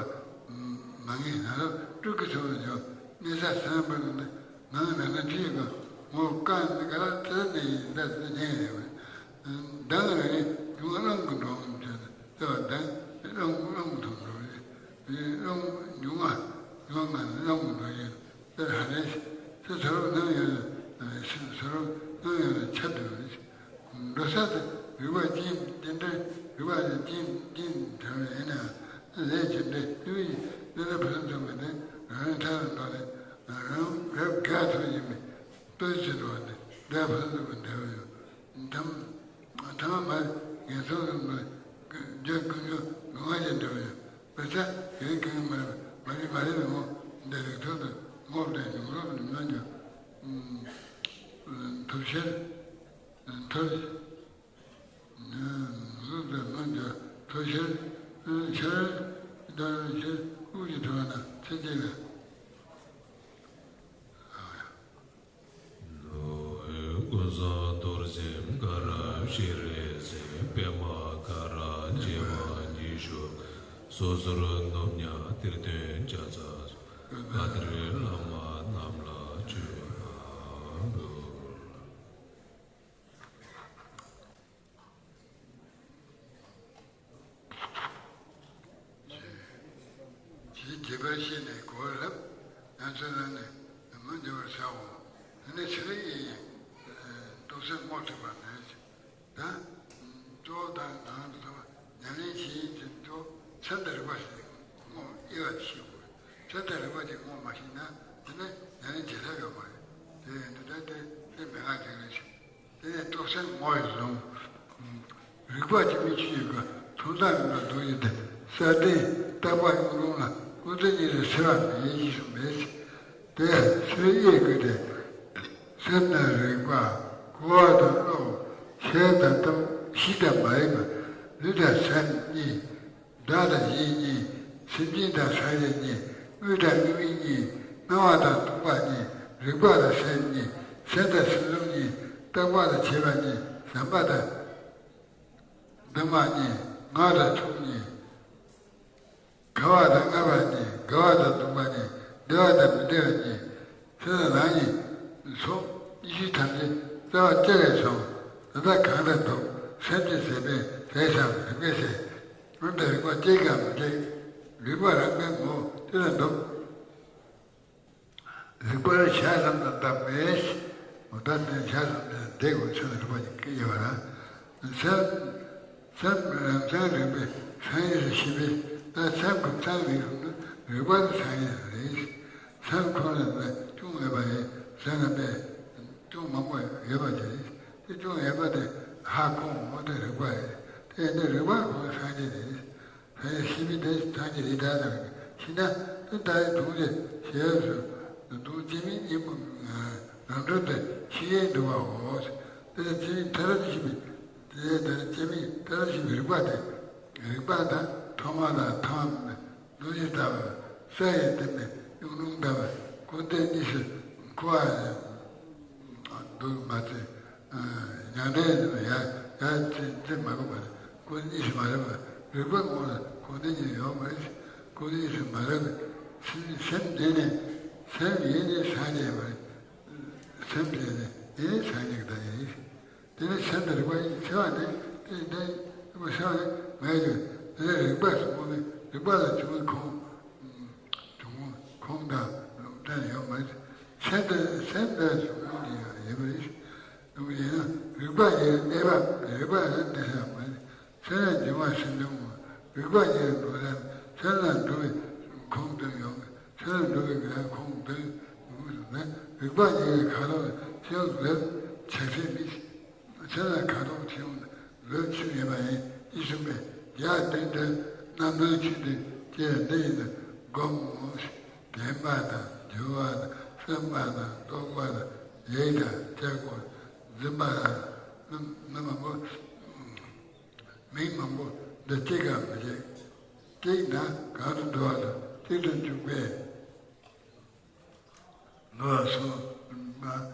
མ་ངེས་ན་རབ་སྤྲུལ་སྐུ་ཚོར་བ་འཇོག་གནས་ས་སེམས་པ་ནི་ནང་ན་ན་ཁྲིད་ཀྱི་ངོ་བཀའ་ནི་ག་ར་ཚེ་ནི་ཡིན་ད་ཚེ་ནི་རེད་བས། མདང་རེ་རེ་ཉུང་རླུང་གི་འགྲོ་འོང་བྱས་ནས་ལྟ་བ་མདང་རླུང་རླུང་དང་འགྲོ་རེད། རླུང་ཉུང་ང་ཉུང་ང་རླུང་གི་འགྲོ་ཡིན། དེར་ཧ་ལས་ཤིག་ཚེ་ཚོར་བ་ནམ་ཡོད་ན་ཤིག་ཚོར་བ་ནམ་ཡོད་ན་ཆ་དུ་རེད། འགྲོ་ས་དེ་རིག་པ་ཅན་དེ་འདྲ་རིག་པ་ཅན་ཅན་དྲན་པ་ཡིན་ན་ལས་ཅན་འདྲ་ལྟ་བུའི་གནས་ལ་ཕུན་སུམ་ཚོགས་པ་དེ་རང་རང་ཐར་ལ་འགྲོ་ནས་རང་རབ་དགའ་ཐུབ་ཡིན་པའི་ལྟོས་ཅི་འགྲོ་བ་དེ་འདྲ་ཕུན་སུམ་ཚོགས་པ་འདྲ་བ་ཡོད། ཐ་མ་མ་ངན་སོང་གི་མ་རྒྱ་ཀུན་སློང་སྒོ་ང་ཅན་འདྲ་བ་ཡོད། བུ་ཚ་གི་གང་མ་རེད་མ་རེད་མ་རེད་ངོ་འདི་རིགས་ཐོག་ཏུ་ངོ་སྤྲད་ཡོང་རོགས་མི་ཉོན་རྒྱུ། ཐུབ་ཤེས། ཐུབ། ཐུབ་ཤེས། ཤར། ཤར། དཀྱིལ་འཁོར་ན་ཚེ་གཅིག་ལ། ཀུན་བཟང་རྡོར་སེམས་དཀར་ཞེ་རེ་ཟེར། པདྨ་དཀར་འབྱེད་པ་གཉིས་ཤོག་སོ་སོར་ནུབ་ཉ་གཏེར་སྟོན་བྱ་ཚ་བཀའ་གཏེར་བླ་མ་རྣམས་ལ་མཆོད་པ་འབུལ། ཇི་སྐྱེ་བར་ཤེས་ནས་གོ་བ་ལྷབ། ཡང་ཚོད་ལ་ནས་མི་འགྱུར་བར་བྱའོ། དེ་ནས་ཕྱི་རིག་ཡིན། རྟོགས་སེམས་རྨོངས་ཐུབ་པ་མེད། ད་གཙོ་བོ་དང་ནང་དུ་ཐོབ་པ་ཉམས་ལེན་བྱེད་ཡིན་ཚེ་གཙོ་བོ་སེམས་དང་རིག་པ་ཞིག་རྨོངས་དབྱེ་བ་ཤེས་དགོས། སེམས་དང་རིག་པ་ཅིག་རྨོངས་མ་ཤེས་ན་དེ་ནས་ཉམས་ལེན་བྱེད་ཐབས་ཡོད་མ་རེད། དེ་ཡིན་དུས་ད་དེ་དེ་མན་ངག་ཅིག་རེད། དེ་ནས་རྟོགས་སེམས་རྨོངས་ཡིན་ལུང་། རིག་པ་ཅིག་མི་ཆུ་ཡི་ག་ཐུང་དག་མིན་པ་འདུག་ཡོད་དེ་ས་སྟེང་བརྟག་པ་ཡོང་རུང་ལ་ཀུན་རྫོབ་གཉིས་ལས་སེལ་བ་མེད་ཅེས་གསུངས་པས། དེ་ཚུལ་དབྱེ་དགོས་ཏེ། སེམས་དང་རིག་པ། གོ་བ་དང་བློ། ཤེས་དང་རྟོགས། གཤིས་དང་མ་ཡིན་པ། ལུས་དང་སེམས་གཉིས། བདག་དང་གཞན་གཉིས། སེམས་ཅན་དང་སངས་རྒྱས་གཉིས། དངོས་དང་དངོས་མེད་གཉིས། སྣང་བ་དང་སྟོང་པ་གཉིས། རིག་པ་དང་སེམས་གཉིས། སེམས་དང་སེམས་བྱུང་གཉིས། རྟོག་པ་དང་བྱས་པ་གཉིས། བསམ་པ་དང་འདུན་པ་གཉིས། ངག་དང་ཐུག་གཉིས། དགའ་བ་དང་སྔངས་པ་གཉིས། དགའ་བ་དང་སྡུག་པ་གཉིས། བདེ་བ་དང་མི་བདེ་བ་གཉིས། ཚེ་དང་ལམ་གཉིས། ཚོགས་གཉིས་ཤུ་ཐམས་ཅད་རྩ་བ་གཅིག་ལས་བྱུང་། ད་ལྟ་གང་དུ་འདུག་སེམས་ཀྱི་ཟད་པས་ཟད་ཀྱང་རིམ་གྱིས་ཟད། སྔོན་དུ་རིག་པ་སྐྱེ་གམ་མི་སྐྱེ། རིག་པ་རང་གི་ངོ་བོ་དེ་ལ་འདུག་རིག་པར་ཆགས་སམ་དང་བཏགས་པས། འོ་ད་དེ་ཆགས་སམ་དང་བསྡད་དགོས་ཚུལ་རིག་པ་ཉིད་ཀྱི་དབྱེ་བ་ར། སེམས། སེམས་རང་མཚན་རིག་པའི་སངས་རྒྱས་སུ་ཤེས་པས་ད་སེམས་ཁོ་མཚན་རིག་གསུངས་ན་རིག་པ་ནི་སངས་རྒྱས་རེད། སེམས་ཁོ་ན་ནི་ཅུང་ཡོད་པ་ཡིན་ཟེར་ན་པས་ཅུང་མང་པོ་ཡོད་པ་དེ་རེད། དེ་ཅུང་ཡོད་པ་དེ་ཧ་གོ་འོང་བ་དེ་རིག་པ་རེད། དེ་ཡིན་དུས་རིག་པ་ཁོ་ན་སངས་རྒྱས་རེད། ཕན་ཡོན་ཤེས་མིན་དེ་ཚང་གི་རིགས་དག་དང་ཤེས་ན་དེ་ལྟ་བུའི་དུང་དེ་ཞེས་སུ་དུང་སྐྱེ་མེད་གཉེན་པོ་རང་གྲོལ་དུ་ཤེས་ཡོན་འདུ་བའོ། དེ་ལ་སྐྱེ་མེད་མཐར་ཐུག་ཤེས་པའི་དེ་ལྟར་སྐྱེ་མེད་མཐར་ཐུག་ཤེས་པའི་རིག་པ་དེ་རིག་པ་དང་ཐོག་མ་དང་ཐ་མ་མེད་རྡོ་རྗེ་ལྟ་བུ་ས་ཡི་དེ་མེད་གཡུང་དྲུང་ལྟ་བུ་ཀུན་བརྟེན་གཉིས་སུ་འཁོར་བ་འདུག་མ་ཚད། མྱང་འདས་ཡ་ཡ་ཅི་ཅི་མ་གོ་བ་ལ་ཀུན་གཉིས་སུ་མ་རེད་པ། རིག་པ་ངོ་ལ་ཀུན་བརྟེན་གཉིས་ཡོད་མ་རེད། ཀུན་གཉིས་སུ་མ་རེད་པ། སེམས་སེམས་འདི་ནི་སེམས་ཡིན་ནི་སངས་རྒྱས་པ་རེད། སེམས་འདི་ནི་ཡིན་ནི་སངས་རྒྱས་ཀྱི་བདག་ཉིད་ཡིན། དེ་ནི་སེམས་དང་རིག་པ་ཡིན་ཚེ་བ་ནི་དེ་ཡིན་དེ་ཡིན་པ་སེམས་ནི་མ་ཡིན་ཀྱང་དེ་ནི་རིག་པ་གསུམ་པོ་ནི་རིག་པ་ལ་བྱུང་བའི་ཁུངས། བྱུང་ཁུངས་དང་ལུགས་འདྲ་ཡོད་མ་རེད། སེམས་དང་སེམས་དང་བྱུང་ཁུངས་ཀྱི་ཡང་ཡོད་པ་རེད། ཡིན་ན་རིག་པ་ཡི་གནས་པ་རིག་པ་ལ་གནས་ས་མ་རེད། སེམས་ལ་འབྱུང་བ་སེམས་འབྱུང་བ། རིག་པ་ཉིད་ལ་འགྲོ་ས་སེམས་ལ་འགྲོ་བའི་ཁུངས་དོན་ཡོང་གི། སེམས་ལ་འགྲོ་བའི་ཁུངས་དོན་ཡོང་གི་ཟེར་ན། རིག་པ་ཉིད་ལ་ཁ་ལོ་སེམས་ལ་ཆགས་སྲེད་མེད། སེམས་ལ་ཁ་ལོ་སེམས་ལ་ཆགས་ཡོད་པ་ཡིན། ཅེས་གསུངས་པས་རྒྱ་དོན་དུ་རྣམ་གྲོལ་ཆེད་དུ་ཅེས་འདི་ཡིན་ན་སྒོམ་ངོ་། དྲན་པ་དང་འགྱུ་བ་དང་བསམ་པ་དང་རྟོག་པ་དང་ལས་དང་བྱ་སྒོ་འཛིན་པ་དང་མི་མང་པོ། མིང་མང་པོ་འདི་གཅིག་གམ་མི་གཅིག་གཅིག་ན་གང་དུ་འགྲོ་བ་དང་གཅིག་ཏུ་འཇུག་པས། འགྲོ་བ་སོགས་མ་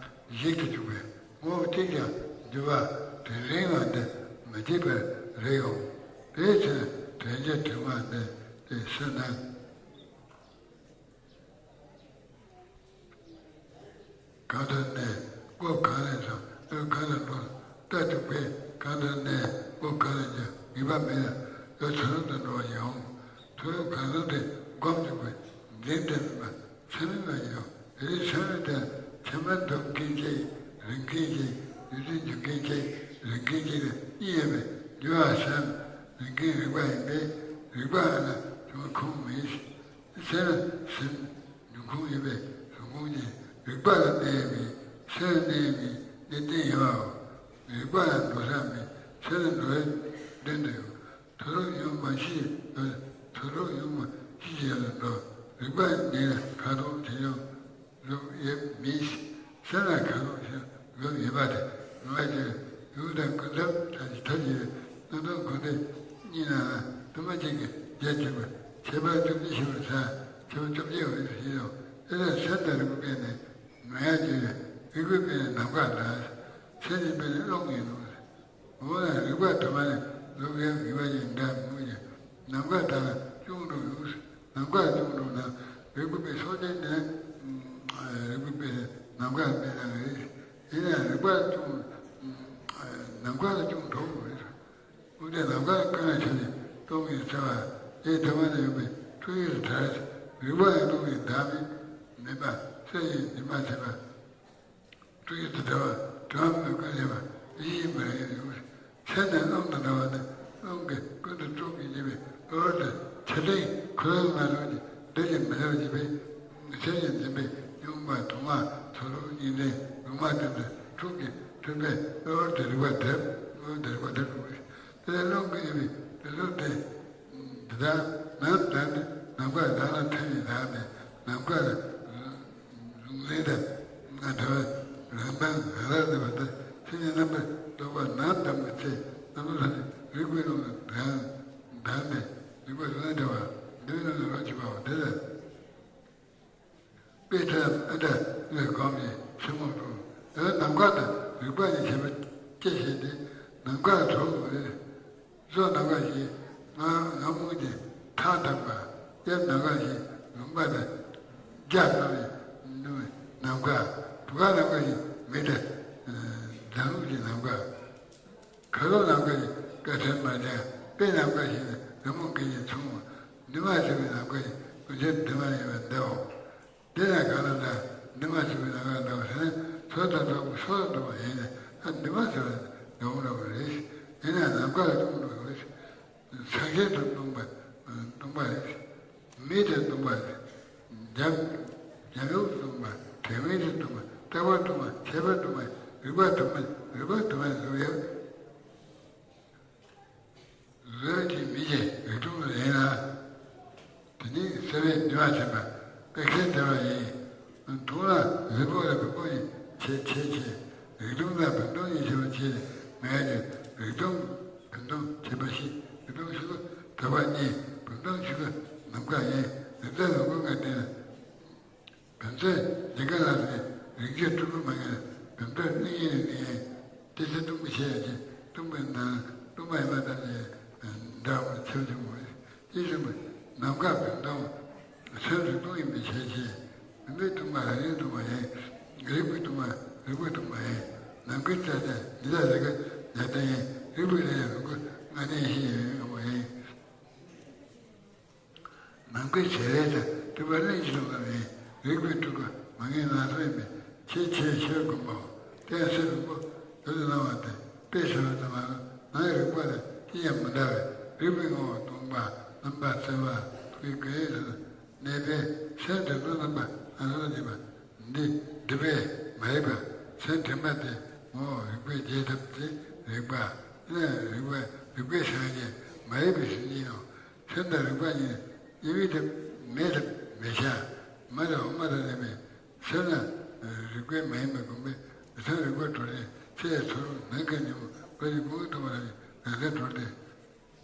གཞིག་ཏུ་འཇུག་པས་ངོ་བོ་གཅིག་ཀྱང་འགྱུར་བ་དེ་རིང་བ་འདི་མི་བྱེད་པར་རེ་འོང་། དེའི་ཕྱིར་དྲན་རྒྱུ་དྲི་མ་འདི་དེ་སུ་ན། གང་དུ་གནས་སྒོ་གང་ལས་སོང་འོད་གང་ལ་འགྲོ་ལྟ་ཐུབ་པས། གང་དུ་གནས་སྒོ་གང་ལ་འགྱུར་ངེས་པ་མེད་ལ་འོད་ཚུར་དུ་འགྲོ་བ་ཡིན། ཚུར་གང་ལ་དེ་སྒོམ་ཐུབ་པས་འཛིན་དེ་མེད་པ་ཚད་མེད་པ་ཡིན་ནོ། དེ་རིང་ཚད་མེད་དེ་ཚད་མར་འདུམ་མཁན་གཅིག་རིག་མཁན་གཅིག་ཡུལ་དུ་འཇུག་མཁན་གཅིག་རིག་མཁན་གཅིག་ལ་གཉིས་ཡོད་པས་འགྱུར་བ་སེམས་རིག་མཁན་རིག་པ་ཡིན་པས་རིག་པ་ལ་བྱུང་ཁུངས་མེད། སེམས་ལ་སེམས་འབྱུང་ཁུངས་ཡོད་པས་བྱུང་ཁུངས་ཀྱི་རིག་པ་ལ་གནས་པའི་སེམས་ལ་གནས་པའི་གནས་རྟེན་ཡོད་པའོ། རིག་པ་ལ་འགྲོ་ས་མེད་སེམས་ལ་འགྲོ་བའི་དོན་དུ་ཡོད། དུ་རུ་ཡུམ་མ་ཤི་ཡོད་དུ་རུ་ཡུམ་མ་ཤི་ཞིག་ཡོད་ལ་འགྲོ། རིག་པ་ཉིད་ལ་ཁ་དོག་དེ་ཡང་ལུགས་ཡོད་མིན་ཞིང་སེམས་ལ་ཁ་དོག་ཞིག་ལུགས་ཡོད་པ་དེ་ངོ་བོ་ཡུལ་དང་ཀུན་ཐབས་ཐབས་ཀྱི་རྣམ་རྟོག་ཁོ་ནའི་གཉིས་ན་དུ་མ་གཅིག་གི་རྒྱ་ཆེན་པོ་ཁྱད་པར་བཅོ་བརྒྱད་ཞི་བར་ས་ཁྱད་པར་བཅོ་བརྒྱད་འོད་ཞི་ཡང་དེ་ལ་སེམས་དང་རིག་པའི་སྐད་ནས་མ་ཡ་བརྗོད་པའི་རིག་པའི་སྐད་ནས་ནམ་མཁའ་ལ་སེམས་ཀྱི་སྐད་ནས་རླུང་ཡིན་ནོ། འོ་ན་རིག་པ་དུ་མ་ནི་ལུགས་ཡང་ངེས་པ་ཡིན་འདྲ་མི་འོང་ཡང་ནམ་མཁའ་དག་ལ་ཅུང་འགྲོ་ཡོང་། ནམ་མཁའ་ཅུང་འགྲོ་ན་རིག་པའི་སོ་སྐྱེ་ནི་རིག་པའི་ནམ་མཁའ་མེད་ན་རེད། ཡིན་ཡང་རིག་པ་ཅུང་ནམ་མཁའ་ལ་ཅུང་འགྲོ་དགོས་རེད། འོ་དེ་ནམ་མཁའ་ཀུན་ལ་ཁྱབ་ནས་སྟོང་ཉིད་འཚལ་བ་དེ་དུ་མ་ནི་ཡོད་པའི་འཁྲུལ་ཡུལ་དུ་གྲགས། རིག་པ་ཡང་སྟོང་ཉིད་བདག་མེད་མེད་པ་སེམས་ཉིད་ཉིད་མ་ཚད་པ། སྤྲོས་ཡུལ་དུ་འདྲ་བ་དྲི་མ་མེད་ཀུན་ལས་པ་ཡིད་བཞིན་པར་ཡོད་རེད། ཚེ་ནི་རླུང་དང་འདྲ་བ་ནི་རླུང་གིས་ཀུན་ཏུ་དཀྲུགས་ཀྱིས་བྱས་པའི་གློ་བུར་དུ་ཚེ་རིང་ཁོ་རང་མ་ལུས་ཀྱི་འདི་ཡིན་མི་ལེགས་ཀྱི་པའི་ཚེ་ཡི་འཛིན་པའི་གཉུག་མ་དུག་ལྔ་ཚུ་རུ་གཉིས་ལྡན་ལུང་མ་བསྟན་དུ་དཀྲུགས་ཀྱིས་འཁྲུལ་པའི་གློ་བུར་དུ་རིག་པ་འདྲེབ། གློ་བུར་དུ་རིག་པ་འདྲེབ་དགོས། དེ་ལས་རླུང་གིས་བསྡུས་པའི་དེ་ཚོ་སྟེ། འདི་དག་ནམ་དག་ནི་ནམ་མཁའ་རང་ལ་ཐིམ་ནས་དག་ནས་ནམ་མཁའ་ལ་གཟུང་འཛིན་དང་ང་དག་རང་སྣང་ང་རང་ལ་བར་དུ་ཕྱི་ནས་རྣམ་པར་རྟོག་པ་ནམ་དག་མི་ཚེ་རྣམ་པར་ལྷུང་ནས་རིག་པའི་རླུང་ལ་དག་དག་ནས་རིག་པ་རླུང་འདྲ་བ་འདི་རྣམས་ལ་རོ་གཅིག་པའོ། དེ་ལ། དཔེ་ལྟར་ཨ་འདྲ་ལས་སྒོམ་ཞིང་ཕྱིར་མ་འགྲོ། འོད་ནམ་མཁའ་དང་རིག་པ་གཉིས་ཁྱད་པར་སྐྱེ་ཞེས་ཏེ། ནམ་མཁའ་གྲོལ་བའི་བཟོ་ནམ་མཁའ་བཞིན་ང་ང་རྨོངས་ཀྱི་མཐའ་དག་པ། དབྱར་ནམ་མཁའ་བཞིན་ལུང་པ་དང་རྒྱ་ལྟ་བུའི་ནམ་མཁའ། བུ་ག་ནམ་མཁའ་བཞིན་མེ་དང་ལྡང་ལུག་གི་ནམ་མཁའ། ཁ་ལོ་ནམ་མཁའ་ཡི་དཀའ་ཐལ་མ་ལྡན་དཔེ་ནམ་མཁའ་ཞིག་ནི་རི་མོ་གི་ཡིན་མཚུངས། འདུས་མ་བྱས་པའི་ནམ་མཁའ་ཡི་ཀུན་ཁྱབ་འདུས་མ་ཡིན་པར་འདའོ། འདི་ལ་གང་ལ་ན་འདུས་མ་བྱས་པའི་ནམ་མཁའ་འདའོ་ཟེར་ན་ཚོགས་དང་ཚོགས་པའི་ཚོགས་ལ་འདུས་པ་ཡིན་ནས་ཨ་འདུས་མ་བྱས་པ་འདའོ་འདྲ་བ་རེད། ཡིན་ན་ནམ་མཁའ་ལ་ལྟུང་འགྲོ་བ་རེད། སངས་རྒྱས་དང་སྟོང་པ་སྟོང་པ་རེད། མེ་དང་སྟོང་པ་རེད། འཇམ་འཇམ་དབྱངས་སྟོང་པ་དྲན་མེད་དང་སྟོང་པ་རྟག་པ་སྟོང་པ་ཁྱད་པར་སྟོང་པ་རིག་པ་སྟོང་པ་རིག་པ་སྟོང་པ་རེད། བཟོད་ཀྱི་མི་བྱེད་རིགས་དྲུག་ལ་ཡིན་ན། ཟེར་བ་ཡིན། དུང་ལ་རིལ་བུ་ལ་བུམ་པ་ཡིན་བྱེད་བྱེད་བྱེད། རིགས་དུམ་ལ་བུམ་དུམ་ཡིན་བྱེད་པ་བྱེད་མེད་ཀྱི་རིགས་དུམ་བུམ་དུམ་བྱེད་པ་ཤེས། རིགས་དུམ་ཤུ་གུ་དག་པ་གཉིས། བུམ་དུམ་ཤུ་གུ་ནམ་མཁའ་ཡིན། རིགས་དུམ་ལུགས་ཀུན་ལྔ་སྟེང་ན། བུམ་ཚོད་ལས་ཀ་ལ་ནི་རིགས་ཆད་སྤྲུལ་སྐུ་མ་ངེས་ལ། བུམ་ཚོད་གླིང་ཡིན་ནི་ཡིན། དེ་ཚེ་སྟོང་པ་ཆེ་ཡ་ཆེ། སྟོང་པའི་ནང་སྟོང་པ་ཡིན་པ་ལྟར་ཆེ། འདྲ་བ་ཆེ་ཆུང་མོ་ཡིན། དེ་བཞིན་པ་ནམ་མཁའ་བུམ་སྟོང་། སེམས་རིག་སྟོང་ཡིན་པའི་ཆེ་ཆེ། བུམ་པའི་སྟོང་པ་རང་བཞིན་སྟོང་པ་ཡིན། རིག་པའི་སྟོང་པ་རིག་པའི་སྟོང་པ་ཡིན། ནམ་མཁའི་རྩལ་ལྡན་ཉི་ཟླ་རེ་འགའ་ཉ་སྟེང་ཡིན། རིག་པའི་ལས་ཡང་ལུགས་ཀུན་ལྔ་ལྡན་ཤེས་ཡོད་ཡོད་པ་ཡིན། ནམ་མཁའི་བྱེ་བས་ཀྱང་སྤྲུལ་པ་གླིང་བཞི་ལ་བབས་ནས། རིག་པའི་སྤྲུལ་སྐུ་མ་ངེས་ནང་སོ་ཡིན་པས་ཆེས་ཆེར་ཤེས་པར་དགོངས་པའོ། དེ་ཡང་སེམས་རིག་པ་ཡུལ་དུ་སྣང་བ་སྟེ། དཔེ་བྱ་བ་ཙམ་མ་གཏོགས་ནང་གི་རིག་པ་ལས་ཅི་ཡང་མི་འདའ་བས། རིག་པའི་ངོ་བོ་སྟོང་པ་རྣམ་པར་གསལ་བ་ཐུགས་ཀྱི་ག་ཡེ་སུ་གནས་པས། སེམས་དྲན་པ་རྣམ་པ་སྣ་ཚོགས་བྱེད་པ་འདི་སྒྲིབ་པས་མ་ཡིན་པ། སེམས་དྲན་པ་དེ་ངོ་བོ་རིག་པས་རྒྱས་ཐབས་དེ་རིག་པ། རིག་པ་རིག་པའི་སངས་རྒྱས་མ་ཡིན་པའི་སེམས་ཅན་ཡང་། སེམས་དང་རིག་པ་གཉིས་དབྱེ་བའི་ཐབས་མེད་ཐབས་མེད་བྱ། མ་དང་དབུ་མ་དང་ལྡན་པའི་སེམས་ལ་རིག་པས་མ་ཡིན་པའི་སྒོམ་པས་སེམས་རིག་པ་གྲོལ་ཏེ་ཚེ་ཚོར་ནམ་མཁའི་ཉིན་མོ་བར་གྱི་ཀུན་མཐོང་བ་ལ་ནི་གང་ག་གྲོལ་ཏེ།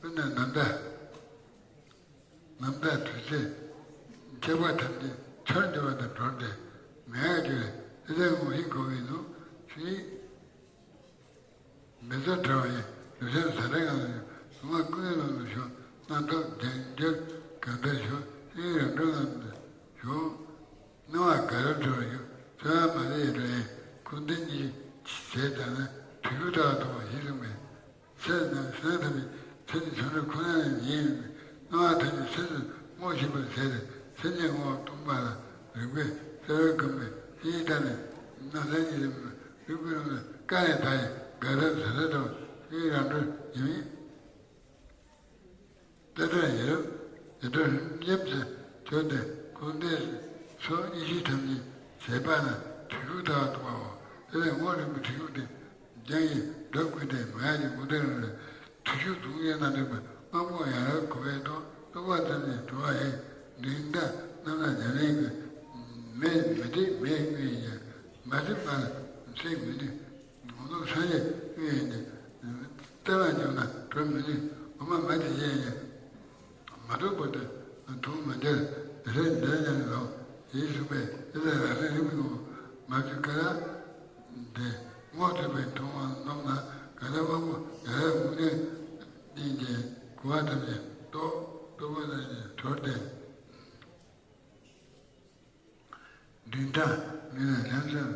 དཔེར་ན་ནམ་ཟླ། ནམ་ཟླ་དུས་ཚེས་ཁྱད་པར་ཐམས་ཅད་འཆར་འགྱུར་བ་དང་གྲོལ་ཏེ་མེད་པར་གྱུར་པས་དེ་ལྟར་ངོ་ཤེས་གོ་བའི་ལུགས་ཤིག་མེ་ཏོག་བཀྲ་བ་ཡི་ལུས་སེམས་ཟ་འདྲེ་ངང་ལ་ཡོད། གཟུགས་ངག་ཀུན་ནས་ལམ་དུ་ཞོག་རྣམ་རྟོག་ལྡན་འགྱུར་གང་འདྲ་ཞོག་སེམས་རང་གྲོལ་ངང་དུ་ཞོག་སྣང་བ་དགའ་རབ་བྲལ་བར་ཞོག་ཚོར་བ་མ་ལུས་ཡལ་འགྲོ་ཡིན། ཁུངས་ལྡན་གཉིས་ཀྱི་ཟས་དག་ན་དུས་ཀྱི་ལྟ་བ་མཐོང་བ་ཞེས་གསུངས་པས། སེམས་ནི་སེམས་ཐམས་ཅད་ཚེ་ནི་བྱང་ཆུབ་ཁོ་ན་ཡིན། སྣང་བ་ཐམས་ཅད་སེམས་སུ་རྨོངས་ཤེས་པར་བྱས་ཏེ་སེམས་ཅན་ངོ་བོ་སྟོང་པ་ལ་རིག་པས་གསལ་བར་བསྒོམས་པས་དེའི་མཐའ་ནས་སྣང་སེམས་ཉིད་ལ་རིག་པའི་རང་བཞིན་དཀའ་ལས་དག་ཡིན། དགའ་ཐབས་ཟ་ཐབས་དང་ཤེས་རང་གྲོལ་ཡིན། ལྟ་གྲུབ་ཡིན་རབས་ཡིན་གྲུབ་ཉམས་སུ་གྱུར་ཏེ་ཁུངས་ལྡན་སོགས་གཉིས་ཤིག་ཐམས་ཅད་བྱེད་པ་ན་ཁྲིད་ཤུགས་དག་ཏུ་བའོ། དེ་ལས་དངོས་རིག་པའི་ཁྲིད་ཤུགས་དེ། རྒྱང་ཡི་སྒྲུབ་དགོས་ཏེ་མ་ཡ་གི་མུ་སྟེགས་རང་ལ་ཁྲིད་ཤུགས་དུང་ཡོད་ན་འདྲ་བའི་དབང་པོ་ཡང་རབ་གོ་བའི་ཐོག་རྟོག་པ་ཙམ་གྱིས་གྲོལ་བ་ཡི་འདུན་ཟླ་རྣམ་སྣང་ཉམས་ལེན་གྱི་མེ་མི་འགྲིག་མེ་དངོས་ཡིན་ཡང་མ་བསྒྲིབས་པ་ལ་སེམས་མི་འདུན། ངོ་ལོག་སངས་རྒྱས་དངོས་ཡིན་ཏེ། ལྟ་བ་འཇོག་ན་གྲོལ་མི་ནུས། འོ་མ་མ་དེ་བཞིན་ཡང་མ་གྲུབ་པ་དེ་དུང་མི་འདེར་རེ་འདེར་ཡང་ལོ་ཞེས་གསུངས་པས། དེ་ལ་རང་རིག་རིག་པའི་ངོ་བོ་མ་བཅོས་ཀ་ར་དེ་རྨོངས་ཐུབ་པའི་མཐོང་བ་རྣམས་ན་ག་ར་དབང་པོ་ཡ་རབས་དངོས་གནས་ཀྱི་གོ་བ་ཐམས་ཅད་རྟོག་རྟོག་པ་ཐམས་ཅད་གྲོལ་ཏེ། འདུན་ཟླ་མི་ལ་ལམ་སེམས་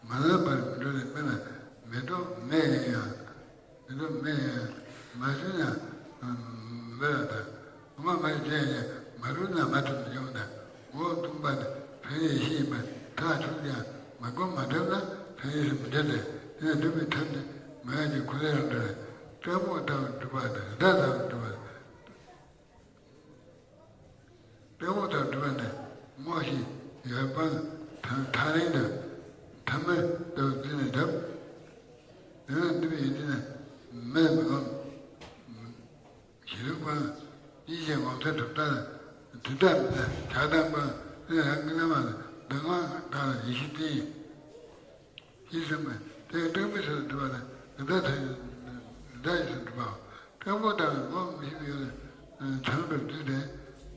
མ་ལངས་པར་མི་འགྲོ་ལས་དཔེར་ན་མེ་ཏོག་མེ་ཡིན་ཡང་། མེ་ཏོག་མེ་ཡིན་ཡང་མ་བྱུང་ན་མེ་ལ་དང་། འོ་མ་མ་བྱུང་ཡང་མ་རུལ་ན་མ་ཐུབ་མི་འབྱུང་ན། ངོ་བོ་སྟོང་པ་ནི་ཕན་ཡོན་བཞི་ཡིན་པར་ཐག་ཆོད་ཀྱང་མ་གོམས་མ་བསྒྲིམས་ན་ཕན་ཡོན་བཞི་མི་འདོད་དེ། དེ་ནས་སྒྲུབ་པའི་ཐབས་ནི་མ་ཡ་གི་ཁོ་ལས་རང་འདྲ་བས་སྤྲང་པོ་ལྟ་བུ་སྒྲུབ་པ་དང་རི་དྭགས་ལྟ་བུ་སྒྲུབ་པ། སྤྲང་པོ་དང་སྒྲུབ་པ་ནི་རྨོངས་ཤིང་ཡོན་སྤངས་ཐག་ཐག་རིང་དུ་ཐ་མལ་ལྟ་བུ་བརྩིས་ནས་སྒྲུབ། ཡང་ན་འདུལ་བའི་ཡོན་ཏན་ནི་མེད་མི་ངོམས། ཞི་ལུགས་སྤངས། སྙིང་རྗེ་ངོ་མཚར་གྲུབ་རྟགས་ལ་དུས་དག་མི་ལ་ཆགས་སྡང་སྤངས། དེ་ནི་རང་གི་བླ་མ་ལ་གདམས་ངག་དག་ལ་ཡིད་ཆེས་བསྟེན། ཞེས་གསུངས་པས། དེ་ཡང་སྤྲང་པོའི་ཚུལ་དུ་སྒྲུབ་པ་དང་རི་དྭགས་ཐ་རི་དྭགས་ཀྱི་ཚུལ་དུ་སྒྲུབ་པའོ། སྤྲང་པོ་དག་ལ་ངོམས་མི་ཤེས་པའི་ཡུལ་ལ་ཚང་བར་བརྫུས་ཏེ་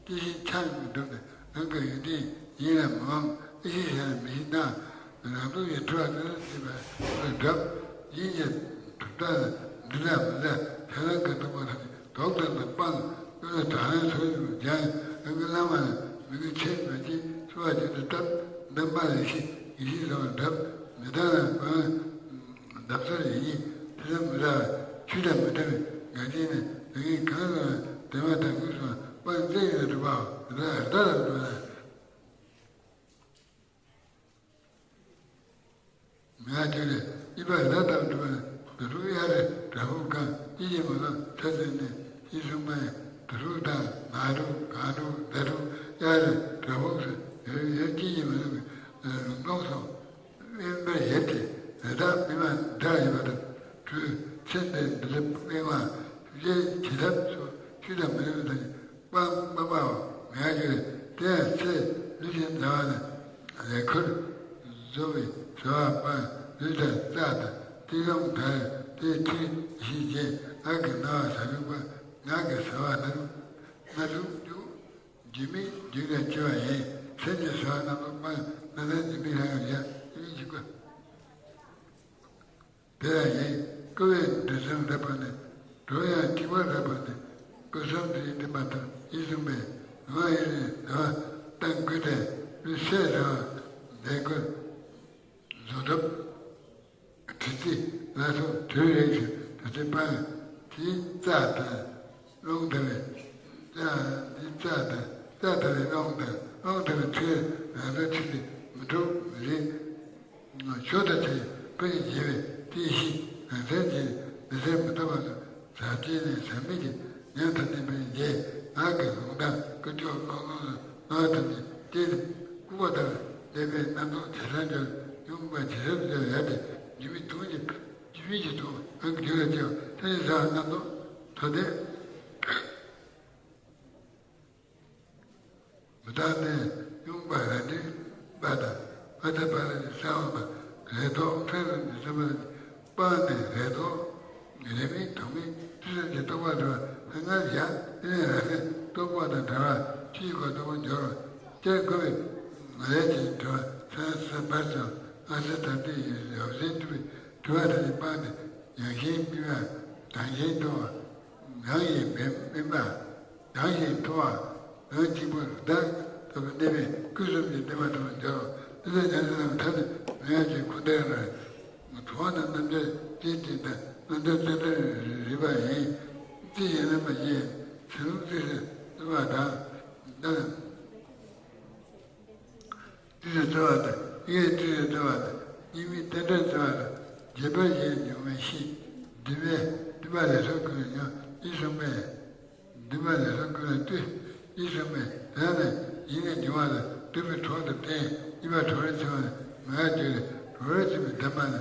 སྐྱེ་ཤི་ཆགས་མི་སྒྲུབ་ནས་རང་གི་ཡོན་ཏན་ཡིད་ལ་མི་ངོམས། ཨེ་ཤེས་བྱ་ལ་མི་ཤེས་ན་རང་སྡུག་གིས་འཁྲུལ་བ་ནི་ཞེས་པ་ལ་སྒྲུབ། སྙིང་རྗེ་གྲུབ་རྟགས་ལ་འདི་འདྲ་མི་འདྲ་ཆགས་སྡང་གི་སྡུག་བསྔལ་ཐམས་ཅད་དོག་ལྟ་ལ་སྤངས། ཀུན་ལ་དྲག་ལན་ཚུལ་བཞིན་སྦྱངས། རང་གི་བླ་མ་ལ་མོས་གུས་ཆེར་མ་བྱེད། བསུ་བ་བྱེད་དུ་བཏབ། འདམ་པ་ལ་ཤི་ཡི་ཤི་བཟང་བར་བསྒྲུབ། མི་དག་ལ་དཔོན་བརྡབ་གསར་ཡིན་ཉིད་དེ་དང་མི་འདྲ་བར་ཆོས་དང་མི་འདྲ་བའི་འགལ་རྐྱེན་ནི་རང་ཉིད་གང་གི་དེ་མ་ཐག་དངོས་སུ་སྤང་བཙལ་ཡོད་དུ་གྲུབ་པའོ། རི་དྭགས་ལ་སྒྲུབ་པ། མེད་པར་གྱུར་ནས་གཉིས་པ་རི་དྭགས་ལྟ་བུ་སྒྲུབ་པ་ནི། དུག་སྦྲུལ་གཡའ་རི་བྲག་ཕུག་གང་། སྙིང་རྗེ་མ་ལོག་ཚེ་བཙལ་ནས། ཞེས་གསུངས་པ་ཡང་དུག་སྦྲུལ་དང་ནག་སྦྲུལ་སྒང་སྦྲུལ་མདའ་སྦྲུལ་གཡའ་རི་བྲག་ཕུག་སུ་ཡོད་ཡོད་སྙིང་རྗེ་མ་ལོག་གི་ལུང་སྟོང་སོགས་དབེན་པར་ཡོད་དེ། རི་དྭགས་དམྱལ་བ་འདྲ་ཡོད་པ་དང་། གྲུལ་ཚེ་འདིར་འདུལ་ཐབས་དབེན་པ་ཞིབ་དཔྱད་བྱེད་ཐབས་སོགས་ཆོས་དང་མི་མཐུན་པ་དང་། སྤང་སྤངས་པའོ། མེད་པར་གྱུར་ཏེ། དེ་ཡང་ཚེ་ལུས་ཅན་འདྲ་བ་ནི་ ལས་ཁུར། བཟོ་བའི་ཟ་བ་སྤངས། ལུས་དང་རྩ་དང་ཏི་རུང་དར། དེ་ཁྱེར་ཞིག་བྱས། ཨ་གི་ན་བ་ཟ་རུག་པ། ང་གི་ཟ་བ་ན་རུག་ན་རུག་རྒྱུག་རྒྱུ་མེད་རྒྱུག་ལ་སྐྱེ་བ་ཡིན། སེམས་ཀྱི་ཟ་བ་རྣམ་པ་སྤངས། ན་ན་རྒྱུ་མེད་ལྷ་ཡང་ཡ་ཡིན་འཇིག་པ། དེ་ལ་ཡིན། བསྐུལ་བའི་འདོད་སེམས་རབ་སྤངས་ནས། འགྲོ་ཡང་འཇིགས་པ་རབ་སྤངས་ནས། སྐུ་གསུམ་དེ་ཡི་བསྟན་པ་དང་། ཡིད་གསུམ་པས་ལུས་ངག་ཡིད་གསུམ་ཟ་བ་གཏང་དགོས་ཏེ། ལུས་སད་ཟ་བ་ལས་ཁུར། བཟོ་གྲྭ། དྲི་རྩི་ལ་སོགས་དུས་རེ་བཞིན་དུ་རྩི་སྤང་། དེའི་རྩ་དང་རླུང་དང་བའི་རྩ། དེའི་རྩ་དང་རྩ་དང་བའི་རླུང་དང་རླུང་དང་བའི་དྲི། ང་ཚོའི་དྲི་དེ་མི་འཁྲུགས་མི་རིག་ཞོ་དང་བཅས་པའི་དཔེ་ཡི་རྒྱལ་བའི་དེའི་གཤིས་ང་ཚོའི་རྒྱལ་མི་ཚེ་མི་ཐོབ་པ་དང་། ཟབ་ཅིང་ནས་ཟབ་མོ་ཡི་ཉམས་སུ་ལེན་པའི་རྗེས། ངག་གི་ལུང་དང་ཀུན་སྤྱོད་ཀུན་སློང་ལ་སྣང་བ་ཐམས་ཅད་བསྟན་ཏེ། ལྐུགས་པ་དང་ལྡན་པའི་རྣམ་རྟོག་ཇེ་ཟབ་འགྲོ། ཡོང་འབབ་ཇེ་ཟབ་འགྲོ་ཡ་སྟེ། རྒྱུ་མེད་དུང་ལས་རྒྱུ་མེད་ཀྱི་དུང་ཨང་གི་རྒྱུ་ལ་སྐྱེ་བ་ཐ་ནི་ཟ་བ་རྣམ་རྟོག་ཐོག་དེ། མི་རྟག་སྟེ། ཡོང་འབབ་རང་འདྲེན་པ་དང་། ཕ་མཐའ་ཕ་ར་ནི་ས་འོག་པ། རེ་དོགས་ཕྲན་རུ་ནི་སེམས་པ་ནི། སྤངས་ནས་རེ་དོགས་རེ་མིག་དོགས་མིག་དུས་གསུམ་གྱི་རྟོག་པ་བྲལ་བ་སྔར་བཞག་དེ་ནས་རང་སེམས་རྟོག་པ་དང་བྲལ་བ་ཆོས་ཀྱི་སྒོ་རྟོགས་པ་འབྱོར་བ་སྟེ། དགོས་པའི་ལས་ཀྱི་གྲོལ་བ་སེམས་སུ་བབས་ཀྱང་ཨ་སི་ཐ་དེ་ཡི་ཡོ་བྱད་འཁྲུལ་པའི་དྲི་བ་དེ་ནི་སྤངས་ཏེ། ཡང་ཞིང་སྤྲུལ་པ་དང་ཞིང་མཐོང་བ། རང་ཡིན་མིན་མིན་པ། རང་བཞིན་མཐོང་བ། རང་གཅིག་པུར་བདག་ལྟ་བུ་གནས་པས་སྐུ་གསུམ་གྱི་བདེན་པ་ཐོབ་པར་འགྱུར་རོ། དེ་ལྟར་ཉམས་སུ་བླངས་པའི་མཐར་ནི་མི་ཡང་ཅིག་འཁོར་འདས་རང་རང་གྲོལ་བ་ན། རྣམ་དཔྱོད་ཅན་གཅིག་དང་རྣམ་དཔྱོད་རྩལ་འདྲ་རིག་པ་ཡིན། རྩིས་ཡན་ལ་མ་བྱས་ཟིན་ལུགས་རྩིས་སུ་བརྩི་བ་དང་། རྩིས་སུ་བརྩི་བ་དང་། ཡིད་རྩིས་སུ་བརྩི་བ་དང་། གཉིས་མེད་རྟེན་འབྲེལ་བརྩི་བ་དང་། རྗེས་དཔག་བཞིན་འབྱུང་བའི་གཤིས། འདུས་པས་འདུས་པ་ལས་སོགས་ཀུན་ལས་ཉོན། ཡིད་གསུམ་པས། འདུས་པ་ལས་སོགས་ཀུན་ལས་བཏུས། ཡིད་གསུམ་པས་དེ་ནི་ཡིད་ནི་འབྱུང་བ་དང་འདུས་པའི་གྲོགས་དང་བརྟེན། ཡིད་པ་གྲོགས་རེག་འཆིང་བ་ནི་མི་དགའ་རྒྱུ་ལས། གྲོགས་རེག་འཆིང་བའི་བདེན་པ་ནི།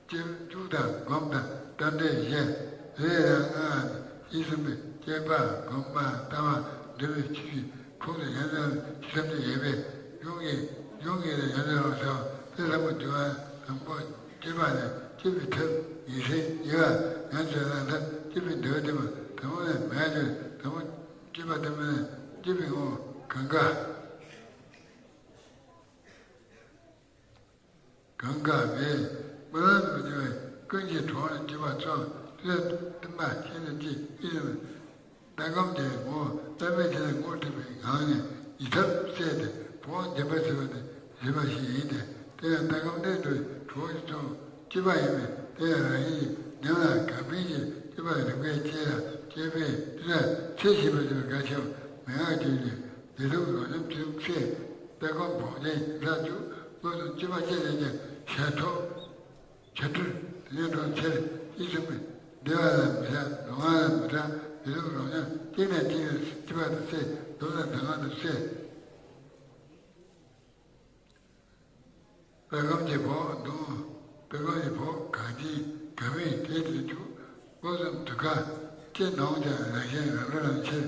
སྐྱེ་འཇུག་དང་སྒོམ་དང་རྟ་མགྲིན་གཞན། རེ་རེ་ལྔ་ནི་ཡིད་གསུམ་པས་སྐྱེ་འཕགས་སྒོམ་པ་ལྟ་བ་འདུལ་བའི་ཆོས་ཀྱི་ཁུངས་སུ་ཡོད་ན། ཆོས་ཐམས་ཅད་ཡོད་པས་འབྱུང་གི། འབྱུང་གི་ལས་ཡོན་ཏན་རང་ཟེར་བ་དེ་ལ་མ་འདུས་པ་དང་པོ། སྐྱེས་པ་ནས་སྐྱེས་པའི་ཐབས་ཡིད་སེམས་ཡིད་ལ་ཡང་ཆོས་ལ་ཐབས་སྐྱེས་པའི་འདུལ་བ་དེ་མ་དང་པོ་ནས་མེད་ཀྱི་དང་པོ་སྐྱེས་པ་དེ་མ་ནས་སྐྱེས་པའི་ངོ་གང་ག་གང་ག་མེད། སྨོན་ལམ་དུ་འབྱུང་བའི་ཀུན་གྱི་གྲོགས་ནི་སྐྱེས་པ་ཚོ་དེ་ལ་བསྟུན་པ་ཤིན་ཏུ་ལྕི་ཨིན། ལྟ་སྒོམ་གྱི་ངོ་བོ་བསྟན་པའི་ཆ་ལ་ངོ་སྤྲད་པའི་ངང་ནས་ཡིད་ཐབས་བཙལ་ཏེ་བོགས་འཇམ་པར་བྱེད་པ་ནི་རིག་པ་ཞིག་ཡིན་ཏེ། དེ་ཡང་ལྟ་སྒོམ་གནད་དུ་གྲོགས་ཀྱི་ཚོགས་སྐྱེས་པ་ཡིན་པས། དེ་ཡང་རང་ཉིད་ཀྱི་ཉམས་ལ་གང་ཕན་གྱི་སྐྱེས་པ་རིག་པའི་སྐྱེས་ལ་སྐྱེས་པས་དེ་ལ་ཚེ་ཞིག་པར་བྱེད་པའི་དགའ་ཆེ་བ་མི་མངའ་རྒྱུ་ལས། བདེ་སྡུག་ལོག་ཉམས་ཆེ་ཆུང་ཚེ། ལྟ་སྒོམ་བོགས་འདོན་ལྷ་བཅུག་སློབ་སྦྱོང་སྐྱེས་པ་སྐྱེས་ལས་ཀྱང་ཞེན་ཁྲོག་བྱ་སྤྲུལ་དེ་ཉིད་འགྲོ་ཚེ་ཡིད་ཚིམ་པའི་བདེ་བ་ལ་མི་སྐྲག་སྡུག་བསྔལ་ལ་མི་སྐྲག་བདེ་སྡུག་ལོག་ཉམས་སྐྱེས་ནས་སྐྱེས་པའི་སྐྱེས་པ་དང་ཚེ་སྡུག་དང་སྡུག་བསྔལ་དང་ཚེ། ལྟ་སྒོམ་གྱི་བོགས་འདོན། ལྟ་སྒོམ་གྱི་བོགས་གང་ཅི་གང་མིན་དེ་དུས་འཇུག་སློབ་སྦྱོང་དུས་གང་ཅི་ནོངས་ཀྱང་རང་གཞན་རང་གྲོལ་ལམ་ཁྱེར།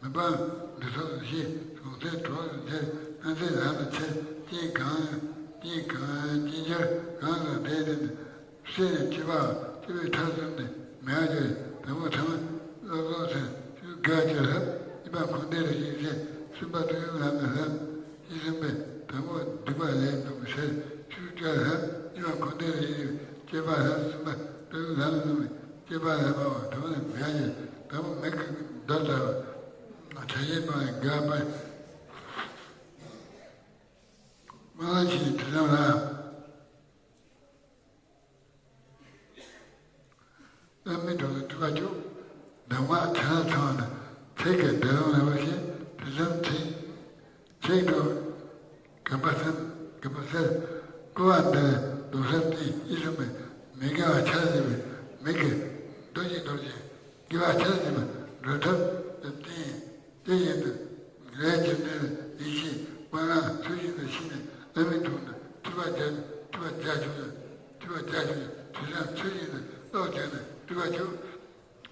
མི་སྤང་འདུ་ཚོགས་སུ་ཤི། གཟུང་འཛིན་གྲོགས་སུ་འཚེར། སྣང་སྲིད་ལམ་དུ་ཁྱེར། རྐྱེན་གང་རྐྱེན་གང་རྐྱེན་ཆར་གང་སོང་དེ་དེ་ནི། སྲིད་ནི་སྐྱེས་པ་སྐྱེས་པའི་ཐབས་གསུམ་ནི་མེད་པར་གྱུར། དང་པོ་ཐ་མ་སློབ་སྦྱོང་ཚན་ཆོས་དགེ་བ་བཅུ་ལྷབ། གཉིས་པ་འཁོར་འདས་རང་བཞིན་ཚེ། གསུམ་པ་ཐུགས་ཡུམ་ལམ་དུ་ལྷབ། ཡིད་གསུམ་པས་དང་པོ་སྡིག་པ་ལས་ལྡོག་པའི་ཕྱིར་ཆོས་བཅུ་ལྷབ། གཉིས་པ་འཁོར་འདས་རང་བཞིན་སྐྱེས་པ་ལྷབ། གསུམ་པ་ཐུགས་ཡུམ་ལམ་ལྷུང་བའི་སྐྱེས་པ་ལྷབ་པའོ། དང་པོ་ནི་མེད་ཀྱི་མདོ་ལྟ་བ་ཕྲ་ཞིང་སྤང་བའི་དགེ་བ་སྤང་། སྨོན་ལམ་ཆེན་དྲི་ལམ་ལ། བླ་མའི་གྲོགས་ལ་སྤྲུལ་པ་བཅུག་གདམས་ངག་བྱིན་རླབས་ཚང་བ་ན། ཚིག་གི་བདེ་ལོང་ལེགས་པར་ཤེས། དྲི་ལམ་ཚིག་ཚིག་གྲོགས་གམ་པ་སེལ། གམ་པ་སེལ། བསྐུལ་བ་འདི་ལས་ལྡོག་ས་བསྟན། ཡིད་གསུམ་པས་མི་དགེ་བ་ཆ་ལ་ཟིན་པའི་མིག་གིས་རྡོ་གཅིག་རྡོ་གཅིག་དགེ་བ་ཆ་ལ་ཟིན་པའི་འགྲོ་ཐབས་སུ་བསྟན། དེ་བཞིན་དུ་ལས་རྒྱུ་འབྲས་ལ་ཡིད་ཆེས། སྨོན་ལམ་ཚུལ་བཞིན་དུ་བྱས་ནས་བླ་མའི་ཐུགས་ནི་ཐུབ་པ་རྒྱ་ཐུབ་པ་རྒྱ་ཆུང་ཡང་ཐུབ་པ་རྒྱ་ཆུང་ཡང་དྲི་ལམ་ཚུལ་བཞིན་དུ་ཀློག་བྱས་ནས་སྤྲུལ་པ་བཅུག་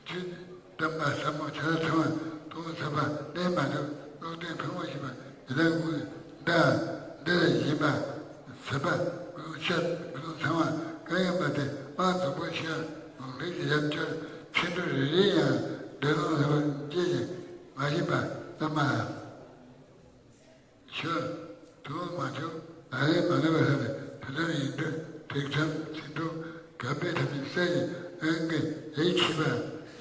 ཆོས་གདམས་པ་ཟབ་མོ་བྱིན་རླབས་ཚང་བ་དུང་ཟབ་པ་གནས་མ་ཐུབ་ཀློག་ལྡན་ཕུང་པོ་ཞིག་པ་ཡི་དམ་དགུང་ཟླ། འདི་ལ་ཡིན་པ། ཟད་པ། ཀུན་སློང་ཤར། ཀུན་སློང་ཚང་བ་གང་ཡིན་པ་དེ་སྤང་རྫོགས་པར་ཤར། ལུང་ལུགས་ཀྱི་ཡབ་ཆོལ་ཚིག་འབྲུ་རེ་རེ་ཡང་འདོད་རུང་ལྷག་པར་སྐྱེ་ཞིང་མ་ཞིག་པ་ལ་མ་ལ། ཤོད། དུ་མ་བྱུང་ལ་ལས་མ་ལུས་པ་ལྷག་པའི་བུ་ཐམ་ཡིན་འདུག་དྲེགས་ཐམ་ཚིག་འབྲུ་གབ་པའི་ཐམ་གྱི་ས་ཡི་ཨང་ཀི་ལས་ཕྱི་པ་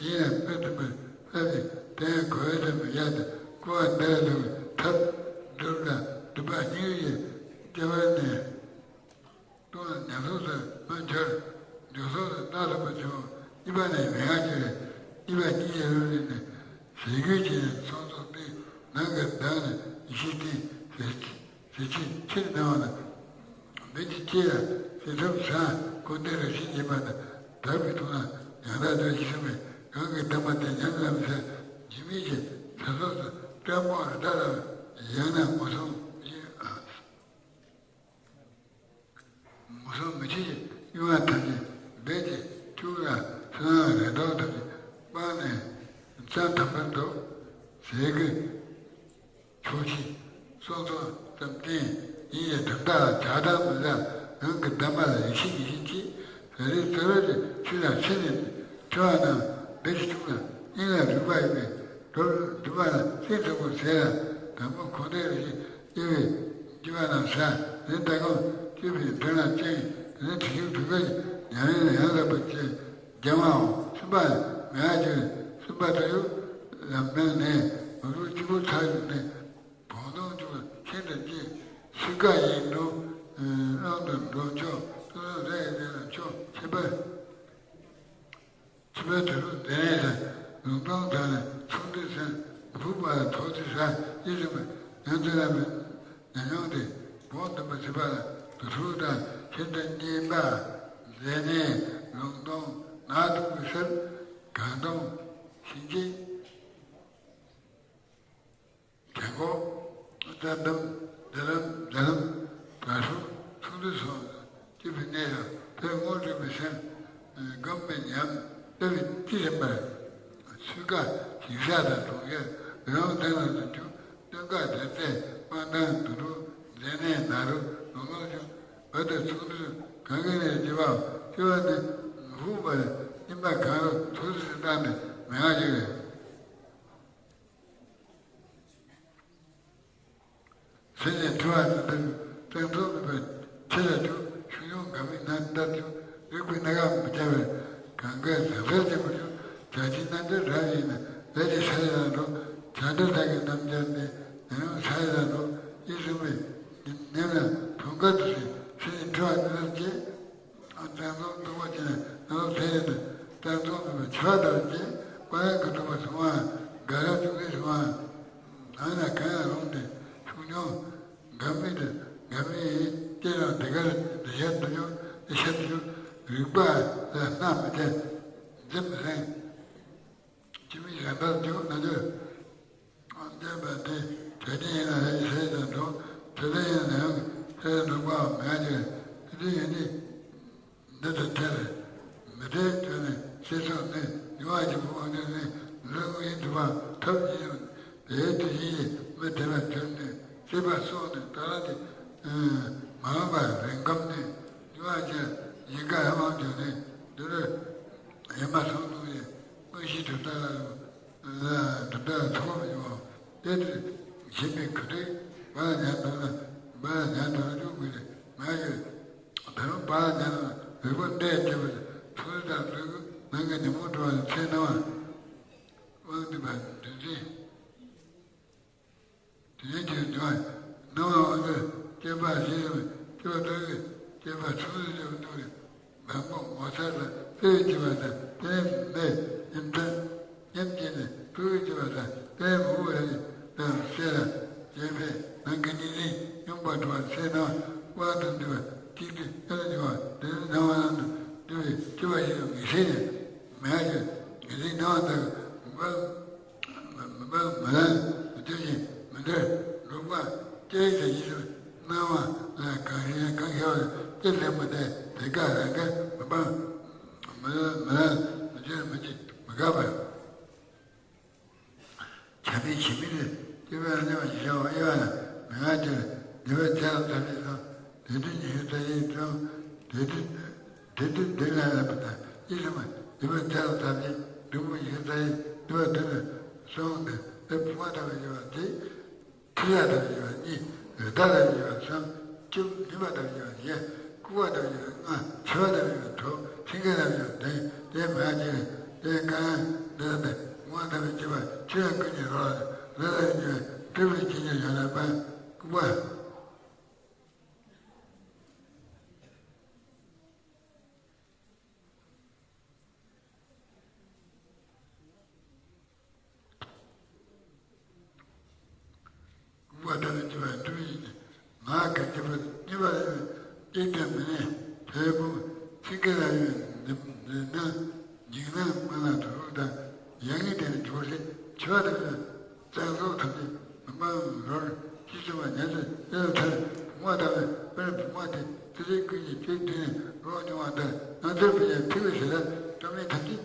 ཡིན་ལ་སྤེལ་ཐུབ་པའི་ཐབས་ཀྱིས་དེ་ཡང་གོ་བའི་ཐམ་གྱི་ཡ་དང་ཀུ་བ་འདི་ལ་ལུག་པའི་ཐབས་སྒྲུབ་ལ་སྒྲུབ་པ་སྙིང་རུས་ཀྱི་སྐྱེ་བ་ནས། ལྟུང་ལ་ཉམས་སོགས་སུ་མི་འགྱུར། འཇུག་སོགས་སུ་རྟག་ཏུ་མི་འབྱུང་། གཉིས་པ་ནི་མན་ངག་གཅིག་རེད། གཉིས་པ་གཉིས་ཀྱི་རོ་ལས་ནི། ཟས་གོས་ཀྱི་ཚོགས་རྫོགས་ཏེ། ནང་གི་བདག་ནི་ཡེ་ཤེས་སྟེ། ཟེར་ཟེར་ཕྱིར་ཕྱིར་སྣང་བ་ན། འབུལ་གྱི་ལྕེ་ལ་ཟེར་ཐབས་ཟ། འཁོར་འདས་རང་བཞིན་གྱིས་མ་དག་པའི་ཐོག་ན་ཡང་དག་འདོད་ཀྱི་སེམས་ནི་གང་གི་གདམས་པ་དེ་ཉམས་ལམ་ཟེར། འཇིགས་མེད་ཀྱི་ཟ་སོགས་སུ་བཀྲག་མོ་རི་དྭགས་ལ་ཡང་ན་མུ་སུམ་ཅན། མུ་སུམ་མི་ཆེ་ཡི་གཡུལ་ངག་ཐམས་ཅད་རྦད་དེ་སྐྱུག་ལ་སོན་ལ་རེ་དོགས་ཐམས་ཅད་སྤངས་ནས་བྱང་ཐང་པར་འདུག་ཟས་གོས་ཕྱོགས་ཆོས་སྲོག་འཚོ་ཙམ་བསྟེན། ཡིན་ཡང་གྲུབ་རྟགས་ལ་ཆགས་སྡང་མི་བྱ། རང་གི་གདམས་པ་ལ་ཡིད་ཆེས་ཉིད་བཞིན་བྱེད། ཟས་རིགས་བཙལ་བ་དེ་ཆུ་དང་ཚི་ནས་འཁྲུ་བ་རྣམས་རྦད་དེ་སྐྱུག་ལ་དབྱིངས་ལ་རུས་པ་ཡིན་པས་སྒྲུབ་སྒྲུབ་པ་ལ་སེམས་ཚོགས་པར་ཟས་ལ་དང་པོ་འཁོར་འདས་རང་བཞིན། དེ་བས་སྐྱེ་བ་རྣམས་ཟ། དེ་ནས་ལྟ་སྒོམ་སྤྱོད་པའི་མཐུ་ལ་བརྟེན། དེ་ནས་དྲི་ཞིམ་དྲི་དཀར་གྱི་ཉམས་ལེན་ལ་ཡང་དག་པར་བྱེད། སྦྱང་བའམ་སེམས་པ་མེད་པར་གྱུར། སེམས་པ་དོན་ཡོད་ལ་མེད་ནས་ལོ་ལོ་གཅིག་པུ་ཚར་ཡོང་ནས་བོགས་འདོན་བྱུང་བ་ཤིན་ཏུ་སྐྱེ། སུས་ཀ་ཡིན་འགྲོ། གླང་དུ་འགྲོ་ཆོག་ཀུན་སློང་རེ་ཡི་རེ་ལ་ཆོག་ཁྱད་པར། ཕྱི་པའི་དུས་ལུགས་འདི་ནས་ཀྱང་ལུང་སྟོང་དག་ནས་ཚོགས་འདུས་སེམས་ཕུག་པ་ལ་དོགས་ཏེ་ཟ་ཡིད་ཚིམ་པའི་ཡང་དེ་ལ་མེད་ཉམས་མྱོང་དེ་བོགས་འདོན་པ་བྱེད་པ་ལ་དུ་ཐུག་དང་ཁྱེད་དང་གཉིས་པ་མཛེ་ནད་ལུང་སྟོང་ནག་འཐུང་གི་སར་གང་སྟོང་ཤིང་སྐྱེས། གྱང་གོག་རྩྭ་འདམ་རྡ་ལམ་རྡ་ལམ་དྲ་སྲོག་ཚོགས་འདུ་སོགས་སྐྱེ་བའི་གནས་ཡང་དེ་དངོས་གྲུབ་པའི་སེམས་སྒོམ་པའི་ཉམས་ལྟ་བུའི་ཅི་རིམ་པར་སུས་ཀ་ཞིག་ཤ་དང་གྲོང་ཁྱེར་རི་བོ་མཐའ་ལ་འཛུལ་རྒྱུ་སྟོན་ཀ་དེར་ཏེ་དཔང་དང་དུ་དྲུག་མཛེ་ནད་ནག་རུ་ལོ་ལོ་ཆུ་བོད་དུ་ཚོགས་འདུ་གང་གི་ནས་སྐྱེ་བའམ་སྐྱེ་བ་ནི་ཧུ་པར་སྙིམ་པ་གང་རུ་ཚོགས་སུ་བཏང་ནས་མེད་པ་ཞིག་རེད། ཚེ་ནས་འཁྲི་བ་ནི་འདིར་སྟེང་ཐོག་མེད་པའི་ཁྲི་ལ་འཇུག་ཤུགས་ཡོང་འགའ་མིན་ན་འདར་འཇུག་རིག་པའི་སྣ་ཁ་མི་བྱ་བའི་གང་གའི་ཟང་ཟིང་ལྡན་པ་འཇུག་བྱ་བྱེད་རྣམ་འགྱུར་རབ་ཡིན་ན་ལས་ཀྱི་ས་ཡི་ལ་འགྲོ། བྱ་འདྲ་དག་གི་རྣམ་སྦྱར་ནི་ནི་རང་ས་ཡི་ལ་འགྲོ་ཡིད་གསུམ་པའི་ཉིན་ལ་ཐུང་དཀར་དུ་ཟིན་ཚེ་ནས་འཁྲི་བ་ནི་ལ་སྐྱེས། སྟེང་ཐོག་ཐུག་པ་ཅན་ནོར་ལས་ནི་སྟེང་ཐོག་མེད་པའི་ཆ་དང་བཅས་པ་ཡང་གི་ཐུག་པ་སོང་བ་འགའ་ར་ཐུག་པའི་སོང་བ་ནང་ན་གང་ཡང་རུང་སྟེ་ཤུགས་མྱོང་འགའ་མི་དེ་འགའ་མི་ཡིན་ཏེ་རང་དེ་གར་འདི་ཤར་དུ་ཡོད་འདི་ཤར་དུ་ཡོད་རིག་པ་ལ་སྣང་མི་བྱེད་འཛིན་མི་སྲིད། ཅི་མི་གཞན་པར་འཇུག་ན་འདོད། བསྟན་པ་འདི་དད་ཅན་ཡིན་ན་ལྷ་ཡི་ས་ཡི་དང་འགྲོ། དད་ལྡན་ཡིན་ན་ཡང་ས་ཡི་འགྲོ་པའང་མེད་ཀྱི། དེ་དུས་ཡིན་ནི་འདི་ལྟར་ཐལ། མི་འདྲའི་དོན་ནི་ཤེས་སོགས་ནི་མྱུར་བ་ཆེན་པོ་དབང་ཕྱུག་ནི་ལུས་དབང་ཡིན་གྲུབ་པ་ཐབས་ཡིན་ཡང་དེའི་དུས་ཡིན་མི་དེ་ལ་གྱུར་ནས་སྲིད་པ་སོགས་ནི་ད་ར་དེ་མ་འོངས་པ་རིང་སྐམ་ནི་མྱུར་བ་ཅན་ཡིན་ག་ཧ་མང་བྱུང་ནས་འདི་ལ་ཡིན་པ་སོང་འདུག་ཡིན། དངོས་གཞི་གྲུབ་མཐའ་ལ་གྲུབ་མཐའ་ལ་ཐུག་པ་མི་འོང་། དེ་དུས་གཞན་པའི་ཁུ་ཁྲིག་བ་ལ་ཉར་འདུག་ན་བ་ལ་ཉར་འདུག་ན་འཇུག་དགོས་རེད་མ་ཡོད། ད་རུང་བ་ལ་ཉར་ན་རིག་པ་འདྲེས་བྱེད་པ་ཚུལ་དང་ལུས་ནང་གི་ཉོན་མོངས་འགྲོ་བ་ལ་ཚེ་སྣང་བ་དབང་འདུས་པ་འདུས་འཛིན། དེ་ནས་དེ་འདུལ་བ་སྣང་བ་དབང་དུ་སྐྱེས་པ་ཞེས་པའི་སྐྱེ་བ་ལྟར་གྱི་སྐྱེས་པ་ཚུལ་དུ་སྐྱེ་བ་འདུལ་བའི་མང་པོ་ངོ་མཚར་ལ་དཔེ་བྱེད་པ་དང་དཔེ་མེད་སྙམ་སྟེ་སྙམ་བྱས་ནས་དཔེ་བྱེད་པ་དང་དཔེ་མི་འོས་པའི་དང་བཤད་ལ་བྱེད་པས་ནང་གི་གཉིས་འཛིན་སྙོམས་པར་འགྲོ་བ་ཚེ་སྣང་བ་དབང་དུ་འདུས་པ་གཅིག་ཏུ་ཨེ་ལ་འགྱུར་བ་དེ་ནི་སྣང་བ་སྣང་དུ་འདུས་པའི་སྐྱེ་བ་ཞིག་ལ་ངེས་ཤེས་ཡང་མེད་ཀྱི་ངེས་འཛིན་སྣང་བ་དག་གི་མི་མི་སྤང་མི་ལེན་མི་འདོད་ཅིང་མི་འདོད་འགྲོ་བ་སྐྱེ་ཡི་དང་ཡིད་སུ་སྣང་བ་ལ་གང་ཞིག་གང་ཤར་བ་སྟེ་ལེགས་མ་དེ་དེ་ཀ་རང་ག་མི་སྤང་མི་ལེན་མི་ལེན་མི་འདོད་མི་བྱེད་མི་དགག་པ། བྱ་བའི་བྱེད་མིན་ཏེ་སྐྱེ་བའི་གནས་པ་ཞེས་བྱ་བ་དབྱེ་བ་ལ་མི་ང་སྟེ་ སྡིག་པ་བརྒྱ་དང་བརྒྱད་ཅུ་སོང་། དེ་དུས་ཉི་ཤུ་རྩ་གཉིས་བྱུང་། དེ་དུས་དེ་དུས་བདུན་ལ་ལབ་པ་དང་ཡིད་ཚིམ་པ། སྡིག་པ་བརྒྱ་དང་བརྒྱད་ཅུ། སྡིག་པ་ཉི་ཤུ་རྩ་གཉིས། སྡིག་པ་བདུན་ལ་སོང་སྟེ། དེ་བུང་བ་ལྟ་བུ་ཡོད་པ་གཅིག། ཁྲི་ལ་ལྟ་བུ་ཡོད་པ་གཉིས། རི་དྭགས་ལྟ་བུ་ཡོད་པ་གསུམ། བཅུ། མུན་པ་ལྟ་བུ་ཡོད་པ་བཞི། ལྐུགས་པ་ལྟ་བུ་ཡོད་པ་ལྔ། འཆི་བ་ལྟ་བུ་ཡོད་པ་དྲུག། སེང་གེ་ལྟ་བུ་ཡོད་པ་བདུན། དེ་མ་ཡང་གཅིག་ལས། དེ་ཀ་ཡང་འདི་ལྟ་སྟེ། བུང་བ་ལྟ་བུ་གཅིག་པ། ཆུ་ཡང་ཀུན་གྱི་རོ་ལ། རི་ལྟ་བུ་གཉིས་པ། སྤྲུལ་པའི་ཁྱི་གཉིས་ཡོད་ལ་པ། ལྐུགས་པ། ལྐུགས་པ་ལྟ་བུ་གཅིག་པ་སྤྲུལ་པའི་ཁྱི་གཉིས། ངག་གི་སྐྱེས་བུ་གཉིས་པ་ལ་ཡང་གཅིག་དང་མི་གནས་ཕལ་པོ། སེང་གེ་ལ་ཡང་འདི་འདི་ན་འཇིགས་སྣང་དམར་ནག་དྲུག་དང་། ཡ་ངའི་སྟེང་ནས་འཇུག་པ་ཞིག། འཆི་བ་ལྟ་བུ་ཡང་། བཙན་ཚོགས་ཐམས་ཅད་མི་སྤང་རོར། ཤི་གསོན་པ་ཉམས་སུ་ཡོད་ལ་ཐར། བུང་བ་ལྟ་བུ་དཔེར་ན་བུང་བ་དེ་ཚེ་རིང་ཀུན་གྱི་སྤྱིར་དུས་ནས་རོ་མྱོང་བ་ལྟར། ང་ཚོར་ཕན་ཡང་ཐུབ་པའི་ཞེ་སྡང་སྤྲོ་མེད་ཐམས་ཅད་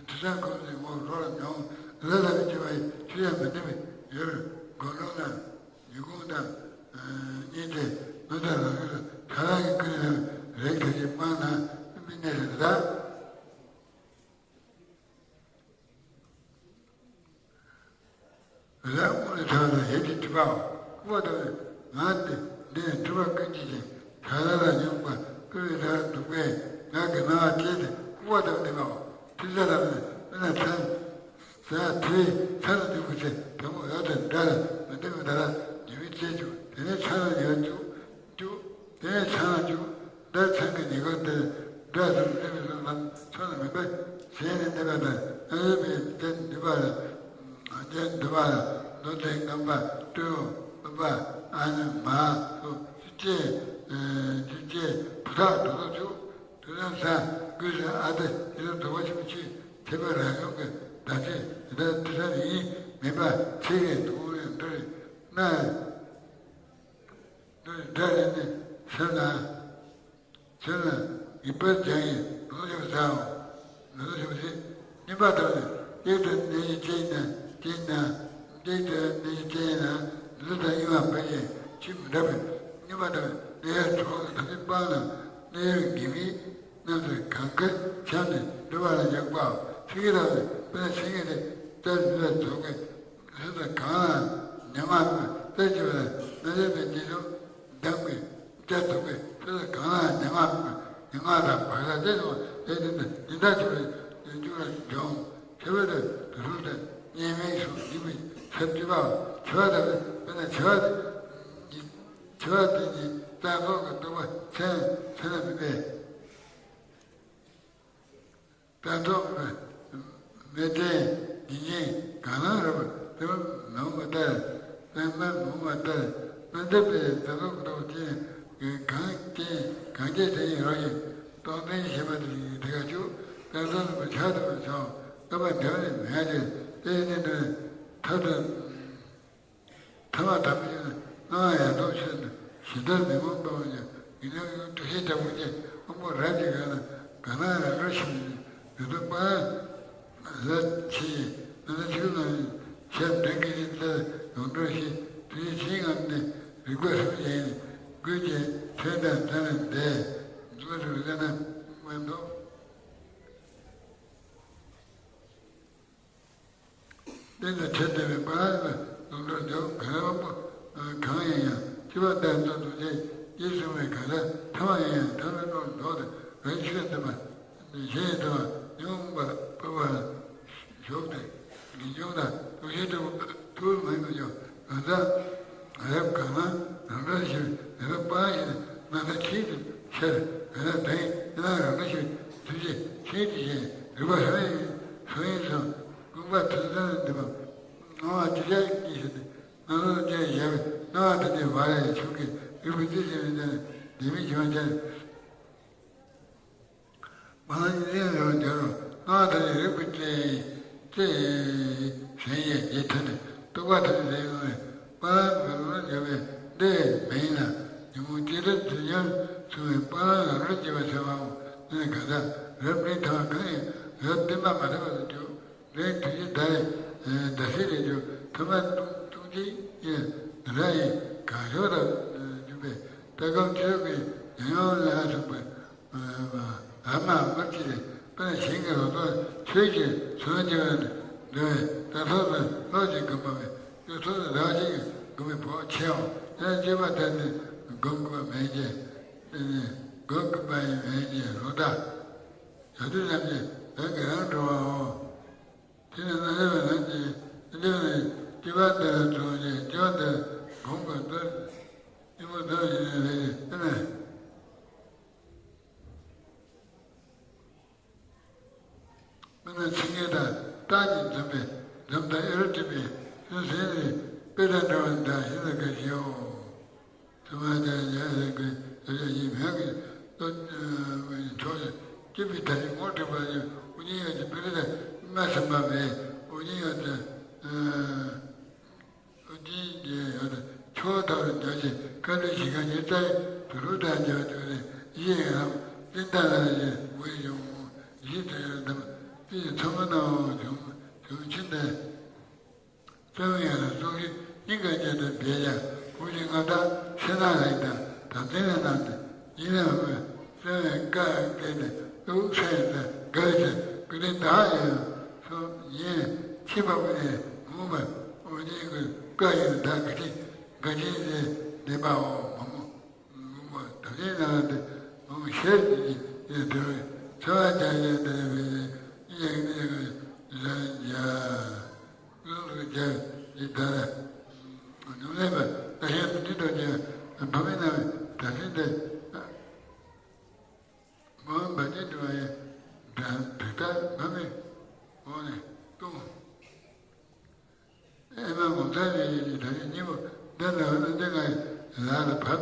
དུས་གསུམ་ཀུན་ཏུ་ངོ་རོ་ལ་མྱོང་། ལ་ལ་བའི་སྐྱེ་བ་ཡི་ཆོས་ཡང་མི་འདྲ་བའི་ཡུལ་སྒོམ་ལུང་དང་ཉིན་གུང་དང་། གཉན་ཚད་ནོར་དང་ལོངས་སྤྱོད་དང་ཁ་ལག་གི་ཀུན་ནས་རེག་ཐབས་ཀྱི་སྤང་ན་མི་གནས་ཟེར་ད། རང་དབང་ལས་ཐར་བ་དང་ཡིད་ཀྱི་སྒྲིབ་པའོ། ལྐུགས་པ་ལྟ་བུ་ང་སྟེ། འདི་ནི་སྤྲུལ་པ་ཀུན་བྱེད་ཅིང་། གང་ལ་ལ་མྱོང་བ་ཀུན་ལས་ཐར་འདུག་པས། ང་གི་སྣང་བ་སྐྱེས་ཏེ་ལྐུགས་པ་ལྟ་བུ་སྟོན་པའོ། ཐུབ་ས་ལྟ་བུ་ནི་མི་ལ་མཚན་ཟ་དེའི་མཚན་ལ་འཇུག་པའི་ཚེ་དེ་མོ་འོད་དང་སྒྲ་ལ་མི་འདོད་པའི་བརྡ་ལ་ཉི་མའི་ཚེ་འཇུག། དེ་ནས་མཚན་ལ་ཉེ་བར་འཇུག། འཇུག། དེ་ནས་མཚན་ལ་འཇུག། འདིར་མཚན་གྱི་ཉེ་འཁོར་དེར་སྒྲ་གསུམ་སླེབས་པའི་ལམ་མཚོན་ལ་མིན་པར་གཞན་ནས་གནས་པ་དང་། ཨ་ཡོད་པའི་རྒྱན་འདུས་པ་ལ། རྒྱན་འདུས་པ་ལ་མདོ་སྡེ་རྔམ་པ། སྤྲེའུ། ཨུཏྤལ། ཨ་ནི། མ་སོགས་བཅུ་གཅིག། བཅུ་གཅིག་བུ་ཐག་དོ་དོ་བཅུ། དུས་གསུམ་ས་ཀུན་ས་ཨ་ཏི་ཡི་དམ་རྫོགས་པ་ཆེན་པོ་ཆོས་ཐེག་པ་རང་བྱུང་གི་བདག་ཆོས་ཡི་དམ་དེ་ལྟར་ཡིན་མིན་པ་ཚིག་གི་དུག་ལས་འདྲ་རེད་ན། འདི་སྒྲ་རེ་ནི་སེམས་ལ། སེམས་ལ་ངེས་པར་སྦྱང་ཡིན་ལོ་ཞབས་ཟའོ། ལོ་ཞབས་ཟེར། སྙན་པ་དང་ནི་གཅིག་ཏུ་གནས་ཀྱི་ཅན་ན་ཅན་ན། གཅིག་ཏུ་གནས་ཀྱི་ཅན་ན་ལུས་དང་དབྱེ་བ་འབད་ཅིང་ཆོས་མི་འདྲ་བས། སྙན་པ་དང་གནས་ཡུལ་གྲོགས་ཐམས་ཅད་སྤངས་ལ་གནས་ཡུལ་ངེས་པའི་རྣམ་ཚོས་གང་གི་ཆ་ནས་འདྲི་བ་ལ་ཡག་པའོ། ཚིག་གི་ལ་ནི་དཔེར་ན་སེང་གེ་དེ་རྩྭ་ནུས་པ་རྫོགས་པའི་ལུས་དང་གང་ལ་ཉམ་ང་མེད་པར་རྩྭ་ཅི་བ་ལ་ན་ལས་པའི་ཉེས་ལྟུང་འདམ་གྱི་རྒྱ་ཐུག་པའི་ཚེ་ལ་གང་ལ་ཉམ་ང་མེད་པར་ཉམ་ང་དང་བག་ཆགས་ཅན་སོགས་ལས་དེ་ནི་ཉི་ཟླ་ཆེ་བའི་རྒྱུ་ལ་འབྱུང་། ཆེ་བ་དེ་དུས་གསུམ་དུ་གཉིས་མེད་སུ་འཇིག་པའི་ཚེ་བཅུ་པའོ། ཆེ་བ་དེ་དཔེར་ན་ཆེ་བ་དེ་ཆེ་བ་དེ་ཉིད་རྩྭ་ཐོག་གི་རྟོག་པ་མཚན་མཚན་ལ་མི་འབད། རྩྭ་ཐོག་མེ་ཏོག་ཉིན་བྱེད་གང་ལ་རེག་པ་དེ་མ་འོངས་པ་ལྟར། དེ་མ་འོངས་པ་ལྟར་སྣང་མཛད་པའི་རྩྭ་ཐོག་རྟོག་ཅན་གང་ཅན་གང་ཅན་དེ་ཡི་རང་བཞིན་རྟོག་ལྡན་ཞེས་པ་དེ་ཡི་དེ་ག་ཆུ་རྩྭ་ཐོག་ལ་ཆགས་ཐུབ་པར་བྱའོ། རྟོག་པ་འདྲ་བ་ནི་མེད་ཅེས་དེ་ནི་འདྲ་ཐབས་དང་། ཐ་མ་དམ་པའི་སྣང་བ་ཡང་དག་ཆོས་ནི་ཇི་ལྟར་མི་མངོན་པ་བ་ཡང་ཡིན་ན་ཡང་འདུ་ཤེས་ལྟ་བུ་ཅན་དབང་པོ་རབ་ཀྱི་ངང་ལ་གང་ན་རང་གར་ཤེས་པའི་ཡུལ་དུ་སྤང་ལ་ཕྱིན་ཡིན་ན་ན་ཆོས་ལ་ཡང་ཞབས་འདྲེན་གྱི་ཡིན་ལྟར་ཡོངས་གྲོལ་ཞིང་དུས་ཀྱི་ཆེས་ངམ་ནི་རིག་པ་གསུམ་ཡིན་རྒྱུད་ཀྱི་ཐོས་དང་ཐོས་ལས་འདས་འཛུལ་རུ་ལ་ན་མ་འདུག་རྟེན་དང་ཆ་མཐུན་པའི་སྤང་བླང་ལ་ལུང་དྲངས་འཇོག་གང་དབང་པོ་གང་ཡིན་ཡང་སྤྱི་བ་ལྟར་མཛོད་དུ་བཅས་ཀྱིས་གསུངས་པའི་གང་ཟག་ཐ་མ་ཡིན་ཡང་ཐ་མའི་བློ་ལ་ལྡོག་སྟེ་རང་ཆོས་ལ་བརྟེན་པ་གཞན་ཡང་ཐ་མ་ཉོན་མོངས་པ་སྤོབས་པ་ལ་ཞུགས་ཏེ་ངེས་འབྱུང་དང་སྟོབས་ཤེས་ལྟ་བུ་ཐུགས་མི་མི་འཇོག་གང་ཟག་རབ་གང་ལ་རང་གྲོལ་ཞིག་རབ་སྤངས་ཤིང་རྣམ་པ་ཆེད་དུ་ཤར་གང་ཟག་དེ་ཡིན་ན་རང་གྲོལ་ཞིག་ཐུགས་རྗེ་ཆེན་དེ་བཞིན་རིག་པ་བྱང་ཡིན་སོ་ཡིན་སོ། ཀུན་པ་ཐུན་མཚམས་འདི་མ་སྣང་བ་ཅི་བྱ་གཉིས་ཤེས་ཏེ་སྣང་ལོག་ཅན་བཞག་པའི་སྣང་བ་དེ་ནི་བ་ལས་ཆུང་གི་རིག་པའི་རྩལ་ཆེན་པོའི་སྟེང་ནས་ལྡན་མིན་གྱི་བ་ཅན། སྤང་བླང་གཉིས་ལྡན་རེད་བ་འདོད་རུང་སྣང་བ་དེ་ནི་རིག་པའི་རྩལ་རྩལ་ཞན་ཡང་རྗེས་ཐོན་ནས་རྟོགས་པ་དེ་ནི་ལས་ཡོང་བས་སྤང་བླང་གི་ལུགས་ལ་འཇོག་པས་འདི་མ་ཡིན་ལ་ཉོན་མོངས་ཅི་རིགས་དུ་ཉམས་སོང་བའི་སྤང་བླང་ལ་རོལ་བྱེད་པ་ཟེར་བའང་ནི་གང་ཟག་རབ་འབྲིང་ཐ་མ་གང་ཡིན་རབ་བསྟན་པ་མ་དག་པ་དུ་འཇུག་འབྲིང་དུས་ཀྱི་ཟླ་ཡི་ཟླ་ཟེར་རེ་འཇུག་ཐ་མ་ལྟུང་ལྟུང་བྱེད་ཡིན་ར་ཡིན་གང་ཞོག་དང་ པས་ལྟ་སྐོར་ཆོས་ཀྱི་ཉམས་མྱོང་ལ་སོགས་པའི་ཨ་མ་མ་ཅི་རེད། དཔེར་ན་གཞན་གྱི་ལོ་ཏོག་ཆོས་ཀྱི་ཚོང་བྱེད་པ་འདྲ་བའི་དྲ་ཐོག་ཏུ་ལྷོད་ཅིང་སྒོམ་པ་མེད། ཡུལ་ཐོག་ཏུ་རང་བཞིན་གྱིས་སྒོམ་པའི་བོགས་ཆེའོ། ཡང་སྤྱོད་པ་དེ་ནི་སྒོམ་དགོས་པ་མེད་ཅེས། དེ་ནི་སྒོམ་དགོས་པ་ཡང་མེད་ཅེས་ལོག་ལྟ། ཡང་དུས་ཙམ་གྱིས་རང་གིས་རང་འགྲོ་བའོ། དེ་ནི་རྣམ་སྨིན་པ་རང་གིས་སླེབས་ནས་སྤྱོད་པ་འདི་ལ་ཐུག་ཅིང་སྤྱོད་པ་འདི་སྒོམ་དགོས་འདུག་ཉིན་མོ་འདུག་ཡིན་ནས་ལས་ཀྱི་ཨེ་མས། དཔེར་ན་ཚིག་ངན་དང་རྟགས་ཀྱིས་འཛུམ་པའི་འཛུམ་དང་ཨེ་རོ་སྤྲད་པའི་སུན་གཙེར་ནི་དཔེ་དང་འདྲ་བ་འདྲ་ཞིག་ལ་དགའ་ཞེའོ། ཚོད་མ་དང་ཡ་ཡ་གི་ཡ་ཡ་ཡིན་མོད་ཀྱི་ལྟོ་ཕྱོགས་སྐྱིད་པའི་ད་རེས་ངོ་སྤྲད་པ་ཡིན། ཨོ་རྒྱན་ཡོད་ཀྱི་པི་རི་ལ་སྨྲ་བསམ་པ་མེད། ཨོ་རྒྱན་ཡོད་ཀྱི་ཨོ་རྒྱན་གྱི་ཡོད་ཀྱི་ཆོས་ཐོག་ལ་ཉོན་ཅིག་བཀའ་འདྲི་ཞིག་ག་ཉེར་ལྟ་ཡི་དུ་རུ་དང་འཇལ་བ་དུ་རེ་ཡེ་ཡང་ལིན་ད་ལ་ཡེ་འོས་ཡོང་ཡེ་དུ་ཡོད་དམ་པི་ཡི་ཚོ་མ་ནའོ་བྱུང་བྱུང་ཕྱིན་ཏེ། བརྩེ་བའི་ཡར་ལ་སོགས་ཀྱི་སྙིང་ག་ཉེ་དུ་འབད་ཀྱང་། ཧུ་ཅི་མངའ་བདག་ཚེ་ནག་ལེགས་དང་དམ་ལྡན་ལ་གནང་སྟེ། ཡིན་ནའང་བརྩེ་བའི་བཀའ་བསྟན་ནས་ལུགས་ས་ཡི་དགའ་བའི་ཚེ་ཀུན་ལྡན་བདག་ཡོད་སོ། ཡིན་ཕྱི་པ་ཀུན་ནས་ངུ་བར་ཨོ་རྒྱན་གྱི་བཀའ་ཡིན་བདག་གི་ཅིང་ག་ཅིང་ལས་ལེན་པའོ། མ་མོ་ངུ་མ་དམ་ལྡན་ལ་གནང་སྟེ་མ་མོ་ཞལ་གྱི་ཡིན་དེ་བས་འཚོ་བ་བྱ་ཡི་དེ་བས་ཡིན་ཡང་ཡིན་ཡང་ལན་ཡ། ཀུན་ལ་རྒྱལ་ཡི་ད་ར། ཉུང་ལས་པ་ད་ཤེས་མི་འདི་དོ་ཅན་བུ་མི་ན་བའི་ད་ཤེས་ཏེ། མ་འོངས་པ་ཉིད་འདྲི་བ་ཡི་དྲན་དྲིག་ལྟར་མ་མི་འོང་ནས་ལྟུང་། ཨེ་མ་ངོ་མཚར་རེ་ཡི་ད་ཤེས་སྙིང་པོ་འདི་ལ་འོ་ན་འདི་ང་ཡི་ལ་ལ་བབ།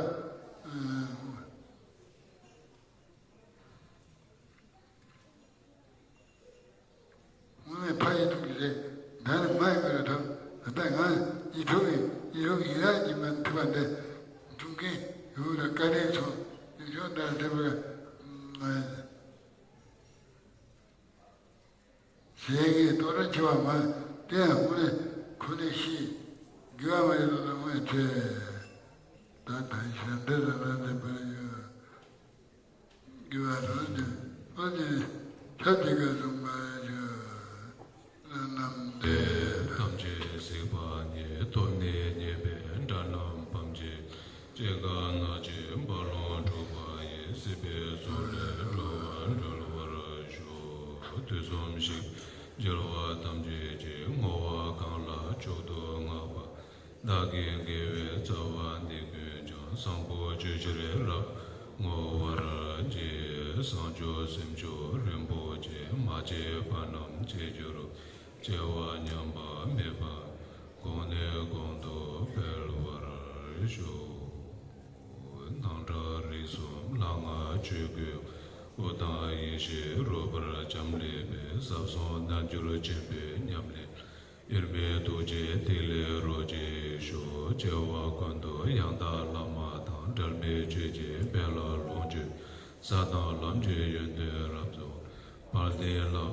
དངོས་མེད་ཕ་ཡི་ཐུག་གི་རེད། ད་ནི་མ་ཡི་གི་རེད་དམ། ད་ལྟ་ང་ཡི་ཐུག་གི་ཡི་ཐུག་ཡི་ར་ཉི་མ་ཐུག་པ་འདི་འཐུང་མཁན་ཡུལ་ལ་དཀའ་ལས་ཚོ་ཡུལ་ལྗོངས་ལྟར་འདྲེས་པ། ཞེས་ཀྱི་ལྟོ་ར་འཆི་བ་མ་དེ་ཡང་དངོས་ཁོ་ནས་ཤི་རྒྱུ་བ་མ་ཡི་ལོ་ལ་དངོས་ཚེ་ད་ད་ཞལ་འདི་ལ་ལ་ལས་པར་ཡོད། དགེ་བ་རང་གི་ལྷ་གི་ཐབས་ཀྱི་ག་གསུངས་པར་ཞུ། བླ་ན་མེད་པའི་ཐམས་ཅད་གཟིགས་པ་ཉིད། ཐོབ་ནས་ཉེས་པའི་དགྲ་རྣམས་ཕམ་བྱས། སྐྱེ་རྒ་ན་འཆིའི་རྦ་ཀློང་འཁྲུགས་པ་ཡི། སྲིད་པའི་མཚོ་ལས་འགྲོ་བ་སྒྲོལ་བར་ཤོག། དུས་གསུམ་གཤེགས་པའི་རྒྱལ་བ་ཐམས་ཅད་ཀྱིས། བསྔོ་བ་གང་ལ་མཆོག་ཏུ་བསྔགས་པ། བདག་གི་དགེ་བའི་རྩ་བ་འདི་ཀུན་ཀྱང་། བཟང་པོ་སྤྱོད་ཕྱིར་རབ་བསྔོ་བར་བགྱི། བསང་མཆོད་སེམས་མཆོད་རིན་པོ་ཆེ། མ་སྐྱེས་པ་རྣམས་སྐྱེ་གྱུར། སྐྱེ་བ་ཉམས་པ་མེད་པ། གོང་ནས་གོང་དུ་འཕེལ་བར་ཤོག། སྣང་གྲགས་རིག་གསུམ་ལྷ་སྔགས་ཆོས་སྐུའི། དབུ་དང་ཡེ་ཤེས་རོལ་པར་འབྱམས་ཀླས་པའི། ཟབ་གསང་རྣལ་འབྱོར་ཆེན་པོའི་ཉམས་ལེན། དབྱེར་མེད་ཐུགས་རྗེའི་ཐིག་ལེ་རོ་གཅིག་ཤོག། སྐྱེ་བ་ཀུན་ཏུ་ཡང་དག་བླ་མ་དང་། འབྲལ་མེད་ཆོས་ཀྱི་དཔལ་ལ་ལོངས་སྤྱོད། ས་དང་ལམ་གྱི་ཡོན་ཏན་རབ་རྫོགས། དཔལ་ལྡན་ལྷ་